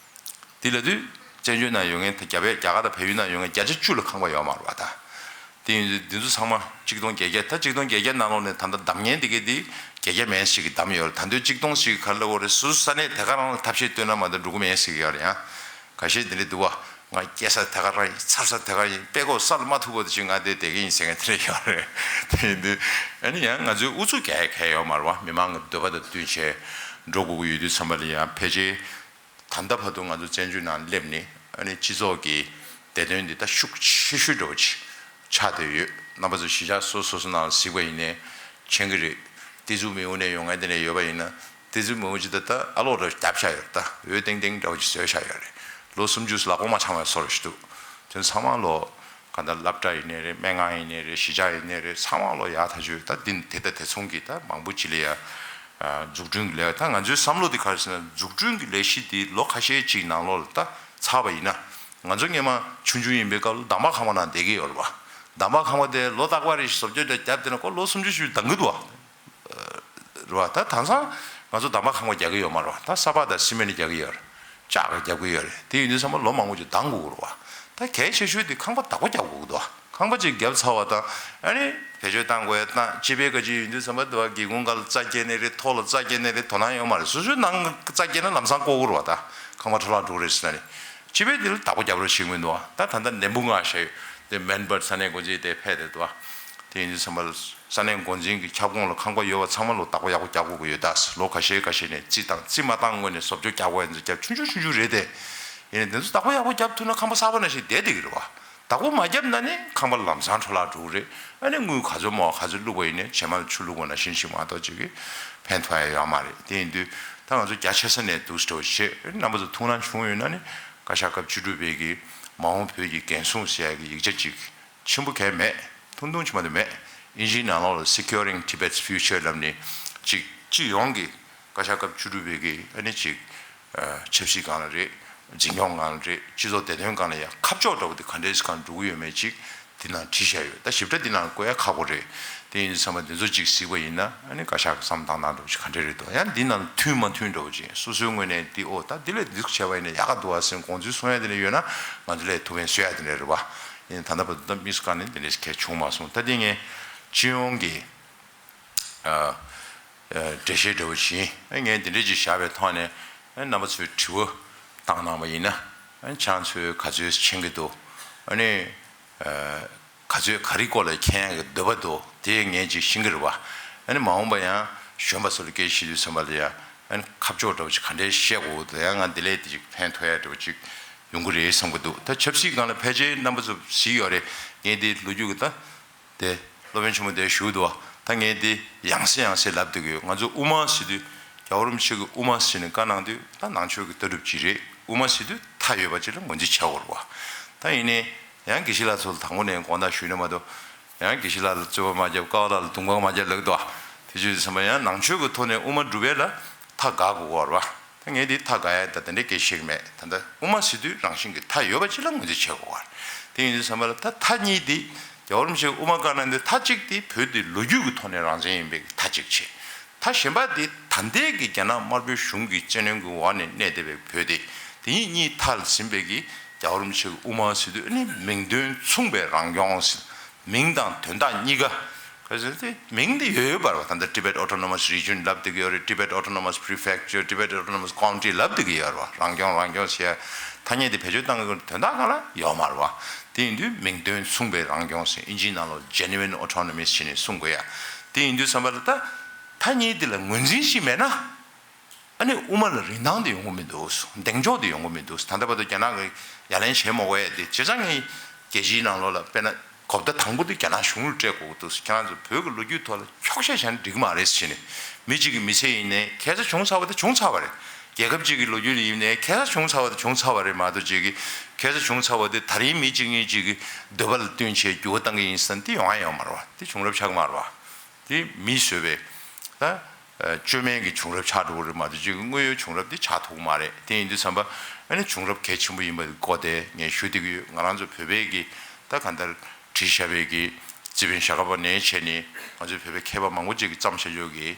དེ་ལབ་དུས་བཙན་བྱོལ་ནང་ཡོད་མཁན་ད་རྒྱ་བལ་རྒྱ་གར་དང་བལ་ཡུལ་ནང་ཡོད་མཁན་བརྒྱ་ཆ་བཅུ་ལ་ཁང་པ་ཡོད་མ་རེད་བ་ད། དེ་ཡིན་དུས་འདི་ཚོ་ཚང་མ་གཅིག་སྟོང་བརྒྱད་བརྒྱ། ད་གཅིག་སྟོང་བརྒྱད་བརྒྱ་ནང་ལོགས་ནས་ད་ལྟ་བདམས་མཁན་དེ་གས་དེ་བརྒྱད་བརྒྱ་མན་ཞིག་གིས་བདམས་ཡོད་རེད། ད་དུང་གཅིག་སྟོང་ཞིག་གིས་ག་རེ་ལབ་ཡོད་རེད། སོ་སོ་ས་གནས་དེ་ག་རང་ལ་ཐབས་ཤེས་བཏོན་ན་མ་གཏོགས་འགྲོ་གི་མེད་ཟེར་གྱི་ཡོད་རེད། ཡང་ཁ་ཤས་འདི་འདྲ་འདུག་བ། ང་སྐྱེ་ས་དེ་ག་རང་ཡིན། འཚར་ས་དེ་ག་ཡིན། དཔེ་ཁོག་ས་ལ་མ་ཐུག་བར་དུ་ཅིག་ང་འདིར་བསྡད་ཀྱི་ཡིན་ཟེར་མཁན་དེ་འདྲ་ཡོད་རེད། དེ་ཡིན་དུས་ཨ་ནི་ཡང་ང་ཚོའི་ཨུ་ཚུགས་རྒྱག་ཡ་གང་ཡང་ཡོད་མ་རེད་བ། མི་མང་གི་འདོད་པ་དང་བསྟུན་བྱས་འགྲོ་དགོས་ཀྱི་ཡོད་དུས་ཙམ་པ་ལ། ཡང་ཕལ་ཆེར་ད་ལྟ་བར་དུ་ང་ཚོ་བཙན་བྱོལ་ནང་སླེབས་ནས་ཨ་ནི་སྤྱི་ཚོགས་ཀྱི་བདེ་དོན་འདི་ད་ཤུགས་ཆེ་ཤོས་འདྲ་བོ་ཅིག་ཆགས་བསྡད་ཡོད། རྣམ་པ་ཚོ་གཞིས་ཆགས་སོ་སོ་སོ་ནང་ལ་གཟིགས་པ་ཡིན་ནའི་མཁྱེན་གྱི་རེད། ཏི་ཛུ་མིའུ་ནས་ཡོང་མཁན་དེ་ནས་ཡོད་པ་ཡིན་ན། ཏི་ཛུ་མིའུ་ཅིག་ད་ལྟ་ཨ་ལོག་འདྲ་བརྒྱབ་བཞག་ཡོད། ད་འོད་ཏིང་ཏིང་འདྲ་བོ་ཅིག་བཟོས་བཞག་ཡོད་རེད། ལོ་སུམ་ཅུ་ལ་གོང་མ་ཆགས་མ་སོར་ཞིག་འདུག་དེ་ཚང་མ་ལོ་ག་འདྲ་སློབ་གྲྭ་ཡིན་ནའི་རེད། སྨན་ཁང་ཡིན་ནའི་རེད། གཞིས་ཆགས་ཡིན་ནའི་རེད། ཚང་མ་ལོ་ཡག་ཐག་ཆོད། ད་འདི་དེ་ད་དེ་མཚུངས་ཀྱི་ད་མང་པོ་ཅིག་ལ་ཡ་འཛུགས་སྐྲུན་གྱི་ལས་ཀ། ད་ང་ཚོའི་བསམ་བློ་དེ་ག་རེ་ཟེར་ན། འཛུགས་སྐྲུན་གྱི་ལས་གཞི་དེ་ལོ་ཁ་ཤས་ཅིག་ནང་ལོགས་ལ་ད་ཚར་བ་ཡིན་ན། ང་ཚོ་སྔོན་མ་ཆུང་ཆུང་ཡིན་པའི་སྐབས་ལ་འདམ་བག་ཁང་པ་ནང་བསྡད་ཀྱི་ཡོད་རེད་བ། འདམ་བག་ཁང་པ་དེ་ལོ་རྟག་པ་རེ་བཞིན་བཟོ་བཅོས་འདྲ་བརྒྱབ་བསྡད་ན་ཁོ་ལོ་སུམ་ཅུ་བཞི་བཅུ་འདང་གི་འདུག་བ། རེད་བ། ད་དེང་སང་ང་ཚོ་འདམ་བག་ཁང་པ་རྒྱག་གི་ཡོད་མ་རེད་བ། ད་ས་ཕག་དང་སི་མེན་ཊི་རྒྱག་གི་ཡོད་རེད། ལྕགས་ཀྱིས་རྒྱག་གི་ཡོད་རེད། དེ་ཡིན་དུས་ཙམ་པ་ལོ་མང་པོ་ཅིག་འདང་དགོས་ཀྱི་རེད་བ། ད་གལ་ཆེ་ཤོས་དེ་ཁང་པ་བདག་པོ་རྒྱག་དགོས་ཀྱི་འདུག་བ། ཁང་པ་ཅིག་བརྒྱབ་ཚར་བ་དང་ཨ་ནི་བེད་སྤྱོད་བཏང་དགོས་ཡ་བཏང་། སྤྱི་པའི་བཀའ་སྤྱི་ཡིན་དུས་ཙམ་པ་དེ་བ་སྒེའུ་ཁུང་སྒང་ལ་རྩྭ་སྐྱེས་ནའི་རེད། ཐོག་ལ་རྩྭ་སྐྱེས་ནའི་རེད། དོ་སྣང་ཡོད་མ་རེད། སོ་སོའི་ནང་རྩྭ་སྐྱེས་ན་ལམ་སང་བཀོག་དགོས་རེད་བ། ད་ཁང་པ་འཕྲོ་བརླག་འགྲོ་གི་རེད་ཟེར་ན་ནི། སྤྱི་པའི་དེ་ལ་བདག་པོ་རྒྱབ་རོགས་བྱེད་ཀྱི་མི་འདུག་བ། ད་ད་ལྟ་ནད་འབུ་མངགས་བཞག་ཡོད། དེ་མེལ་བྷོརན་ས་གནས་འགོ་འཛིན་དེ་ཕེབས་བསྡད་འདུག་བ། དེ་ཡིན་དུས་ཙམ་པ་ལ་ས་གནས་འགོ་འཛིན་གྱི་ཁྱབ་ཁོངས་ལ་ཁང་པ་ཡོད་པ་ཚང་མ་ལོ་བདག་པོ་ཡག་པོ་རྒྱག་དགོས་ཀྱི་ཡོད། ད་ལོ་ཁ་ཤས་ཁ་ཤས་ནས་རྩིས་བཏང་། རྩིས་མ་བཏང་སྔོན་ནས་བཟོ་བཅོས་རྒྱག་དགོས་ཡ་ཚོ་རྒྱབ། ཆུང་ཆུང་ཆུང་ཆུང་རེད་དེ། ཡིན་ནའི་དེ་ཚོ་བདག་པོ་ཡག་པོ་རྒྱབ་ཐུབ་ན་ཁང་པ་གསར་པ་ནང་བཞིན་བསྡད་བསྡད་ཀྱི་རེད་བ། བདག་པོ་མ་བརྒྱབ་ན་ནི་ཁང་པ་ལམ་སང་འཕྲོ་བརླག་འགྲོ་གི་རེད། ཨ་ནི་དངུལ་ག་ཚོད་མང་བ་ག་ཚོད་བླུགས་པ་ཡིན་ནའི་བྱེ་མ་ལ་ཆུ་བླུགས་པ་ནང་བཞིན་ཞིག་མ་གཏོགས་ཅིག་གིས་ཕན་ཐོགས་ཡ་ཡོད་མ་རེད། དེ་ཡིན་དུས་ད་ང་ཚོ་རྒྱ་ཆེ་ས་ནས་འདུག་སེ་འགྲོ་བྱེད། རྣམ་པ་ཚོ་ཐུགས་སྣང་བྱུང་ཡོད་ན་ནི་བཀའ་ཤག་སྐབས་བཅུ་དྲུག་པའི་གི་མ་འོངས་བོད་ཀྱི་འགན་སྲུང་ཟེར་ཡ་གི་ཡིག་ཆ་ཅིག་ཆེན་པོ་གང་ཡང་མེད། ཐུང་ཐུང་ཅིག་མ་གཏོགས་མེད། ཨིན་ཇིའི་ནང་ལོགས་ལ་Securing Tibet's Future ལབ་ནས་ཅིག་སྤྱི་ཡོངས་ཀྱི་བཀའ་ཤག་སྐབས་བཅུ་དྲུག་པའི་གི་ཨ་ནི་ཅིག་ཆབ་སྲིད་སྒང་ལ་རེད། འཛིན་སྐྱོང་སྒང་ལ་རེད། སྤྱི་ཚོགས་བདེ་དོན་སྒང་ལ་ཡང་ཁ་ཕྱོགས་འདྲ་བོ་དེ་ག་འདྲས་སྒང་འགྲོ་གི་ཡོད་མེད་ཅིག་འདི་ནང་བྲིས་བཞག་ཡོད། ད་ཞིབ་ཕྲ་འདི་ནང་བཀོད་ཡ་ཁག་པོ་རེད། དེ་ཡིན་དུས་ཙམ་པ་འདི་ཚོ་ཅིག་གཟིགས་པ་ཡིན་ན་ཨ་ནི་བཀའ་ཤག་གི་བསམ་སྟངས་སྟངས་འདྲ་བོ་ཅིག་ག་འདྲས་རེད་འདུག་ཡང་འདི་ནང་མཐུན་མ་མཐུན་འདྲ་བོ་ཅིག་སོ་སོའི་ངོས་ནས་འདི་ཨོ་ད་འདི་ལས་འདི་བྱས་པ་ཡིན་ན་ཡག་ག་འདུག་ཨ་ཟེར་དགོངས་ཚུལ་གསུང་ཡ་དེ་འདྲ་ཡོད་ན་ང་ཚོ་ལས་ཐུགས་ཕན་གསོས་ཡ་དེ་འདྲ་རེད་བ། ཡིན་ད་ལྟ་བར་དུ་ད་དམིགས་སུ་བཀར་ནས་འདི་འདྲས་གལ་བྱུང་མ་སོང་། ད་འདི་ངས་སྤྱི་ཡོངས་ཀྱི་ཨ། ཨ། འགྲེལ་བཤད་འདྲ་བོ་ཞིག་ཡིན། ངས་འདི་འདྲས་ཅིག་བཞག་པའི་ཐོག་ནས་རྣམ་པ་ཚོས་དྲི་བ་བཏང་གནང་བ་ཡིན་ན། ཁྱེད་རང་ཚོས་ག་ཚོད་མཁྱེན་གྱི་འདུག་ཨ་ནི་ག་ཚོད་ག་རེའི་སྐོར་ལ་མཁྱེན་ཡག་གི་འདོད་པ་འདུག་དེ་ངས་ཅིག་ཤེས་ཀྱི་རེད་བ། ཨ་ནི་མ་འོངས་པ་ཡང་གཞོན་པ་ཚོ་ལ་སྐད་ཆ་བཤད་དུས་ཙམ་པ་ལ་ཡང་ཨ་ནི་ཁ་ཕྱོགས་འདྲ་བོ་ཅིག་ག་འདྲས་བཤད་དགོས་འདུག་ཡང་ང་འདི་ལས་དེ་ཅིག་ཕན་ཐོགས་ཡག་འདྲ་བོ་ཅིག་ཡོང་གི་རེད་བསམ་གྱི་འདུག་ད་ཆབ་སྲིད་སྒང་ལ་ཕལ་ཆེར་རྣམ་པ་ཚོ་གཟིགས་ཡོད་རེད། ངས་འདི་ལོ་རྒྱུས་ཀྱི་ད། དེ་སློབ་དཔོན་ཆེན་པོ་དེ་ཞུ་འདུག་ད་ངས་དེ་ཡང་སེ་ཡང་སེ་ལབ་བསྡད་ཀྱི་ཡོད། ང་ཚོ་དབུ་མ་ཟེར་དུས་རྒྱལ་བ་རིན་པོ་ཆེ་གི་དབུ་མ་ཟེར་ནས་བཀའ་གནང་དུས་ད་ནང་ཆོས་ཀྱི་ལྟ་གྲུབ་ཅིག་རེད། དབུ་མ་ཟེར་དུས་མཐའ་ཡོད་པ་ཅིག་ལ་ངོས་འཛིན་བྱ་དགོས་རེད་བ། ད་ཡིན་ནའི་ཡང་དགེ་བཤེས་ལགས་ཚོ་ལ་དང་པོ་ནས་དགོངས་དག་ཞུས་ན་མ་གཏོགས་ཡང་དགེ་བཤེས་ལགས་ལ་རྩོད་པ་མ་རྒྱབ། ཀ་བ་ལགས་ལ་དུང་པ་མ་རྒྱབ་ལབ་འདུག་དེ་བྱས་ཙང་ཡང་ནང་ཆོས་ཀྱི་ཐོག་ནས་དབུ་མ་སྒྲུབ་པ་ལ་མཐའ་དགག་དགོས་རེད་བ། ད་ངས་འདི་མཐའ་དགག་ཡ་ད་དེ་འདྲའི་སྐད་ཆ་བཤད་ཀྱི་མེད། ད་ལྟ་དབུ་མ་ཟེར་དུས་རང་བཞིན་གྱི་མཐའ་ཡོད་པ་ཅིག་ལ་ངོས་འཛིན་བྱེད་དགོས་པ་རེད། དེ་ཡིན་དུས་ཙམ་པ་ལ་ད་མཐའ་གཉིས་འདི་རྒྱལ་བ་རིན་པོ་ཆེས་དབུ་མ་བཀའ་གནང་དུས་མཐའ་གཅིག་འདི་བོད་འདི་ལོ་རྒྱུས་ཀྱི་ཐོག་ནས་རང་བཙན་ཡིན་པའི་མཐའ་གཅིག་བྱས། མཐའ་གཞན་པ་འདི་ད་ལྟའི་གི་རྒྱ་ནག་དམར་པོའི་གཞུང་གི་བཙན་གནོན་གྱི་འོག་ནས་གནས་བསྡད་པའི་བོད་དེ། དེ་གཉིས་གཉིས་མཐའ་ལ་ཟིན་པའི་གི་རྒྱལ་བ་རིན་པོ་ཆེ་གི་དབུ་མ་ཟེར་དུས་ཨ་ནི་མིང་དོན་མཚུངས་པའི་རང་སྐྱོང་ཟེར། མིང་དང་དོན་དག་གཉིས་ཀ་ག་ཟེར་ཏེ་མིང་དེ་ཡོད་ཡོད་པ་རེད་བ། ད་ལྟ་Tibet Autonomous Region ལབ་བསྡད་ཀྱི་ཡོད་རེད། Tibet Autonomous Prefecture, Tibet Autonomous County ལབ་བསྡད་ཀྱི་ཡོད་རེད་བ། རང་སྐྱོང་རང་སྐྱོང་ཟེར་ཐ་སྙད་དེ་བེད་སྤྱོད་བཏང་གི་དོན་དག་གང་ལ་ཡོད་མ་རེད་བ། དེ་ཡིན་དུས་མིང་དོན་མཚུངས་པའི་རང་སྐྱོང་ཟེར། ཨིན་ཇིའི་ནང་ལོགས་genuine autonomy ཟེར་ནས་གསུང་དགོས་ཡ། དེ་ཡིན་དུས་ཙམ་པ་ལ་ད་ཐ་སྙད་དེ་ལ་ངོས་འཛིན་ཞིག་མེད་ན། ཨ་ནི་དབུ་མ་ལ་རིན་ཐང་དེ་ཡོང་གི་མི་འདུག་གདེང་འཇོག་དེ་ཡོང་གི་མི་འདུག་ད་ལྟ་བར་དུ་རྒྱ་ནག་གིས་ཡ་ལན་བྱས་མ་དགོས་ཡ་དེ། བྱས་ཙང་ངས་རྒྱལ་སྤྱིའི་ནང་ལོགས་ལ་དཔེར་ན་གོ་བརྡ་དང་པོ་དེ་རྒྱ་ནག་གཞུང་ལ་སྤྲད་དགོས་ཀྱི་འདུག་ཁྱེད་རང་ཚོ་བོད་ཀྱི་ལོ་རྒྱུས་ཐོག་ལ་འཁྱོག་བཤད་བྱས་ན་འགྲིག་གི་མ་རེད་ཟེར་ནས། མི་གཅིག་གི་མི་ཚེ་ཡིན་ནའི་ཁ་ཚ་བྱུང་ཚར་བ་དེ་བྱུང་ཚར་བ་རེད། རྒྱལ་ཁབ་གཅིག་གི་ལོ་རྒྱུས་ལ་ཡིན་ནའི་ཁ་ཚ་བྱུང་ཚར་བ་དེ་བྱུང་ཚར་བ་རེད་མ་གཏོགས། གཅིག་གི་ཁ་ཚ་བྱུང་ཚར་བ་དེ་ད་རིང་མི་གཅིག་གཉིས་གཅིག་གི་འདོད་པ་ལ་བསྟུན་བྱས་འགྱུར་བ་གཏང་གི་ཡིན་ཟེར་ན་དེ་ཡོང་ཡ་ཡོད་མ་རེད་བ། དེ་བྱུང་རབས་ཆགས་ཀྱི་མ་རེད་བ། དེ་མིས་བཟོས་པའི་ད། བཅོས་མིན་གྱི་བྱུང་རབས་ཆགས་འགྲོ་གི་རེད་མ་གཏོགས་ཅིག་དངོས་ཡོད་བྱུང་རབས་དེ་ཆགས་ཐུབ་ཀྱི་མ་རེད། དེ་ཡིན་དུས་ཙམ་པ་ཨ་ནི་བྱུང་རབས་གལ་ཆེན་པོ་ཡིན་པ་གོ་དེ་ངས་ཞུ་བསྡད་ཀྱི་ཡོད། ང་རང་ཚོ་བོད་པའི་གི་ད་གང་ལྟར་བྲིས་བཞག་པའི་གི་རྩིས་དཔོན་ཞྭ་སྒབ་པ་ནས་བྱས་ནས་ང་ཚོའི་བོད་པའི་མཁས་པ་མང་པོ་ཅིག་གིས་བརྩམས་བཞག་ཡོད་གི་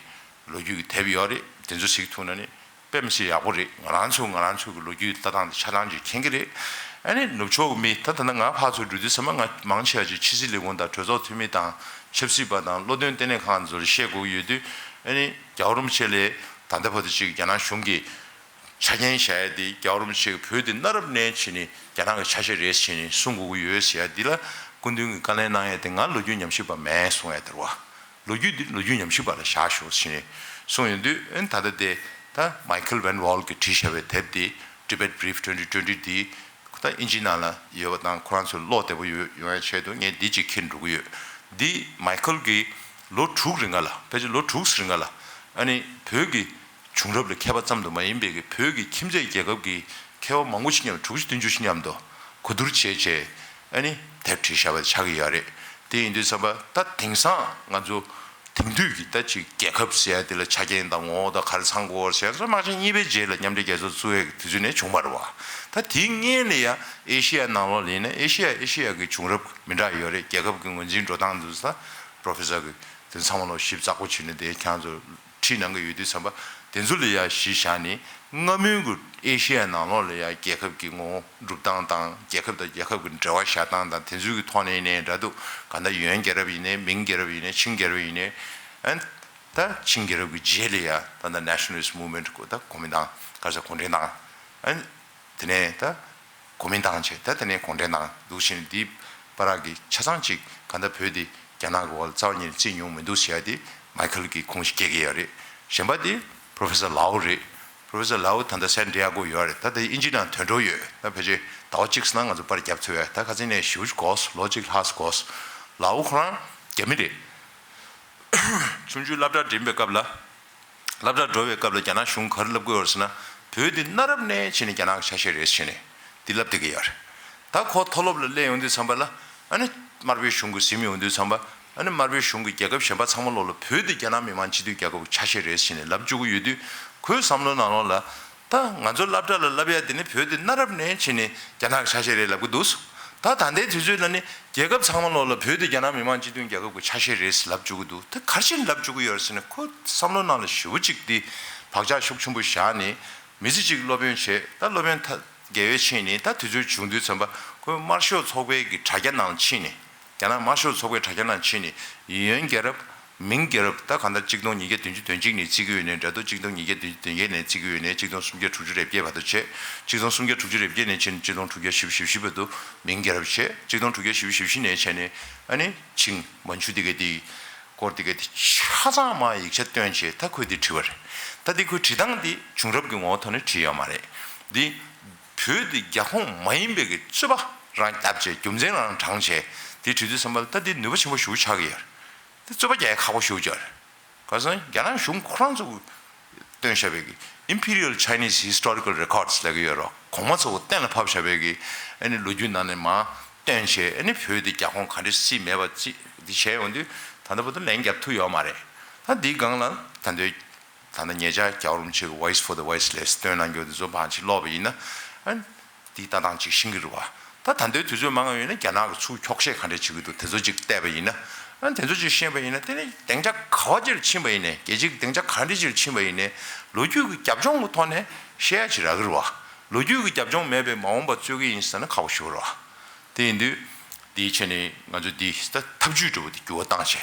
ལོ་རྒྱུས་ཀྱི་དེབ་ཡོད་རེད། དེ་ཚོ་གཟིགས་ཐུབ་ན་ནི་དཔེ་མི་སྲིད་ཡག་པོ་རེད། ང་རང་ཚོ་ང་རང་ཚོ་གི་ལོ་རྒྱུས་ལྟ་སྟངས་དེ་ཆ་ཚང་ཅིག་མཁྱེན་གི་རེད། ཨ་ནི་ནུབ་ཕྱོགས་ཀྱི་མི་ད་ད་ལྟ་ང་ཕར་ཚུར་འགྲོ་དུས་ཙམ་པ་ང་མང་ཆེ་བ་ཅིག་ཕྱི་སྲིད་ལས་ཁུངས་དང་གྲོས་ཚོགས་འཐུས་མི་དང་ཆབ་སྲིད་པ་དང་བློ་འདོན་ལྟེ་གནས་ཁང་ཚོ་ལ་བཤད་དགོས་ཀྱི་ཡོད་དུས། ཨ་ནི་རྒྱལ་བ་རིན་པོ་ཆེ་ལས་ད་ལྟ་བར་དུ་ཅིག་རྒྱ་ནག་གཞུང་གིས་ ཆ་རྐྱེན་བཞག་ཡ་དེ་རྒྱལ་བ་རིན་པོ་ཆེ་གིས་བོད་དེ་གནའ་རབས་ནས་བྱས་ནས་རྒྱ་ནག་གི་ཆ་ཤས་རེད་ཟེར་ནས་གསུང་དགོས་ཀྱི་ཡོད་ཟེར་ཡ་འདི་ལ་སྐུ་མདུན་གྱིས་བཀའ་ལན་གནང་ཡ་དེ་ང་ལོ་རྒྱུས་ཉམས་ཞིབ་པ་མེད་གསུང་ཡ་དེ་རེད་བ། ལོ་རྒྱུས་འདི་ལོ་རྒྱུས་ཉམས་ཞིབ་པ་ལ་བཞག་ཤོག་ཟེར་ནས་གསུངས་ཡོང་དུས། ཨ་ནི་ད་ལྟ་དེ་ད་མའི་ཁལ་ཝན་ཝོལ་གྱིས་བྲིས་བཞག་པའི་དེབ་དེ་Tibet Brief twenty twenty དེ་ད་ཨིན་ཇིའི་ནང་ལ་ཡོད་པ་དང་ཁོ་རང་ཚོ་ཀློག་བདེ་པོ་ཡོད་ཡོང་ཡ་ཆེད་དུ་ངས་འདི་གཅིག་ཁྱེར་འགྲོ་གི་ཡོད། འདི་མའི་ཁལ་གྱིས་ལོ་དྲུག་རིང་ག་ལ་ཕལ་ཆེར་ལོ་དྲུག་རིང་ག་ལ་ཨ་ནི་བོད་ཀྱི་བྱུང་རབས་ལ་མཁས་པ་ཙམ་དུ་མ་ཡིན་པའི་གི་བོད་ཀྱི་ཁྱིམ་མཚེས་རྒྱལ་ཁབ་ཀྱི་མཁས་པ་མང་པོ་ཞིག་མཉམ་དྲུག་ཅུ་བདུན་ཅུ་ཞིག་མཉམ་དུ་གོ་བསྡུར་བྱས་བྱས་ཨ་ནི་དེབ་བྲིས་བཞག་པ་ཆགས་ཀྱི་ཡོད་རེད། དེ་ཡིན་དུས་ཙམ་པ་ད་དེང་སང་ང་ཚོ་དེང་དུས་ཀྱི་ད་ཅིག་རྒྱལ་ཁབ་ཟེར་ཡ་དེ་ལ་ཆ་རྐྱེན་དང་ངོ་བོ་དང་ག་རེ་ཚང་དགོས་ཟེར་ཡ་ཚོ་དམག་ཆེན་གཉིས་པའི་རྗེས་ལ་མཉམ་འབྲེལ་རྒྱལ་ཚོགས་བཙུགས་ཡ་གི་དུས་ཚོད་ནས་བྱུང་བ་རེད་བ། ད་དེའི་སྔོན་ལ་ཡ་ཨེ་ཤི་ཡ་ནང་ལོགས་ལ་ཡིན་ན་ཨེ་ཤི་ཡ་ཨེ་ཤི་ཡ་གི་བྱུང་རབས་མི་འདྲ་ཡོད་རེད། རྒྱལ་ཁབ་ཀྱི་ངོས་འཛིན་འགྲོ་སྟངས་འདུག་ས་པྲོ་ཕེ་སར་གི་དེ་ཚང་མ་ལོ་ཞིབ་ཚགས་པོ་བྱས་ནས་དེ་ཁྱང་ཚོ་ཁྲིད་གནང་གི་ཡོད་དུས་ཙམ་པ་དེ་ཚོ་ལ་ཡ་གཞི་བཞག་ནས་སྔ་མོའི་གི་ཨེ་ཤི་ཡ་ནང་ལོགས་ལ་ཡ་རྒྱལ་ཁབ་ཀྱི་ངོ་བོ་སྒྲུབ་སྟངས་དང་རྒྱལ་ཁབ་དང་རྒྱལ་ཁབ་ཀྱི་འབྲེལ་བ་བཞག་སྟངས་དང་དེ་ཚོའི་གི་ཐོག་ནས་ཡིན་ནའི་འདྲ་འདུག་ག་ད་ཡོན་རྒྱལ་རབས་ཡིན་ནའི་མིང་རྒྱལ་རབས་ཡིན་ནའི་ཆིང་རྒྱལ་རབས་ཡིན་ནའི་ཨན་ད་ཆིང་རྒྱལ་རབས་ཀྱི་རྗེས་ལ་ཡ་ད་ད་Nationalist Movement གོ་ད་གོ་མིན་ཏང་ག་ས་གུང་ཁྲན་ཏང་ཨན་དེ་ནས་ད་གོ་མིན་ཏང་བྱས་ད་དེ་ནས་གུང་ཁྲན་ཏང་འདུག་བཞིན་འདི་བར་གྱི་ཆ་ཚང་གཅིག་ག་ད་བོད་འདི་རྒྱ་ནག་གི་འོག་ལ་རྩ་བ་ཉིད་ནས་བརྩིས་མྱོང་མི་འདུག་ཟེར་ཡ་དེ་མའི་ཁལ་གྱི་ཁུངས་ཤིག་སྐྱེ་གི་ཡོད་རེད། གཞན་པ་དེ་Professor Lau རེད། Professor Lau ད་ལྟ་San Diego ཡོད་རེད། ད་ལྟ་དབྱིན་ཇི་ནང་དོན་གྲུབ་ཡོད། ད་ཕལ་ཆེར་ཟླ་བ་གཅིག་ཙམ་ནང་ང་ཚོ་པར་རྒྱབ་ཚར་ཡོད། ད་ཁ་སང་ནས་ཞེ་པོ་ཅིག་འགོར་སོང་། ལོ་གཅིག་ལྷག་ཙམ་འགོར་སོང་། Lau ཁོ་རང་རྒྱ་མི་རེད། ཆུང་ཆུང་སློབ་གྲྭ་འགྲིམ་པའི་སྐབས་ལ། སློབ་གྲྭ་འགྲོ་བའི་སྐབས་ལ་རྒྱ་ནག་གཞུང་ག་རེ་ལབ་ཀྱི་ཡོད་རེད་ཟེར་ན། བོད་འདི་གནའ་རབས་ནས་བྱས་ནས་རྒྱ་ནག་གི་ཆ་ཤས་རེད་ཟེར་ནས་འདི་ལབ་བསྡད་ཀྱི་ཡོད་རེད། ད་ཁོ་མཐོ་སློབ་ལ་སླེབས་ཡོང་དུས་ཙམ་པ་ལ་ཨ་ནི་དམར་པོའི་གཞུང་གིས་ཟིན་ཡོང་དུས་ཙམ་པ་ཨ་ནི་དམར་པོའི་གཞུང་གིས་རྒྱལ་ཁབ་གཞན་པ་ཚང་མ་ལོག་ལ་བོད་འདི་རྒྱ་ནག་མི་དམངས་སྤྱི་མཐུན་རྒྱལ་ཁབ་ཀྱི་ཆ་ཤས་རེད་ཟེར་ནས་ལབ་བཅུག་གི་ཡོད་དུས། ཁོའི་བསམ་བློ་ནང་ལོགས་ལ་ད་ང་ཚོ་སློབ་གྲྭ་ལ་ལབ་ཡ་དེ་ནི་བོད་འདི་གནའ་རབས་ནས་བྱས་ནས་རྒྱ་ནག་གི་ཆ་ཤས་རེད་ལབ་ཀྱི་འདུག་ད་ད་ལྟའི་དུས་ཚོད་ལ་ནི་རྒྱལ་ཁབ་ཚང་མ་ལོག་ལ་བོད་དེ་རྒྱ་ནག་མི་དམངས་སྤྱི་མཐུན་རྒྱལ་ཁབ་ཀྱི་ཆ་ཤས་རེད་ཟེར་ལབ་བཅུག་གི་འདུག་ད་ག་རེ་བྱས་ནས་ལབ་བཅུག་གི་ཡོད་རེད་ཟེར་ན། ཁོ་བསམ་བློ་ནང་ལ་ཞེ་པོ་ཅིག་དེ་བག་ཆགས་ཤུགས་ཆེན་པོ་བཞག་ནས་མི་ཚེ་གཅིག་སློབ་དཔོན་བྱས། ད་སློབ་དཔོན་ཐ་དགེ་བའི་བཤེས་གཉེན་ད་དུས་ཚོད་བྱུང་དུས་ཙམ་པ་ཁོས་དམར་ཤོག་ཚོགས་པའི་གི་དྲ་རྒྱ་ནང་ཕྱིན་ནས། རྒྱ་ནག་དམར་ཤོག་ཚོགས་པའི་དྲ་རྒྱ་ནང་ཕྱིན་ནས་ཡོན་རྒྱལ་རབས། མིང་རྒྱལ་རབས། ད་གང་ལྟར་གཅིག་སྟོང་ཉིས་བརྒྱ་བདུན་ཅུ་དོན་གཅིག་ནས་བརྩི་གི་ཡོད་ནའི་འདྲ་འདུག་གཅིག་སྟོང་ཉིས་བརྒྱ་བདུན་ཅུ་དོན་བརྒྱད་ནས་བརྩི་གི་ཡོད་ནའི་གཅིག་སྟོང་སུམ་བརྒྱ་དྲུག་ཅུ་རེ་བརྒྱད་བར་དུ་བྱས། གཅིག་སྟོང་སུམ་བརྒྱ་དྲུག་ཅུ་རེ་བརྒྱད་ནས་བྱས་ནས་གཅིག་སྟོང་དྲུག་བརྒྱ་བཞི་བཅུ་ཞེ་བཞི་བར་དུ་མིང་རྒྱལ་རབས་བྱས། གཅིག་སྟོང་དྲུག་བརྒྱ་བཞི་བཅུ་ཞེ་བཞི་ནས་བྱས་ནས་ཨ་ནི་ཆིང་མན་ཇུ་དེ་གའི་དེ་སྐོར་དེ་གའི་དེ་ཆ་ཚང་མ་ཡིག་ཆ་བཏོན་བྱས་ད་ཁོས་དེ་བྲིས་པ་རེད། ད་དེ་ཁོས་བྲིས་སྟངས་དེ་བྱུང་རབས་ཀྱི་ངོ་བོ་ཐོག་ནས་བྲིས་ཡོད་མ་རེད། འདི་བོད་དེ་རྒྱ་ཁོངས་མ་ཡིན་པའི་གི་རྩོད་པ་རང་བརྒྱབ་བྱས་རྒྱུ་མཚན་རང་དྲངས་བྱས་དེ་བྲིས་དུས་ཙམ་པ་ལ་ད་དེ་ནུས་པ་ཆེན་པོ་ཞེ་པོ་ཆགས་ཀྱི་ཡོད་རེད། དེ་རྩོད་པ་རྒྱག་ཡ་ཁག་པོ་ཞེ་པོ་ཅིག་རེད། ག་རེ་ཟེར་ན་རྒྱ་ནག་གཞུང་ཁོ་རང་ཚོ་གིས་བཏོན་བཞག་པའི་གི་Imperial Chinese Historical Records ལབ་ཀྱི་ཡོད་རེད། གོང་མ་ཚོ་གིས་གཏན་ལ་ཕབ་བཞག་པའི་གི་ཨ་ནི་ལོ་རྒྱུས་ནང་ནས་མར་བཏོན་བྱས་ཨ་ནི་བོད་དེ་རྒྱ་ཁོངས་ག་འདྲ་སྲིད་མེད་པ་ཅིག་འདི་བྱས་ཡོང་དུས་ད་ལྟ་བར་དུ་ལན་རྒྱབ་ཐུབ་ཡོད་མ་རེད། ད་འདིའི་སྒང་ལ་ད་ལྟ་ད་ལྟ་ཉེ་ཆར་རྒྱལ་བ་རིན་པོ་ཆེ་གི་Voice for the Voiceless བཏོན་གནང་རྒྱུ་དེ་ཚོ་ཕར་ཅིག་ཀློག་པ་ཡིན་ན། ཨ་ནི་དེའི་ལྟ་སྟངས་ཅིག་ཤེས་ཀྱི་རེད་བ། ད་ད་ལྟའི་དུས་ཚོད་མང་ང་ཡོད་ན་རྒྱ་ནག་གི་ཚུར་འཁྱོག་བཤད་ག་འདྲས་བྱེད་ཀྱི་འདུག་དེ་ཚོ་ཅིག་བལྟས་པ་ཡིན་ན། ཨ་ནི་དེ་ཚོ་ཅིག་ཤེས་པ་ཡིན་ན་དེ་ནི་སྡིངས་ཆ་ག་བ་ཅིག་ལ་ཕྱིན་པ་ཡིན་ནའི་རྒྱལ་སྤྱི་གི་སྡིངས་ཆ་ག་འདྲས་ཅིག་ལ་ཕྱིན་པ་ཡིན་ནའི་ལོ་རྒྱུས་ཀྱི་རྒྱབ་ལྗོངས་ཀྱི་ཐོག་ནས་བཤད་ཡ་ཅིག་རག་གི་རེད་བ། ལོ་རྒྱུས་ཀྱི་རྒྱབ་ལྗོངས་མེད་པའི་མ་འོངས་པ་རྩོད་ཀྱི་ཡིན་ཟེར་ན་ཁག་པོ་ཞེ་པོ་རེད་བ། དེ་ཡིན་དུས་དེའི་ཆ་ནས་ང་ཚོ་འདི་ད་ཐབས་ཇུས་འདྲ་བོ་དེ་འགྱུར་བ་བཏང་བྱས་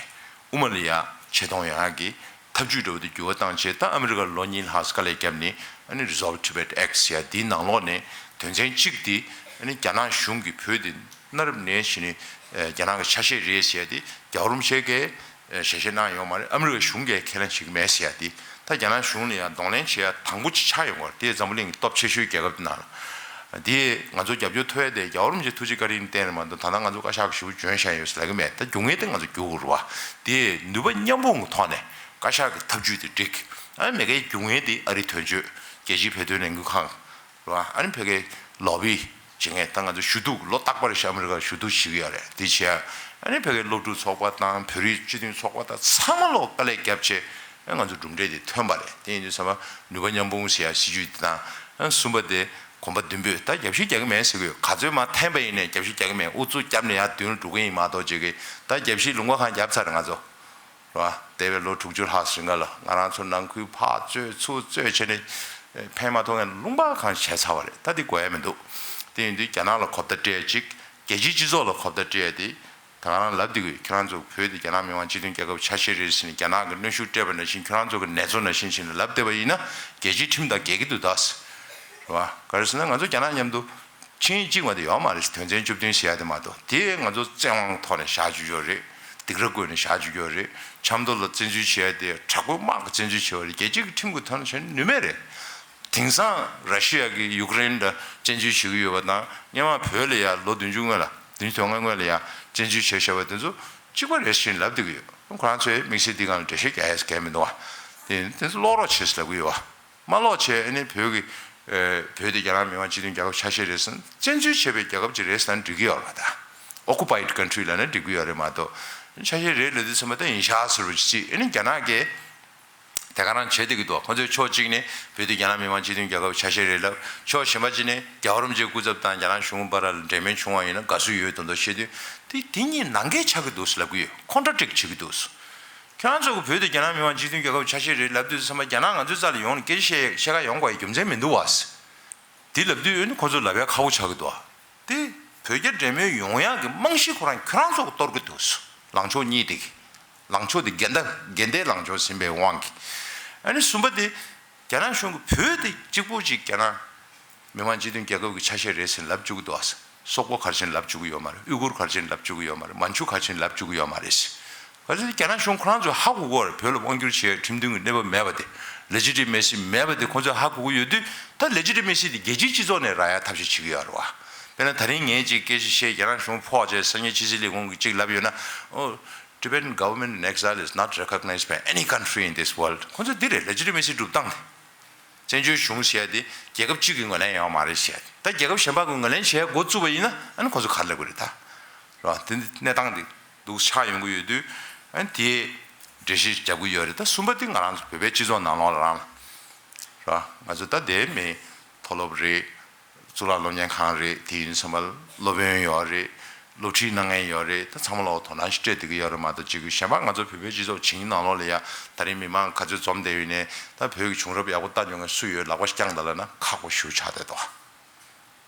དབུ་མ་ལ་ཡ་ཆེ་མཐོང་ཡོང་ཡག་གི་ཐབས་ཇུས་འདྲ་བོ་དེ་འགྱུར་བ་བཏང་བྱས། ད་ཨ་མི་རི་ཀར་ལོ་གཉིས་ལྷག་དཀའ་ལས་བརྒྱབ་ནས་ཨ་ནི་Resolve Tibet Act ཟེར་ཡ་དེའི་ནང་ལོགས་ནས་དོན་ཚན་གཅིག་དེ་ཨ་ནི་རྒྱ་ནག་གཞུང་གིས་བོད་དེ་གནའ་རབས་ནས་བྱས་ནས་རྒྱ་ནག་གི་ཆ་ཤས་རེད་ཟེར་ཡ་དེ་རྒྱལ་བ་རིན་པོ་ཆེ་གིས་ཞལ་བཞེས་གནང་ཡོད་མ་རེད། ཨ་མི་རི་ཀའི་གཞུང་གིས་ཁས་ལེན་བྱེད་ཀྱི་མེད་ཟེར་ཡ་དེ་ད་རྒྱ་ནག་གཞུང་ལ་ཡང་གདོང་ལེན་བྱེད་ཡ་དང་པོ་ཆགས་ཡོང་བ་རེད། དེ་འཛམ་བུ་གླིང་གི་སྟོབས་ཆེ་ཤོས་རྒྱལ་ཁབ་དེ་ནང་ལ། དེས་ང་ཚོ་རྒྱབ་སྐྱོར་ཐོབ་ཡ་དེ་རྒྱལ་བ་རིན་པོ་ཆེ་ཐུགས་རྗེ་བཀའ་དྲིན་བརྟེན་ནས་མ་གཏོགས་ད་ལྟ་ང་ཚོ་བཀའ་ཤག་གི་ཞུ་བ་འཇོན་བཞག་ཡོད་ཟེར་ལབ་ཀྱི་མེད། ད་རྒྱུ་དངོས་དེ་ང་ཚོ་རྒྱུག་དགོས་རེད་བ། དེས་ནུས་པ་མཉམ་སྤུངས་ཀྱི་ཐོག་ནས་བཀའ་ཤག་གི་ཐབས་ཇུས་དེ་འགྲིག་ཨ་མི་རི་ཀའི་རྒྱུ་དངོས་དེ་ཨ་རིའི་དོན་གཅོད་རྒྱལ་སྤྱིའི་བོད་དོན་ལས་འགུལ་ཁང་རེད་བ། ཨ་ནི་ཕ་གིའི་ལོ་བི་བྱེད་མཁན་ད་ང་ཚོ་ཞུ་གཏུག་ལོ་རྟག་པར་ཤི་ཨ་མི་རི་ཀར་ཞུ་གཏུག་བྱེད་ཀྱི་ཡོད་རེད། དེ་བྱས་ཨ་ནི་ཕ་གིའི་སློབ་ཕྲུག་ཚོགས་པ་དང་བོད་རིགས་སྤྱི་མཐུན་ཚོགས་པ་དང་ཚང་མ་ལོག་དཀའ་ལས་བརྒྱབ་བྱས་ཨ་ང་ཚོ་གྲུབ་འབྲས་དེ་ཐོན་པ་རེད། དེ་ཡིན་དུས་ཙམ་པ་ནུས་པ་མཉམ་སྤུངས་ཟེར་ཡ་སྲིད་ཇུས་དེ་དང་ཨ་གསུམ་པ་དེ་གོམ་པ་མདུན་སྤོས། ད་རྒྱབ་བཤིག་རྒྱག་གི་མེད་ཟེར་གི་ཡོད། ག་ཚོད་མར་འཐེན་པ་ཡིན་ནའི་རྒྱབ་བཤིག་རྒྱག་གི་མེད། ཨུ་ཚུགས་བརྒྱབ་ནས་ཡར་མདུན་ལ་འགྲོ་གི་ཡིན་མ་གཏོགས་བྱེད་ཀྱི། ད་རྒྱབ་བཤིག་ལུང་པ་གང་བརྒྱབ་ཚར་རེད་ང་ཚོ། རེད་བ། འདས་པའི་ལོ་དྲུག་ཅུ་ལྷག་ཙམ་སྔ་ལ་ང་རང་ཚོ་ནང་ཁུལ་ཕར་རྩོད་ཚུར་རྩོད་བྱས་ནས་ཕན་མ་ཐོགས་མཁན་ལུང་པ་གང་བྱས་ཚར་བ་རེད། ད་འདི་དགོས་ཡ་མི་འདུག་དེ་ཡིན་དུས་རྒྱ་ནག་ལ་གོ་བརྡ་སྤྲད་ཅིག་རྒྱལ་སྤྱིའི་སྤྱི་ཚོགས་ལ་གོ་བརྡ་སྤྲད་ཡ་དེ་ད་ག་རང་ལབ་བསྡད་ཀྱི་ཡོད། ཁྱེད་རང་ཚོ་བོད་དེ་རྒྱ་ནག་མི་དམངས་སྤྱི་མཐུན་རྒྱལ་ཁབ་ཆ་ཤས་རེད་ཟེར་ནས་རྒྱ་ནག་གི་གནོན་ཤུགས་སྤྲད་པ་ནང་བཞིན་ཁྱེད་རང་ཚོ་གི་ནེ་ཙོ་ནང་བཞིན་བྱས་ནས་ལབ་བསྡད་པ་ཡིན་ན་རྒྱལ་སྤྱིའི་ཁྲིམས་དང་འགལ་གྱི་འདུག་ད། རེད་བ། ག་རེ་ཟེར་ན་ང་ཚོ་རྒྱ་ནག་མཉམ་དུ་ཆིངས་ཡིག་གཅིག་མ་གཏོགས་ཡོད་མ་རེད། དོན་ཚན་བཅུ་བདུན་ཟེར་ཡ་དེ་མ་གཏོགས། དེ་ང་ཚོ་བཙན་དབང་ཐོག་ནས་བཞག་བཅུག་ཡོད་རེད། སྡིགས་ར་བསྐུལ་ནས་བཞག་བཅུག་ཡོད་རེད། ཆབ་མདོ་ལ་བཙན་འཛུལ་བྱེད་ཡ་དེ་དྲག་པོའི་དམག་གིས་བཙན་འཛུལ་བྱས་པ་རེད། རྒྱལ་སྤྱི་གི་ཁྲིམས་ཀྱི་ཐོག་ནས་བྱས་ན་ནུས་མེད་རེད། དེང་སང་ར་ཤི་ཡ་གིས་ཡུཀ་རེན་ལ་བཙན་འཛུལ་བྱེད་ཀྱི་ཡོད་པ་དང་། སྔོན་མ་བོད་ལ་ཡ་ལོ་བདུན་ཅུ་སྔོན་ལ། བདུན་ཅུ་དོན་ལྔ་སྔོན་ལ་ཡ་བཙན་འཛུལ་བྱས་བཞག་པ་དེ་ཚོ་གཅིག་པ་རེད་ཟེར་ལབ་བསྡད་ཀྱི་ཡོད། ཁོ་རང་ཚོས་དམིགས་བསལ་འདི་སྒང་ལ་འགྲེལ་བཤད་རྒྱག་ཡས་གང་ཡང་མི་འདུག་བ། དེ་དེ་ཚོ་ཀློག་རོགས་བྱེད་ཟེར་ལབ་ཀྱི་ཡོད་བ། མ་ཀློག་བྱས་ཨ་ནི་བོད་ཀྱི་ཨེ་བོད་དེ་རྒྱ་ནག་མི་དམངས་སྤྱི་མཐུན་རྒྱལ་ཁབ་ཆ་ཤས་རེད་ཟེར་ན། བཙན་འཛུལ་བྱས་པའི་རྒྱལ་ཁབ་ཅིག་རེད་ཟེར་ན་འགྲིག་གི་ཡོད་རེད་པ། ད་ཨོ་ཀུ་པའིཌ་ཀན་ཊི་རི་ལབ་ན་འགྲིག་གི་ཡོད་རེད་མ་གཏོགས། ཆ་ཤས་རེད་ལབ་དུས་ཙམ་པ་ད་ཡིན་ཤག་ཟེར་བ་ཅིག་ཅིག་ཨ་ནི་རྒྱ་ནག་གིས་དེ་ག་རང་བྱེད་བསྡད་ཀྱི་འདུག་ཁོ་ཚོས་ཕྱོགས་གཅིག་ནས་བོད་དེ་རྒྱ་ནག་མི་དམངས་སྤྱི་མཐུན་རྒྱལ་ཁབ་ཆ་ཤས་རེད་ལབ། ཕྱོགས་གཞན་པ་གཅིག་ནས་རྒྱལ་བ་རིན་པོ་ཆེའི་སྐུ་ཚབ་དང་རྒྱ་ནག་གཞུང་བར་ལ་འབྲེལ་མོལ་བྱུང་བ་ཡིན་ན་དགའ་བསུ་ཡོད་མདོག་མདོག་བཤད་དུས། དེ་དེ་གཉིས་ནང་འགལ་ཆགས་ཀྱི་འདུག་ཟེར་ལབ་ཀྱི་ཡོད། ཀོན་ཊ་ར་ཌིག་བྱེད་ཀྱི་འདུག་ཁྱེད་རང་ཚོ་གི་བོད་དེ་རྒྱ་ནག་མི་དམངས་སྤྱི་མཐུན་རྒྱལ་ཁབ་ཆ་ཤས་རེད་ལབ་དུས་ཙམ་པ་རྒྱ་ནག་ང་ཚོའི་རྩ་ལ་ཡོང་ནས་སྐད་ཆ་བཤད་བཤད་ག་ཡོང་དགོས་ཡ་རྒྱུ་མཚན་མི་འདུག་བ། དེ་ལབ་དུས་ཨ་ནི་ཁོ་ཚོ་ལབ་ཡ་ཁག་པོ་ཆགས་ཀྱི་འདུག་བ། དེ་བོད་རྒྱ་འབྲེལ་མོལ་ཡོང་ཡག་གི་རྨང་གཞི་ཁོ་རང་ཁྱོད་རང་ཚོ་གིས་གཏོར་གྱི་འདུག་ལངས་ཕྱོགས་གཉིས་དེ་གི། ལངས་ཕྱོགས་དེ་འགལ་ཟླ་འགལ་ཟླའི་ལངས་ཕྱོགས་ཟིན་པའི་དབང་གིས། ཨ་ནི་གསུམ་པ་དེ། རྒྱ་ནག་གཞུང་གིས་བོད་དེ་གཅིག་པུ་ཅིག་རྒྱ་ནག་མི་དམངས་སྤྱི་མཐུན་རྒྱལ་ཁབ་ཀྱི་ཆ་ཤས་རེད་ཟེར་ལབ་བཅུག་གི་འདུག་བ། སོག་པོ་ག་རེ་བྱས་ནས་ལབ་བཅུག་གི་ཡོད་མ་རེད། ཨུ་གུར་ག་རེ་བྱས་ནས་ལབ་བཅུག་གི་ཡོད་མ་རེད། མན་ཆུ་ག་རེ་བྱས་ནས་ལབ་བཅུག་གི་ཡོད་མ་རེད། ག་ཚོད་རྒྱ་ནག་གཞུང་ཁོ་རང་ཚོས་ཧ་གོ་གི་ཡོད་རེད། བོད་ལ་དབང་བསྒྱུར་བྱེད་ཡའི་ཁྲིམས་མཐུན་གྱི་གནས་བབ་མེད་པ་དེ། ལེ་ཇི་ཊི་མེ་སི་མེད་པ་དེ་ཁོ་ཚོས་ཧ་གོ་གི་ཡོད་དུས། ད་ལེ་ཇི་ཊི་མེ་སི་དེ་རྒྱལ་སྤྱིའི་སྤྱི་ཚོགས་ནས་རག་ཡ་ཐབས་ཤེས་བྱེད་ཀྱི་ཡོད་རེད་བ། དཔེར་ན་ད་རིང་ངས་ཅིག་སྐད་ཆ་བཤད། རྒྱ་ནག་གཞུང་ཕོག་བྱས་སང་ཉིན་ཕྱི་སྲིད་ལས་ཁུངས་ཀྱིས་ཅིག་ལབ་ཡོད་ན། ཨོ། Tibetan government in exile is not recognized by any country in this world. ཁོ་ཚོས་འདི་རེད། ལེ་ཇི་ཊི་མེ་སི་སྒྲུབ་སྟངས་དེ། བཙན་བྱོལ་གཞུང་ཟེར་ཡ་དེ་རྒྱལ་ཁབ་གཅིག་གིས་ངོས་ལེན་ཡོད་མ་རེད་ཟེར་ཡ་དེ། ད་རྒྱལ་ཁབ་གཞན་པ་གིས་ངོས་ལེན་བྱེད་འགོ་བཙུགས་པ་ཡིན་ན་ཨ་ནི་ཁོ་ཚོ་ག་རེ་ལབ་དགོས་རེད་ད། རེད་བ། དེ་འདི་གནས་སྟངས་དེ་འདུག་ཆགས་ཡོང་གི་ཡོད་དུས། ཨ་ནི་དེ་འགྲེལ་བཤད་རྒྱབ་ཀྱི་ཡོད་རེད། ད་གསུམ་པ་དེ་ང་རང་ཚོ་བོད་པའི་སྤྱི་ཚོགས་ནང་ལོགས་ལ་རང་ལ། རེད་བ། ང་ཚོ་ད་དེ་མི་མཐོ་སློབ་རེད། གཙུག་ལག་སློབ་གཉེར་ཁང་རེད། དེ་ཡིན་ཙམ་པ་སློབ་དཔོན་ཡོད་རེད། སློབ་ཁྲིད་གནང་མཁན་ཡོད་རེད། ད་ཚང་མ་ལ་དོ་སྣང་ཞིག་སྤྲད་བསྡད་ཀྱི་ཡོད་རེད་མ་གཏོགས། གཅིག་གཞན་པ་ང་ཚོ་བོད་པའི་སྤྱི་ཚོགས་བྱིངས་ནང་ལོགས་ལ་ཡ་ད་རིང་མི་མང་ག་ཚོད་འཛོམས་བསྡད་ཡོད་ནའི། ད་བོད་ཀྱི་བྱུང་རབས་ཡག་པོ་ལྟ་མྱོང་མཁན་སུ་ཡོད། ལག་པ་བརྐྱངས་དང་ལབ་ན་ཁག་པོ་ཞེ་པོ་ཆགས་བསྡད་འདུག་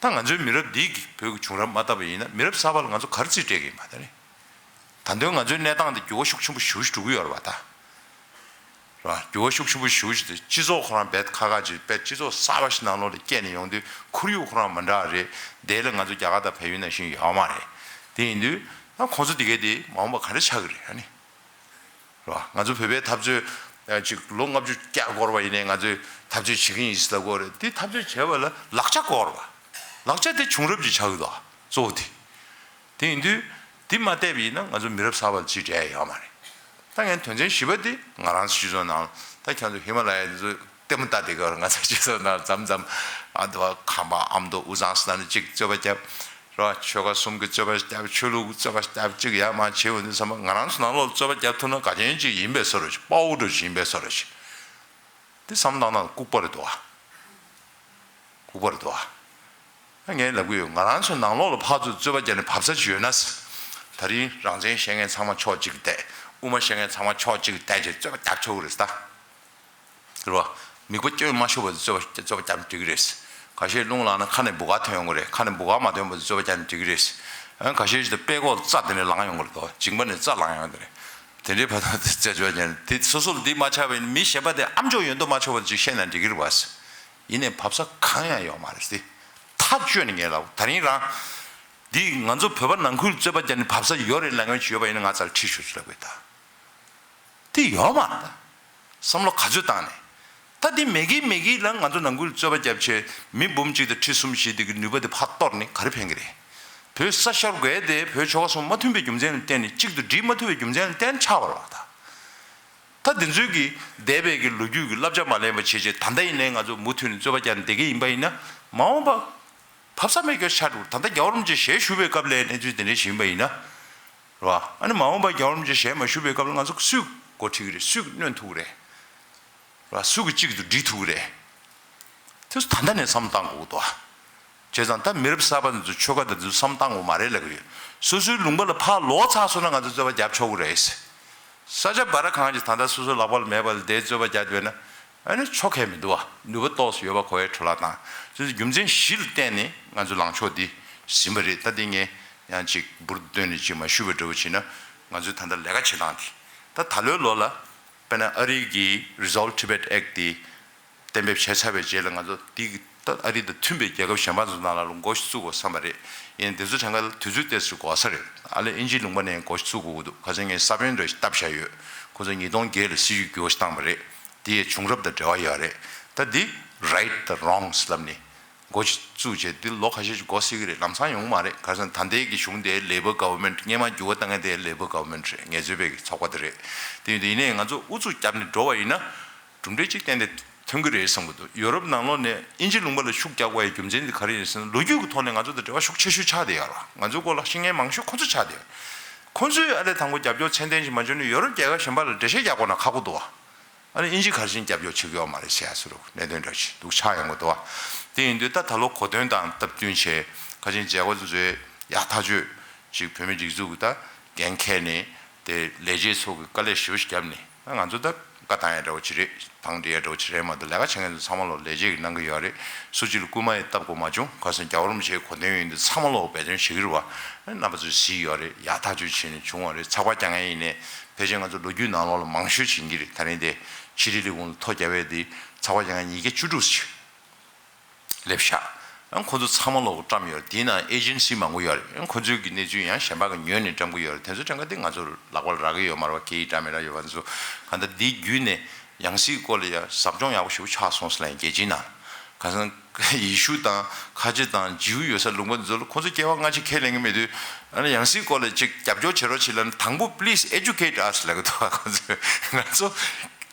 ད་ང་ཚོའི་མི་རབས་འདིས་ཀྱི་བོད་ཀྱི་བྱུང་རབས་མ་བལྟས་པ་ཡིན་ན། མི་རབས་གསར་པ་ལ་ང་ཚོ་ག་རེ་རྩིས་སྤྲད་ཀྱི་ཡིན་པ། ད་རེད། ད་དུང་ང་ཚོའི་གནས་སྟངས་འདི་འགྱུར་བ་ཤུགས་ཆེན་པོ་ཞེ་པོ་ཞིག་འགྲོ་གི་ཡོད་རེད་པ་ད། རེད་བ། འགྱུར་བ་ཤུགས་ཆེན་པོ་ཞེ་པོ་ཞིག་དེ་སྤྱི་ཚོགས་ཁོ་རང་རྦད་ཁག་ཁག་ཅིག་རྦད་སྤྱི་ཚོགས་གསར་པ་ཞིག་ནང་ལོགས་ལ་སྐྱེས་ནས་ཡོང་དུས་ཁོར་ཡུག་ཁོ་རང་མི་འདྲ་བ་རེད། དེ་ལ་ང་ཚོ་རྒྱ་གར་དང་བལ་ཡུལ་ནང་བཞིན་ཡོད་མ་རེད། དེ་ཡིན་དུས་ད་ཁོང་ཚོ་དེ་གས་དེ་མ་འོངས་པ་ག་རེ་ཆགས་ཀྱི་རེད། ཨ་ནི། རེད་བ། ང་ཚོ་བོད་པའི་འཐབ་རྩོད་ཨ་ཅིག་ལོ་ལྔ་བཅུ་བརྒྱ་འགོར་བ་ཡིན་ནའི་ང་ཚོས་འཐབ་རྩོད་བྱེད་ཀྱི་ཡིན་ཟེར་ལབ་ཀྱི་ཡོད་རེད། དེ་འཐབ་རྩོད་བྱས་པ་ལ་ལག་ཆ་དགོས་རེད་བ། ལག་ཆ་དེ་བྱུང་རབས་ཅིག་ཆགས་ཀྱི་འདུག་བ། གཙོ་བོ་དེ། དེ་ཡིན་དུས་དེ་མ་བལྟས་པ་ཡིན་ན་ང་ཚོ་མི་རབས་གསར་པ་ལ་ཅིག་འབྲེལ་ཡོད་མ་རེད། ད་ངས་དོན་ཚན་བཞི་པ་དེ་ང་རང་ཚོ་སྤྱི་ཚོགས་ནང་ད་ཁྱེད་ཚོ་ཧི་མ་ལ་ཡའི་ཚོ་ལྟད་མོ་ལྟ་བསྡད་ཀྱི་ཡོད་རེད། ང་ཚོ་སྤྱི་ཚོགས་ནང་མཚམས་མཚམས་ཨ་མདོ་ཁམས་པ་ཨ་མདོ་དབུས་གཙང་སོགས་ནང་ནས་ཅིག་རྩོད་པ་བརྒྱབ། རེད་བ། ཆོལ་ཁ་གསུམ་གྱི་རྩོད་པ་བརྒྱབ། ཆོས་ལུགས་ཀྱི་རྩོད་པ་བརྒྱབ། ཅིག་ཡར་མར་བྱེད་འོང་དུས་ཙམ་པ་ང་རང་ཚོ་ནང་ལོགས་ལ་རྩོད་པ་བརྒྱབ་ཐུབ་ན་དགའ་ཆེན་ཅིག་ཡིན་པའི་བཟོ་འདྲ་ཞིག་དཔའ་བོ་འདྲ་ཞིག་ཡིན་པའི་བཟོ་འདྲ་ཞིག་དེ་བསམ་བློ་བཏང་ན་ལྐུགས་པ་རེད་འདུག་བ། ལྐུགས་པ་རེད་འདུག་བ། ད་ངས་ལབ་ཀྱི་ཡོད། ང་རང་ཚོའི་ནང་ལོགས་ལ་ཕར་ཚུར་རྩོད་པ་བརྒྱབ་ནས་བབས་ས་ཅིག་ཡོད་ན། ད་རིང་རང་བཙན་བཤད་མཁན་ཚང་མ་ཕྱོགས་གཅིག་བསྡད། དབུ་མ་བཤད་མཁན་ཚང་མ་ཕྱོགས་གཅིག་བསྡད་བྱས་རྩོད་པ་བརྒྱབ་ཆོག་གི་རེད་ད། རེད་བ། མིག་པ་སྐྱོན་མ་ཤོར་བར་རྩོད་པ་རྩོད་པ་བརྒྱབ་འགྲིག་གི་རེད། ཁ་ཤས་རླུང་ལངས་ན་ཁ་ནས་འབུ་ག་ཐོན་ཡོང་གི་རེད། ཁ་ནས་འབུ་ག་མ་ཐོན་བར་རྩོད་པ་བརྒྱབ་འགྲིག་གི་རེད། ཨ་ཁ་ཤས་ཤིག་ད་དཔྲལ་ཀོག་རྩ་དེ་ནས་ལངས་ཡོང་གི་རེད་དོ། མཇིང་པ་ནས་རྩ་ལངས་ཡོང་གི་རེད། དེ་འདྲའི་བར་དུ་དེ་རྩོད་པ་བརྒྱབ་ནས་དེ་སོ་སོ་ལ་འདི་མ་ཆགས་པའི་མི་གཞན་པ་དེ་ཨ་མཆོག་ཡོད་མདོག་མ་ཆོག་པ་ཅིག་བཤད་ན་འགྲིག་གི་རེད་བ། ཡིན་ནའི་བབས་ས་གང་ཡང་ཡོད་མ་རེད་དེ། ཐག་གཅོད་ནས་ངས་ལབ། ད་རིང་རང་འདི་ང་ཚོ་བོད་པ་ནང་ཁུལ་རྩོད་པ་བརྒྱབ་ནས་བབས་ས་ཡོད་རེད་ལབ་མཁན་ཅིག་ཡོད་པ་ཡིན་ན་ང་རྩར་ཁྲིད་ཤོག་ཅིག་ལབ་དགོས་ད། དེ་ཡོད་མ་རེད་ད། བསམ་བློ་ག་ཚོད་བཏང་ནས། ད་དེ་མེད་ཀི་མེད་ཀི་ལ་ང་ཚོ་ནང་ཁུལ་རྩོད་པ་བརྒྱབ་བྱས་མི་འབུམ་གཅིག་དང་ཁྲི་གསུམ་བཞི་དེ་གི་ནུས་པ་དེ་ཕར་གཏོར་ནས་ག་རེ་ཕན་གི་རེད། བོད་ས་ཤོར་དགོས་དེ་བོད་ཆོལ་ཁ་གསུམ་མ་མཐུན་པའི་རྒྱུ་མཚན་ལ་བརྟེན་ནས་གཅིག་ཏུ་སྒྲིལ་མ་ཐུབ་པའི་རྒྱུ་མཚན་ལ་བརྟེན་ཆགས་པ་རེད་བ་ད། ད་དེ་ཚོའི་གི་འདས་པའི་གི་ལོ་རྒྱུས་ཀྱི་བསླབ་བྱ་མ་ལེན་པ་བྱས་བྱས་ད་ལྟ་ཡིན་ནའི་ང་ཚོ་མུ་མཐུད་ནས་རྩོད་པ་བརྒྱབ་ནས་བསྡད་ཀྱི་ཡིན་པ་ཡིན་ན་མ་འོངས་པ་བབས་ས་མེད་སྐྱོ་ཆགས་འགྲོ། ད་ལྟ་རྒྱལ་བ་རིན་པོ་ཆེ་ཞལ་བཞུགས་པའི་སྐབས་ལའི་གནས་ཚུལ་དེ་འདྲ་ཞིག་ཡིན་པ་ཡིན་ན། རེད་བ། ཨ་ནི་མ་འོངས་པ་རྒྱལ་བ་རིན་པོ་ཆེ་ཞལ་མ་བཞུགས་པའི་སྐབས་ལ་ང་ཚོ་སུས་འགོ་ཁྲིད་ཀྱི་རེད། སུས་གནོན་ཐུབ་ཀྱི་རེད། རེད་བ། སུ་གིས་གཅིག་ཏུ་སྒྲིལ་ཐུབ་ཀྱི་རེད། དེ་ཚོ་ད་ལྟ་ནས་བསམ་བློ་བཏང་དགོས་ཀྱི་འདུག་བ། བྱས་ཙང་ད་མི་རབས་གསར་པ་འདི་ཚོ་ཆོལ་ཁ་དང་འདི་ཚོ་བསམ་བློ་བཏང་དགོས་མ་རེད་ལབ་ཀྱི་ཡོད། སོ་སོའི་ལུང་པ་ལ་ཕར་ལོག་ཚར་སོང་ན་ང་ཚོ་རྩོད་པ་རྒྱབ་ཆོག་གི་རེད། ས་ཆ་བར་གང་ཅིག་ད་ལྟ་སོ་སོའི་ལག་པ་ལ་མེད་པ་ལ་དེ་རྩོད་པ་རྒྱབ་ཡོད་ན། ཨ་ནི་ཆོ་གས་མི་འདུག་བ། ནུས་པ་ཏོག་ཙམ་ཡོད་པ་གོ་བའི་འཕྲོ་བརླག་དང་། དེ་ཚོ་རྒྱུ་མཚན་བཞི་ལ་བརྟེན་ནས་ང་ཚོ་ལངས་ཕྱོགས་འདི་ཟིན་པ་རེད། ད་འདི་ངས་ཡང་ཅིག་འབུར་བཏོན་ནས་ཅིག་མ་ཞུས་པ་འདྲ་བོ་བྱས་ན། ང་ཚོའི་ད་ལྟ་ལས་ཀ་བྱེད་སྟངས་འདི། ད་ད་ལོའི་ལོ་ལ་དཔེར་ན་ཨ་རི་གི་Resolve Tibet Act་འདི་གཏན་འབེབས་བྱས་ཚར་བའི་རྗེས་ལ་ང་ཚོ་འདི་གི་ ད་ཨ་རི་དང་མཐུན་པའི་རྒྱལ་ཁབ་གཞན་པ་ཚོ་ནང་ལ་འགོ་ཞིག་བཙུགས་དགོས་བསམ་པ་རེད། ཡིན་དེ་ཚོ་གྲངས་ཀ་ལ་དུས་ཚོད་ཏོག་ཙམ་འགོར་ས་རེད། ཨ་ལས་དབྱིན་ཇིའི་ལུང་པ་ནས་འགོ་ཞིག་བཙུགས་དགོས་ཀྱི་འདུག་ཁ་སང་ངས་ས་བོན་འདྲ་ཞིག་བཏབ་བཞག་ཡོད། ཁོ་ཚོ་ཉིས་སྟོང་བརྒྱད་ལ་སྲིད་ཇུས་འགྱུར་བ་ཞིག་བཏང་པ་རེད། དེ་ཡི་བྱུང་རབས་དང་འབྲེལ་བ་ཡོད་རེད། ད་འདི་right the wrongs ལབ་ནས་འགོ་ཞིག་བཙུགས་བྱས་འདི་ལོ་ཁ་ཤས་ཤིག་འགོར་སྲིད་ཀྱི་རེད། ལམ་སང་ཡོང་གི་མ་རེད། ཁ་སང་ད་ལྟའི་གི་གཞུང་དེ་Labor government སྔོན་མ་འགྱུར་བ་བཏང་མཁན་དེ་Labor government རེད། ངལ་རྩོལ་པའི་གི་ཚོགས་པ་དེ་རེད། དེ་ཡིན་དུས་ཡིན་ནའི་ང་ཚོ་ཨུ་ཚུགས་བརྒྱབ་ནས་འགྲོ་བ་ཡིན་ན། གྲུབ་འབྲས་གཅིག་ཏན་ཏན་ཐོན་གྱི་རེད་བསམ་གྱི་འདུག་ཡོ་རོབ་ནང་ལོགས་ནས་དབྱིན་ཇི་ལུང་པ་ལ་ཤུགས་རྒྱག་དགོས་ཡའི་རྒྱུ་མཚན་དེ་ག་རེ་ཡིན་ཟེར་ན། ལོ་རྒྱུས་ཀྱི་ཐོག་ནས་ང་ཚོ་དང་འབྲེལ་བ་ཤུགས་ཆེ་ཤོས་ཆགས་བསྡད་ཡོད་རེད། ང་ཚོའི་སྐོར་ལ་ཤེས་མཁན་མང་ཤོས་ཁོ་ཚོ་ཆགས་བསྡད་ཡོད། ཁོ་ཚོས་ཨ་ལས་དང་པོ་རྒྱབ་སྐྱོར་ཚད་ལྡན་ཞིག་མ་བྱུང་ན་ཡོ་རོབ་རྒྱལ་ཁབ་གཞན་པ་ལ་འགྲེལ་བཤད་རྒྱག་དགོས་ན་ཁག་པོ་འདུག་བ། ཨ་ནི་དབྱིན་ཇི་ག་རེ་བྱས་ནས་རྒྱབ་སྐྱོར་བྱེད་ཀྱི་ཡོད་མ་རེད་ཟེར་ཡ་བཟོ་འདྲ་གནད་དོན་འདྲ་ཞིག་འདུག་ཆགས་ཡོང་གི་འདུག་བ། དེ་ཡིན་དུས་ད་ད་ལོ་གོ་སྟོན་དང་སྟབས་བསྟུན་བྱས་ཁ་ཆེན་མཇལ་ཁ་ཚོས་ཡག་ཐག་ཆོད་ཅིག་བོད་མི་སྒྲིག་འཛུགས་ཀྱི་ད་འགན་འཁྱེར་ནས། དེ་ལས་བྱེད་ཚོ་གི་དཀའ་ལས་ཞེ་པོ་ཞིག་བརྒྱབ་ནས། ང་ཚོ་ད་བཀའ་བཏང་ཡ་འདྲ་བོ་ཅིག་རེད། བང་སྒྲིག་ཡ་འདྲ་བོ་ཅིག་རེད་མ་གཏོགས། ལས་ཀ་བྱེད་མཁན་ཚོ་ཚང་མ་ལོ་ལས་བྱེད་ཀྱི་གནང་གི་ཡོད་རེད། སུ་གཅིག་ལ་སྐུལ་མ་ཡང་བཏབ་དགོས་མ་བྱུང་། ག་ས་རྒྱལ་བ་རིན་པོ་ཆེའི་གོ་སྟོན་ཡིན་དུས་ཚང་མ་ལོ་འབད་བརྩོན་བྱེད་ཀྱི་རེད་བ། རྣམ་པ་ཚོས་གཟིགས་ཡོད་རེད། ཡག་ཐག་ཆོད་བྱས་ནས་བྱུང་བ་རེད། ཚགས་པར་རྒྱག་མཁན་ཡིན་ནའི་ཕལ་ཆེར་ང་ཚོ་ལོ་རྒྱུས་ནང་ལོགས་ལ་མང་ཤོས་བྱེད་ཀྱི་རེད། ད་རིང་དེ་ཕྱི་དྲིལ་ལས་ཁུངས་ལ་ཐོ་རྒྱབ་པ་དེ་ཚགས་པར་རྒྱག་མཁན་ཉིས་བརྒྱ་བཅུ་དྲུག་ཅིག་སླེབས་ཤག་ཨ་ཁོ་ཚོ་ཚང་མ་ལོག་བཀྲམ་ཡོད་རེད། དེའི་ནང་ཨེ་ཇེན་སི་མང་པོ་ཡོད་རེད། ཨ་ཁོ་ཚོའི་གི་གནས་ཚུལ་ཡང་གཞན་པ་གི་ཉོས་ནས་བཀྲམ་གི་ཡོད་རེད། དེ་ཚོ་གྲངས་ཀ་དེ་ང་ཚོ་ལག་པ་ལ་རག་གི་ཡོད་མ་རེད་བ། སྐད་ཡིག་འདྲ་མི་འདྲ་ཡོད་པ་ཚོ། གང་ལྟར་འདི་བརྒྱུད་ནས་ཡང་སྲིད་སྐོར་ལ་ཡང་ཟབ་སྦྱོང་ཡག་པོ་ཞེ་པོ་ཆགས་སོང་ཟེར་ལབ་ཡིན། རྒྱལ་སྤྱིའི་ནང་གང་ཟག་ཡེ་ཤུ་དང་ཁ་ཆེ་དང་ཇིའུ་ཡོད་ས་ལུང་པ་འདི་ཚོ་ལ་ཁོ་ཚོ་སྐྱེ་བ་སྔ་ཕྱི་ཁས་ལེན་གི་མེད་དུས། ཨ་ནི་ཡང་སྲིད་སྐོར་ལ་ཅིག་རྒྱབ་སྐྱོར་བྱེད་རོགས་བྱེད་ལབ་ན། དང་པོ་please educate us ལབ་གི་འདུག་ཁོ་ཚོས་ང་ཚོ།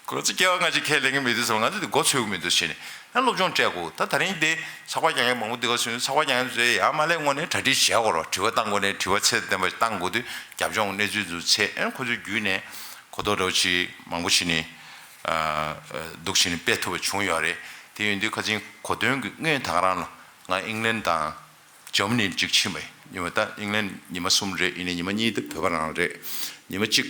ཁོ་ཚོ་སྐྱེ་བ་སྔ་ཕྱི་ཁས་ལེན་གི་མི་འདུག་ཟེར་བ། ང་ཚོ་དེ་མགོ་ཚོད་གི་མི་འདུག་ཟེར་ནས་ཡང་སློབ་སྦྱོང་སྤྲད་དགོས། ད་ད་རིང་དེ་ཚགས་པར་རྒྱག་མཁན་མང་པོ་འདི་ག་སོང་། ཚགས་པར་རྒྱག་མཁན་ཚོས་ཡར་མར་ལས་དངོས་གནས་གྲ་སྒྲིག་བྱེད་དགོས་རེད། དྲི་བ་བཏང་དགོས་ནས་དྲི་བ་ཚད་ལྡན་པ་བཏང་དགོས་དུས། རྒྱབ་ལྗོངས་གནས་ཚུལ་ཚོ་ཚད། ཨན་ཁོ་ཚོའི་བརྒྱུད་ནས་གོ་རྟོགས་འདྲ་བོ་ཅིག་མང་པོ་ཞིག་ནས་འདུག་ཞིག་ནས་སྤེལ་ཐུབ་པ་བྱུང་ཡོད་རེད། དེ་ཡིན་དུས་ཁ་ཆེན་གོ་སྟོན་གྱི་སྔོན་ད་ག་རང་ལ་ང་ཨིང་ལན་དང་འཇར་མ་ནི་གཅིག་ཕྱིན་པ་ཡིན། ཉི་མ་ད་ཨིང་ལན་ཉི་མ་གསུམ་རེད། ཡིན་ནའི་ཉི་མ་གཉིས་དེ་བོད་པ་རང་རེད། ཉི་མ་གཅིག་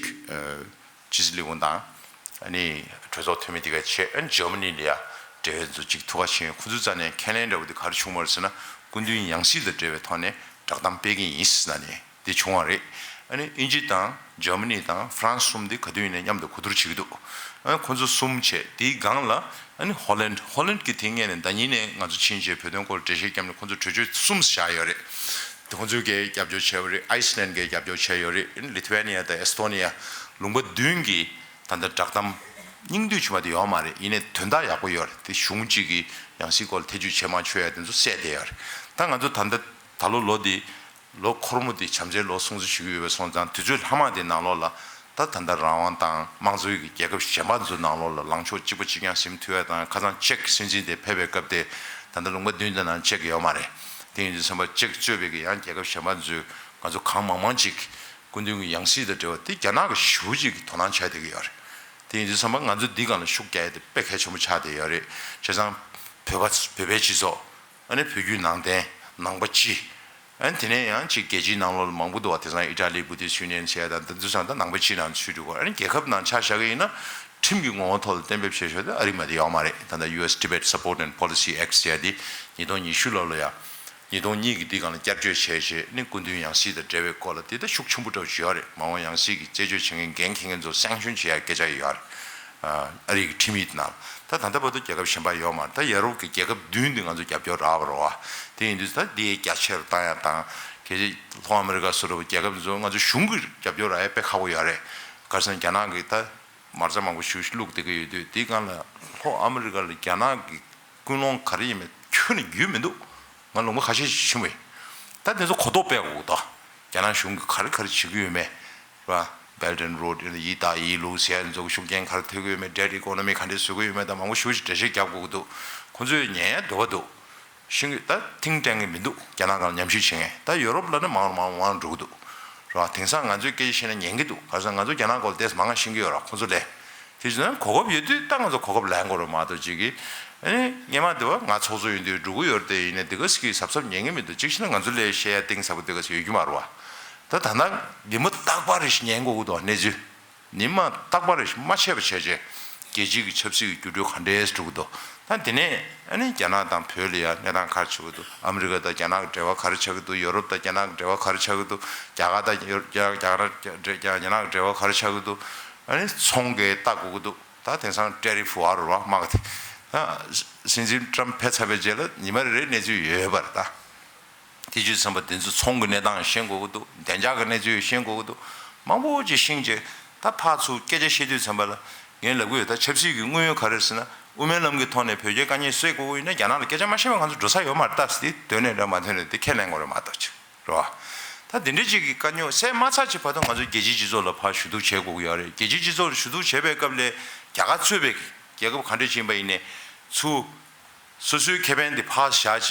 ཕྱི་སྲིད་ལས་ཁུངས་དང་། ཨ་ནི་གྲོས་ཚོགས་འཐུས་མི་དེ་ག་བྱས། ཨ་ནི་འཇར་མ་ནི་ལ་ཡ་འབྲེལ་བའི་ཚོ་གཅིག་ཐུག་ག་ཕྱིན། ཁོ་ཚོའི་རྩ་ནས་ཁས་ལེན་འདྲ་བོ་དེ་ག་རེ་བྱུང་བ་རེད་ཟེར་ན། སྐུ་མདུན་ཡང་སྲིད་དང་འབྲེལ་བའི་ཐོག་ནས་བསྒྲགས་གཏམ་སྤེལ་གྱི་ཡིན་ཟེར་ནས་དེ་བྱུང་བ་རེད། ཨ་ནི་དབྱིན་ཇི་དང་འཇར་མ་ནི་དང་ཧྥ་རན་སི་གསུམ་དེ་ག་དུས་ཡིན་ནའི་མཉམ་དུ་གོ་བསྡུར་བྱེད་ཀྱི་འདུག་ཨ་ནི་ཁོ་ཚོ་གསུམ་བྱས། དེའི་སྒང་ལ་ཨ་ནི་ཧོ་ལན། ཧོ་ལན་གྱི་དེ་སྔོན་ནས་ཟླ་ཉིན་ནས་ང་ཚོ་ཕྱིན་བྱས་བོད་དོན་སྐོར་འགྲེལ་བཤད་བརྒྱབ་ནས་ཁོ་ཚོ་གྲོས་ཆོད་གསུམ་བཞག་ཡོད་རེད། དེ་ཁོ་ཚོས་གའི་རྒྱབ་སྐྱོར་བྱས་པ་རེད། ཨའི་སི་ལན་གའི་རྒྱབ་སྐྱོར་བྱས་ཡོད་རེད། ཨ་ནི་ལི་ཐུ་ཝེ་ནི་ཡ་དང་ཨེ་སི་ཐོ་ནི་ཡ་ལུང་པ་བདུན་གྱིས་ད་ལྟ་བསྒྲགས་གཏམ་སྙིང་བསྡུས་བྱུང་བ་དེ་ཡོད་མ་རེད། ཡིན་ནའི་དོན་དག་ཡག་པོ་ཡོད་རེད། དེ་གཞུང་གཅིག་གིས་ཡང་སྲིད་སྐོར་ལ་ཐེ་ཇུས་བྱེད་མ་ཆོག་ཡ་དེ་ཚོ་གསལ་བསྡད་ཡོད་རེད། ད་ང་ཚོ་ད་ལྟ་ད་ལོ་ལོ་འདི་ལོ་འཁོར་མོ་འདི་བྱམས་བརྩེའི་ལོ་སྲུང་བརྩི་ཞུ་གི་ཡོད་པ་སོང་ཙང་། དུས་ཚོད་ལྷག་མ་དེ་ནང་ལོགས་ལ་ད་ད་ལྟ་རང་དབང་དང་དམངས་གཙོའི་གི་རྒྱལ་ཁབ་གཞན་པ་ཚོའི་ནང་ལོགས་ལ་ལངས་ཕྱོགས་གཅིག་པ་གཅིག་རྐྱང་ཟིན་ཐུབ་ཡ་དང་། ཁ་སང་ཅེཀ་སྲིད་འཛིན་དེ་ཕེབས་པའི་སྐབས་དེ་ད་ལྟ་ལུང་པ་བདུན་དེ་ནང་ཅེཀ་ཡོད་མ་རེད། དེ་ཡིན་དུས་ཙམ་པ་ཅེཀ་གཙོས་པའི་གི་ཡང་རྒྱལ་ཁབ་གཞན་པ་ཚོས་ང་ཚོ་གང་མང་མང་ཅིག་སྐུ་མདུན་གྱི་ཡང་སྲིད་དང་འབྲེལ་བ་དེ་རྒྱ་ནག་གི་ཞེ་པོ་ཅིག་གིས་དོ་སྣང་བྱས་བསྡད་ཀྱི་ཡོད་རེད། དེ་ཡིན་དུས་ཙམ་པ་ང་ཚོ་འདི་སྒང་ལ་ཤུགས་རྒྱག་ཡ་དེ་དཔེ་གལ་ཆེན་པོ་ཆགས་བསྡད་ཡོད་རེད། བྱས་ཙང་བོད་པ། བོད་པའི་སྤྱི་ཚོགས། ཨ་ནི་བོད་བརྒྱུད་ནང་བསྟན། ནང་པ་སྤྱི། ཨ་ནི་དེ་ནས་ཡང་ཅིག་རྒྱལ་སྤྱིའི་ནང་ལོགས་ལ་མང་པོ་འདུག་བ། དེང་སང་ཨི་ཊ་ལི་བུ་དིསི་ཡུ་ནི་ཡན་ཟེར་ཡ་དང་། དེ་ཚོ་ཚང་ད་ནང་པའི་སྤྱིའི་ནང་ཚུད་འགྲོ་གི་རེད། ཨ་ནི་རྒྱལ་ཁབ་ནང་ཆ་བཞག་གི་ཡིན་ན་ཁྲིམས་ཀྱི་ངོ་བོ་ཐོག་ལ་གཏན་འབེབས་བྱས་ཆོག་དེ་ཨ་རི་མ་དེ་ཡོད་མ་རེད། ད་ལྟ་ཡུ་ཨེས་Tibet Support and Policy Act ཟེར་ཡ་དེ་ཉིས་སྟོང་ཉི་ཤུ་ལོ་ལ་ཡ། ཉིས་སྟོང་གཉིས་ཀྱི་འདི་སྒང་ལ་བསྐྱར་བཅོས་བྱས་རྗེས་ནི་སྐུ་མདུན་ཡང་སྲིད་དང་འབྲེལ་བའི་སྐོར་ལ་དེ་ད་ཤུགས་ཆེན་པོ་འདྲ་བོ་ཞིག་ཡོད་རེད། མ་འོངས་ཡང་སྲིད་ཀྱི་རྩད་གཅོད་བྱེད་མཁན་འགན་འཁྱེར་མཁན་ཚོ་སེང་ཤུན་བྱེད་ཡ་སྐད་ཆ་ཡོད་རེད། ཨ་རི་གི་ཁྲིམས་ཡིག་ནང་ད་ད་ལྟ་བར་དུ་རྒྱལ་ཁབ་གཞན་པ་ཡོད་མ་རེད། ད་ཡ་རབས་ཀྱི་རྒྱལ་ཁབ་བདུན་འདི་ང་ཚོ་རྒྱབ་སྐྱོར་རག་པ་རེད་བ། དེ་ཡིན་དུས་ད་འདི་རྒྱ་ཆེར་བཏང་ཡ་དང་། གལ་སྲིད་ལྷོ་ཨ་མི་རི་ཀ་སོགས་རྒྱལ་ཁབ་ཚོ་ང་ཚོ་གཞུང་གི་རྒྱབ་སྐྱོར་རག་ཡ་དཔེ་ཁག་པོ་ཡོད་རེད། ག་རེ་ཟེར་ན་རྒྱ་ནག་གི་ད་མ་རྩ་མང་པོ་ཞེ་པོ་ཞིག་བླུགས་བསྡད་ཀྱི་ཡོད་དུས། དེའི་སྒང་ལ་ལྷོ་ཨ་མི་རི་ཀ་ལ་རྒྱ་ནག་གི་ཀུན་སློང་ག་རེ་ཡིན་མིན་ཁྱོན་ནས་རྒྱུས་མི་འདུག་ང་ལུང་པ་ཁ་ཤས་ཤིག་ཕྱིན་པ་ཡིན། ད་དེ་ཚོ་གོ་རྟོགས་སྤེལ་དགོས་ཀྱི་འདུག་རྒྱ་ནག་གཞུང་གིས་ག་རེ་ག་རེ་བྱེད་ཀྱི་ཡོད་མེད་རེད་བ། Belt and Road ཡིན་ན་ཡིན། ད་ཡིན་ལུགས་ཟེར་ཡ་ཚོ་གི་ཤུགས་རྐྱེན་ག་རེ་ཐེབས་ཀྱི་ཡོད་མེད། Debt Economy ག་འདྲས་བཟོ་གི་ཡོད་མེད་དང་མང་པོ་ཞེ་པོ་ཞིག་འགྲེལ་བཤད་རྒྱག་དགོས་ཀྱི་འདུག་ཁོང་ཚོས་ཉན་ཡ་འདོད་པ་འདུག་ཤིང་ད་ཐིང་ཀྲེང་གི་མི་འདུག་རྒྱ་ནག་སྒང་ལ་ཉམས་ཞིབ་བྱེད་མཁན། ད་ཡོ་རོབ་ལ་ནི་མང་རུ་མང་རུ་མང་རུ་འགྲོ་གི་འདུག་རེད་བ། དེང་སང་ང་ཚོས་སྐད་ཆ་བཤད་ན་ཉན་གི་འདུག་ག་རེ་ཟེར་ན་ང་ཚོ་རྒྱ་ནག་སྐོར་ལ་ཏོག་ཙམ་མང་ང་ཤེས་ཀྱི་ཡོད་རེད་བ། ཁོང་ཚོ་ལས། དེ་བྱས་ན་གོ་སྐབས་ཡོད་དུས་ད་ང་ཚོ་གོ་སྐབས་ལེན་དགོས་རེད་མ་གཏོགས། ཅིག་གིས་ཨ་ནི་སྔོན་མ་དེ་བ་ང་ཚོགས་གཙོ་ཡིན་དུས་འགྲོ་གི་ཡོད་རེད་དེ། ཡིན་ནའི་དེ་ག་ཟེར་གི་གཟབ་གཟབ་ཉན་གི་མི་འདུག་གཅིག་བྱས་ན་ང་ཚོ་ལས་བཤད་ཡ་གཏིང་ཟབ་པོ་དེ་ག་ཟེར་ཡོད་རྒྱུ་མ་རེད་བ། ད་ད་ལྟ་ཉི་མ་རྟག་པར་རེ་ཞིག་ཉན་དགོས་ཀྱི་འདུག་གནས་ཚུལ། ཉི་མ་རྟག་པར་རེ་ཞིག་མ་ཆད་པ་བྱས་བྱས་རྒྱལ་སྤྱིའི་གི་ཆབ་སྲིད་ཀྱི་འགྱུར་འགྲོས་ག་འདྲས་འགྲོ་གི་འདུག་ད་དེ་ནས་ཨ་ནི་རྒྱ་ནག་དང་བོད་ལ་ཡ་གནས་སྟངས་ག་རེ་ཆགས་ཀྱི་འདུག་ཨ་མི་རི་ཀ་དང་རྒྱ་ནག་གི་འབྲེལ་བ་ག་རེ་ཆགས་ཀྱི་འདུག་ཡོ་རོབ་དང་རྒྱ་ནག་གི་འབྲེལ་བ་ག་རེ་ཆགས་ཀྱི་འདུག་རྒྱ་གར་དང་ཡོ་རྒྱ་རྒྱ་གར་རྒྱ་རྒྱ་རྒྱ་ནག་གི་འབྲེལ་བ་ག་རེ་ཆགས་ཀྱི་འདུག་ཨ་ནི་ཚོང་གི་ལྟ་དགོས་ཀྱི་འདུག་ད་དེང་སང་ཊེ་རིཕ་ཝར་རེད་བ། དམག་དེ་ ད་སྲིད་འཛིན་ཊམ་ཕེབས་ཚར་བའི་རྗེས་ལ་ཉི་མ་རེ་རེའི་གནས་ཚུལ་ཡོད་པ་རེད་ད། དེ་བྱས་ཙང་པ་དེ་ཚོ་ཚོང་གི་གནས་སྟངས་ཤེས་དགོས་ཀྱི་འདུག་བདེ་འཇགས་ཀྱི་གནས་ཚུལ་ཤེས་དགོས་ཀྱི་འདུག་མང་པོ་ཅིག་ཤེས་བྱས། ད་ཕར་ཚུར་སྐད་ཆ་བཤད་དུས་ཙམ་པ་ལ་ངས་ལབ་ཀྱི་ཡོད། ད་ཆབ་སྲིད་ཀྱི་དངོས་ཡོད་ག་རེ་ཟེར་ན། དབུ་མའི་ལམ་གྱི་ཐོག་ནས་བོད་རྒྱའི་དཀའ་ངལ་སེལ་དགོས་ཀྱི་ཡིན་ན། རྒྱ་ནག་ལ་སྐད་ཆ་མ་བཤད་པ་ང་ཚོ་འགྲོ་ས་ཡོད་མ་རེད། ད་དེ་འདོན་ནས་འདྲ་མ་འདོན་ནས་དེ་ཁས་ལེན་དགོས་རེད་མ་གཏོགས་ཅིག་རེད་བ། ད་དེ་འདྲའི་ཅིག་གི་དཀའ་རྙོག་སེལ་མ་ཚར་ཅིག་བར་དུ་ང་ཚོ་རྒྱལ་སྤྱིའི་སྤྱི་ཚོགས་ལ་ཕར་ཞུ་གཏུག་བྱེད་དགོས་ཀྱི་ཡོད་རེད། རྒྱལ་སྤྱིའི་སྤྱི་ཚོགས་ལ་ཞུ་གཏུག་བྱས་པའི་སྐབས་ལ་རྒྱ་གར་གཙོས་པའི་རྒྱལ་ཁབ་ག་འདྲ་ཅིག་ཡིན་པ་ཡིན་ནའི་ཚུར་སོ་སོའི་ཁེ་ཕན་དེ་ཕར་བཞག་བྱས་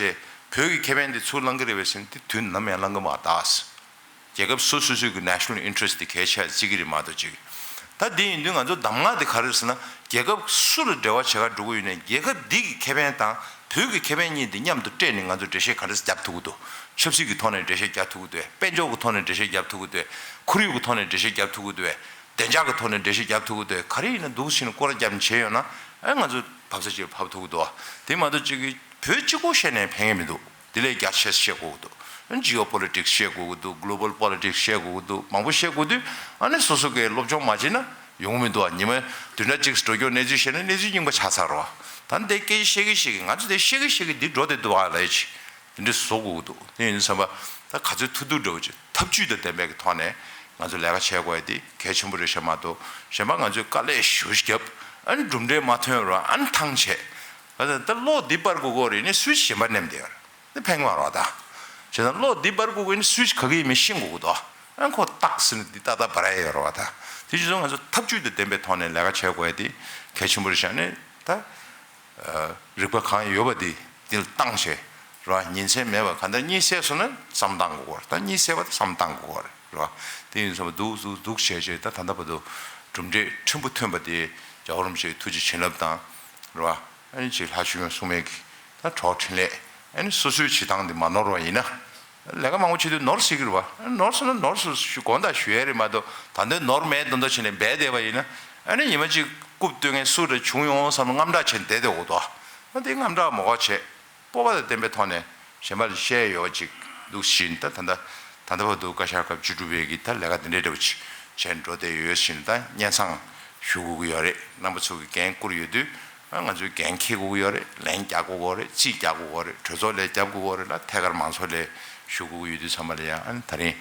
བོད་ཀྱི་ཁེ་ཕན་དེ་ཚུར་བླང་གི་རེད་པས་ཟེར་ན། དེ་དུས་ནམ་ཡང་བླང་གི་མ་རེད་ད། རྒྱལ་ཁབ་སོ་སོ་སོའི་གི་ནེ་ཤ་ནལ་ཨིན་ཊི་རེ་སི་ཊི་དེ་གལ་ཆེ་བརྩི་གི་རེད་མ་གཏོགས་ཅིག་ད་དེ་ཡིན་དུས་ང་ཚོ་གདམས་ངག་དེ་ག་རེ་རེད་ཟེར་ན། རྒྱལ་ཁབ་སུ་ལ་འབྲེལ་བ་བྱེད་ག་འགྲོ་གི་ཡོད་ནའི་རྒྱལ་ཁབ་འདི་གི་ཁེ་ཕན་དང་བོད་ཀྱི་ཁེ་ཕན་གཉིས་འདི་མཉམ་དུ་སྤྲད་ནས་ང་ཚོ་འགྲེལ་བཤད་ག་འདྲ་རྒྱབ་ཐུབ་ཀྱི་འདུག་ཆབ་སྲིད་ཀྱི་ཐོག་ནས་འགྲེལ་བཤད་རྒྱབ་ཐུབ་ཀྱི་འདུག་དཔལ་འབྱོར་གྱི་ཐོག་ནས་འགྲེལ་བཤད་རྒྱབ་ཐུབ་ཀྱི་འདུག་ཁོར་ཡུག་གི་ཐོག་ནས་འགྲེལ་བཤད་རྒྱབ་ཐུབ་ཀྱི་འདུག་བདེ་འཇགས་ཀྱི་ཐོག་ནས་འགྲེལ་བཤད་རྒྱབ་ཐུབ་ཀྱི་འདུག་ག་རེ་ཡིན་ན་འདུག་ཟེར་ནས་སྐོར་ར་བརྒྱབ་ནས་བྱས་ཡོད་ན། ཨ་ང་ཚོ་བབ་ས་ཅིག་ལ་བབ་ཐུབ་ཀྱི་འདུག་དེ་མ་གཏོགས་ཅིག་གི་བོད་གཅིག་པོ་བཤད་ནས་ཕན་གྱི་མི་འདུག་དེ་ལས་རྒྱ་ཆེ་ཤོས་བཤད་དགོས་ཀྱི་འདུག་ཨ་ནི་ཇི་ཨོ་པོ་ལི་ཊིག་སི་བཤད་དགོས་ཀྱི་འདུག་གྷོ་ལོ་བལ་པོ་ལི་ཊིག་སི་བཤད་དགོས་ཀྱི་འདུག་མང་པོ་བཤད་དགོས་དུས། ཨ་ནི་སོ་སོ་གིས་སློབ་སྦྱོང་མ་བྱས་ན་ཡོང་གི་མི་འདུག་ཨ་ཉི་མ་བདུན་ཕྲག་གཅིག་འགྲོ་རྒྱུ་གནས་ཚུལ་བཤད་ན་གནས་ཚུལ་རྙིང་པ་ཆགས་ཚར་རོ། ད་འདི་སྐད་ཆ་བཤད་ཀྱི་བཤད་ཀྱི་ང་ཚོ་འདི་བཤད་ཀྱི་བཤད་ཀྱི་འདི་འགྲོ་བསྡད་འདུག་ཨ་ལས་ཅི། དེ་འདྲ་བཟོ་དགོས་ཀྱི་འདུག་དེ་ཡིན་དུས་ཙམ་པ་ད་ག་ཚོད་ཐུབ་ཐུབ་འདྲ་བོ་ཅིག་ཐབས་ཇུས་དང་ལྡན་པའི་གི་ཐོག་ནས་ང་ཚོ་ལས་ཀ་བྱེད་དགོས་ཡ་དེ་གལ་ཆེན་པོ་རེད་ཤག་མ་གཏོགས་གཞན་པ་ང་ཚོས་དཀའ་ལས་ཞེ་པོ་ཅིག་བརྒྱབ། ཨ་ནི་གྲུབ་འབྲས་མ་ཐོན་རུང་ཨ་ནི་ཐང་ཆད། ད་གློག་འདི་སྤར་དགོས་ཀྱི་ཡོད་རེད། ཨ་ནི་སུའི་ཆི་གཞན་པ་ནེམ་བསྡད་ཡོད་རེད། འདི་ཕན་གྱི་མ་རེད་བ་ད། བྱས་ཙང་གློག་འདི་སྤར་དགོས་ཀྱི་ཡོད་ན་སུའི་ཆི་ག་གི་ཡིན་མིན་ཤེས་དགོས་ཀྱི་འདུག་ཨ་ནི་ཁོ་ཏག་ཟེར་ནས་འདི་ཏག་ཏག་སྤར་ཡ་ཡོད་རེད་བ་ད། དེ་བྱས་ཙང་ང་ཚོ་ཐབས་ཇུས་དང་ལྡན་པའི་ཐོག་ནས་ལས་ཀ་བྱེད་དགོས་ཡ་དེ་གལ་ཆེན་པོ་རེད་ཤག་ཨ་ནི་ད། རིག་པ་གང་ཡོད་པ་དེ་འདི་ལ་བཏང་བྱས་རེད་བ། ཉིན་མཚན་མེད་པར་གང་ལྟར་གཉིད་སད་སོང་ན་བསམ་བཏང་དགོས་ཀྱི་ཡོད་རེད། ད་གཉིད་སད་པ་དེ་བསམ་བཏང་དགོས་ཀྱི་ཡོད་རེད་བ། དེ་ཡིན་ཙང་འདུག་འདུག་འདུག་བྱས་བྱས་ད་ད་ལྟ་བར་དུ་གྲུབ་འབྲས་ཕྲན་བུ་ཐོན་པ་དེ་རྒྱལ་བ་རིན་པོ་ཆེའི་ཐུགས་རྗེ་བྱིན་རླབས་དང་རེད་བ། ཨ་ནི་ཅིག་ལྷ་ཆོས་སྐྱོང་སྲུང་མའི་གི་ད་གྲོགས་འཕྲིན་ལས། ཨ་ནི་སོ་སོའི་བྱེད་སྟངས་དེ་མ་ནོར་བ་ཡིན་ན། ལས་ཀ་མང་པོ་བྱེད་དུས་ནོར་སྲིད་ཀྱི་རེད་བ། ནོར་སོང་ན་ནོར་སོང་ཞུ་དགོངས་དག་ཞུ་ཡ་རེད་མ་གཏོགས། ད་ལྟ་ནོར་མེད་མདོག་མདོག་བྱས་ནས་འབད་བསྡད་པ་ཡིན་ན། ཨ་ནི་ཉི་མ་གཅིག་རྐུབ་བཏོན་མཁན་སུ་རེ་བྱུང་ཡོང་བསམ་ནས་དངངས་སྐྲག་བྱས་ནས་བསྡད་བསྡད་འོ་དོ། ཨ་དེ་དངངས་སྐྲག་མ་དགོས་བྱས། སྤོབས་པ་དང་ལྡན་པའི་ཐོག་ནས་གཞན་པ་ལ་བཤད་ཡོད་ཅིག་འདུག་བཞིན་ད་ད་ལྟ་ད་ལྟ་བར་དུ་བཀའ་ཤག་སྐབས་བཅུ་དྲུག་པའི་གི་ད་ལས་ཀ་འདི་འདྲའི་འདྲ་བོ་ཅིག་བྱས་འགྲོ་བསྡད་ཡོད་བཞིན་ད་སྙན་སེང་ཞུ་དགོས་ཀྱི་ཡོད་རེད། རྣམ་པ་ཚོ་གི་འགན་བསྐུར་ཡོད་དུས། ང་ཚོས་འགན་འཁྱེར་དགོས་ཀྱི་ཡོད་རེད། ལན་རྒྱག་དགོས་ཀྱི་ཡོད་རེད། རྩིས་རྒྱག་དགོས་ཀྱི་ཡོད་རེད། གྲོས་ཚོགས་ལ་རྒྱབ་དགོས་ཀྱི་ཡོད་རེད་ལ། ཐད་ཀར་མང་ཚོགས་ལ་ཞུ་དགོས་ཀྱི་ཡོད་དུས་ཚང་མ་ལ་ཡང་ཨ་ནི་ད་རིང་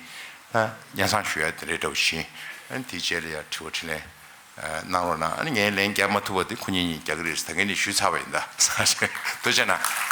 ད་སྙན་སེང་ཞུ་ཡ་དེ་འདྲའི་འདྲ་བོ་བཞིན། ཨ་ནི་དེའི་རྗེས་ལ་ཡང་དྲི་བ་དྲིས་ལན་གནང་རོགས་གནང་། ཨ་ནི་ངས་ལན་རྒྱག་མ་ཐུབ་པ་དེ་ཁོ་གཉིས་གཉིས་རྒྱག་གི་རེད་ཟེར་ད་གིན་ནས་ཞུས་ཚར་བ་ཡིན་ད། ཐུགས་རྗེ་གནང་།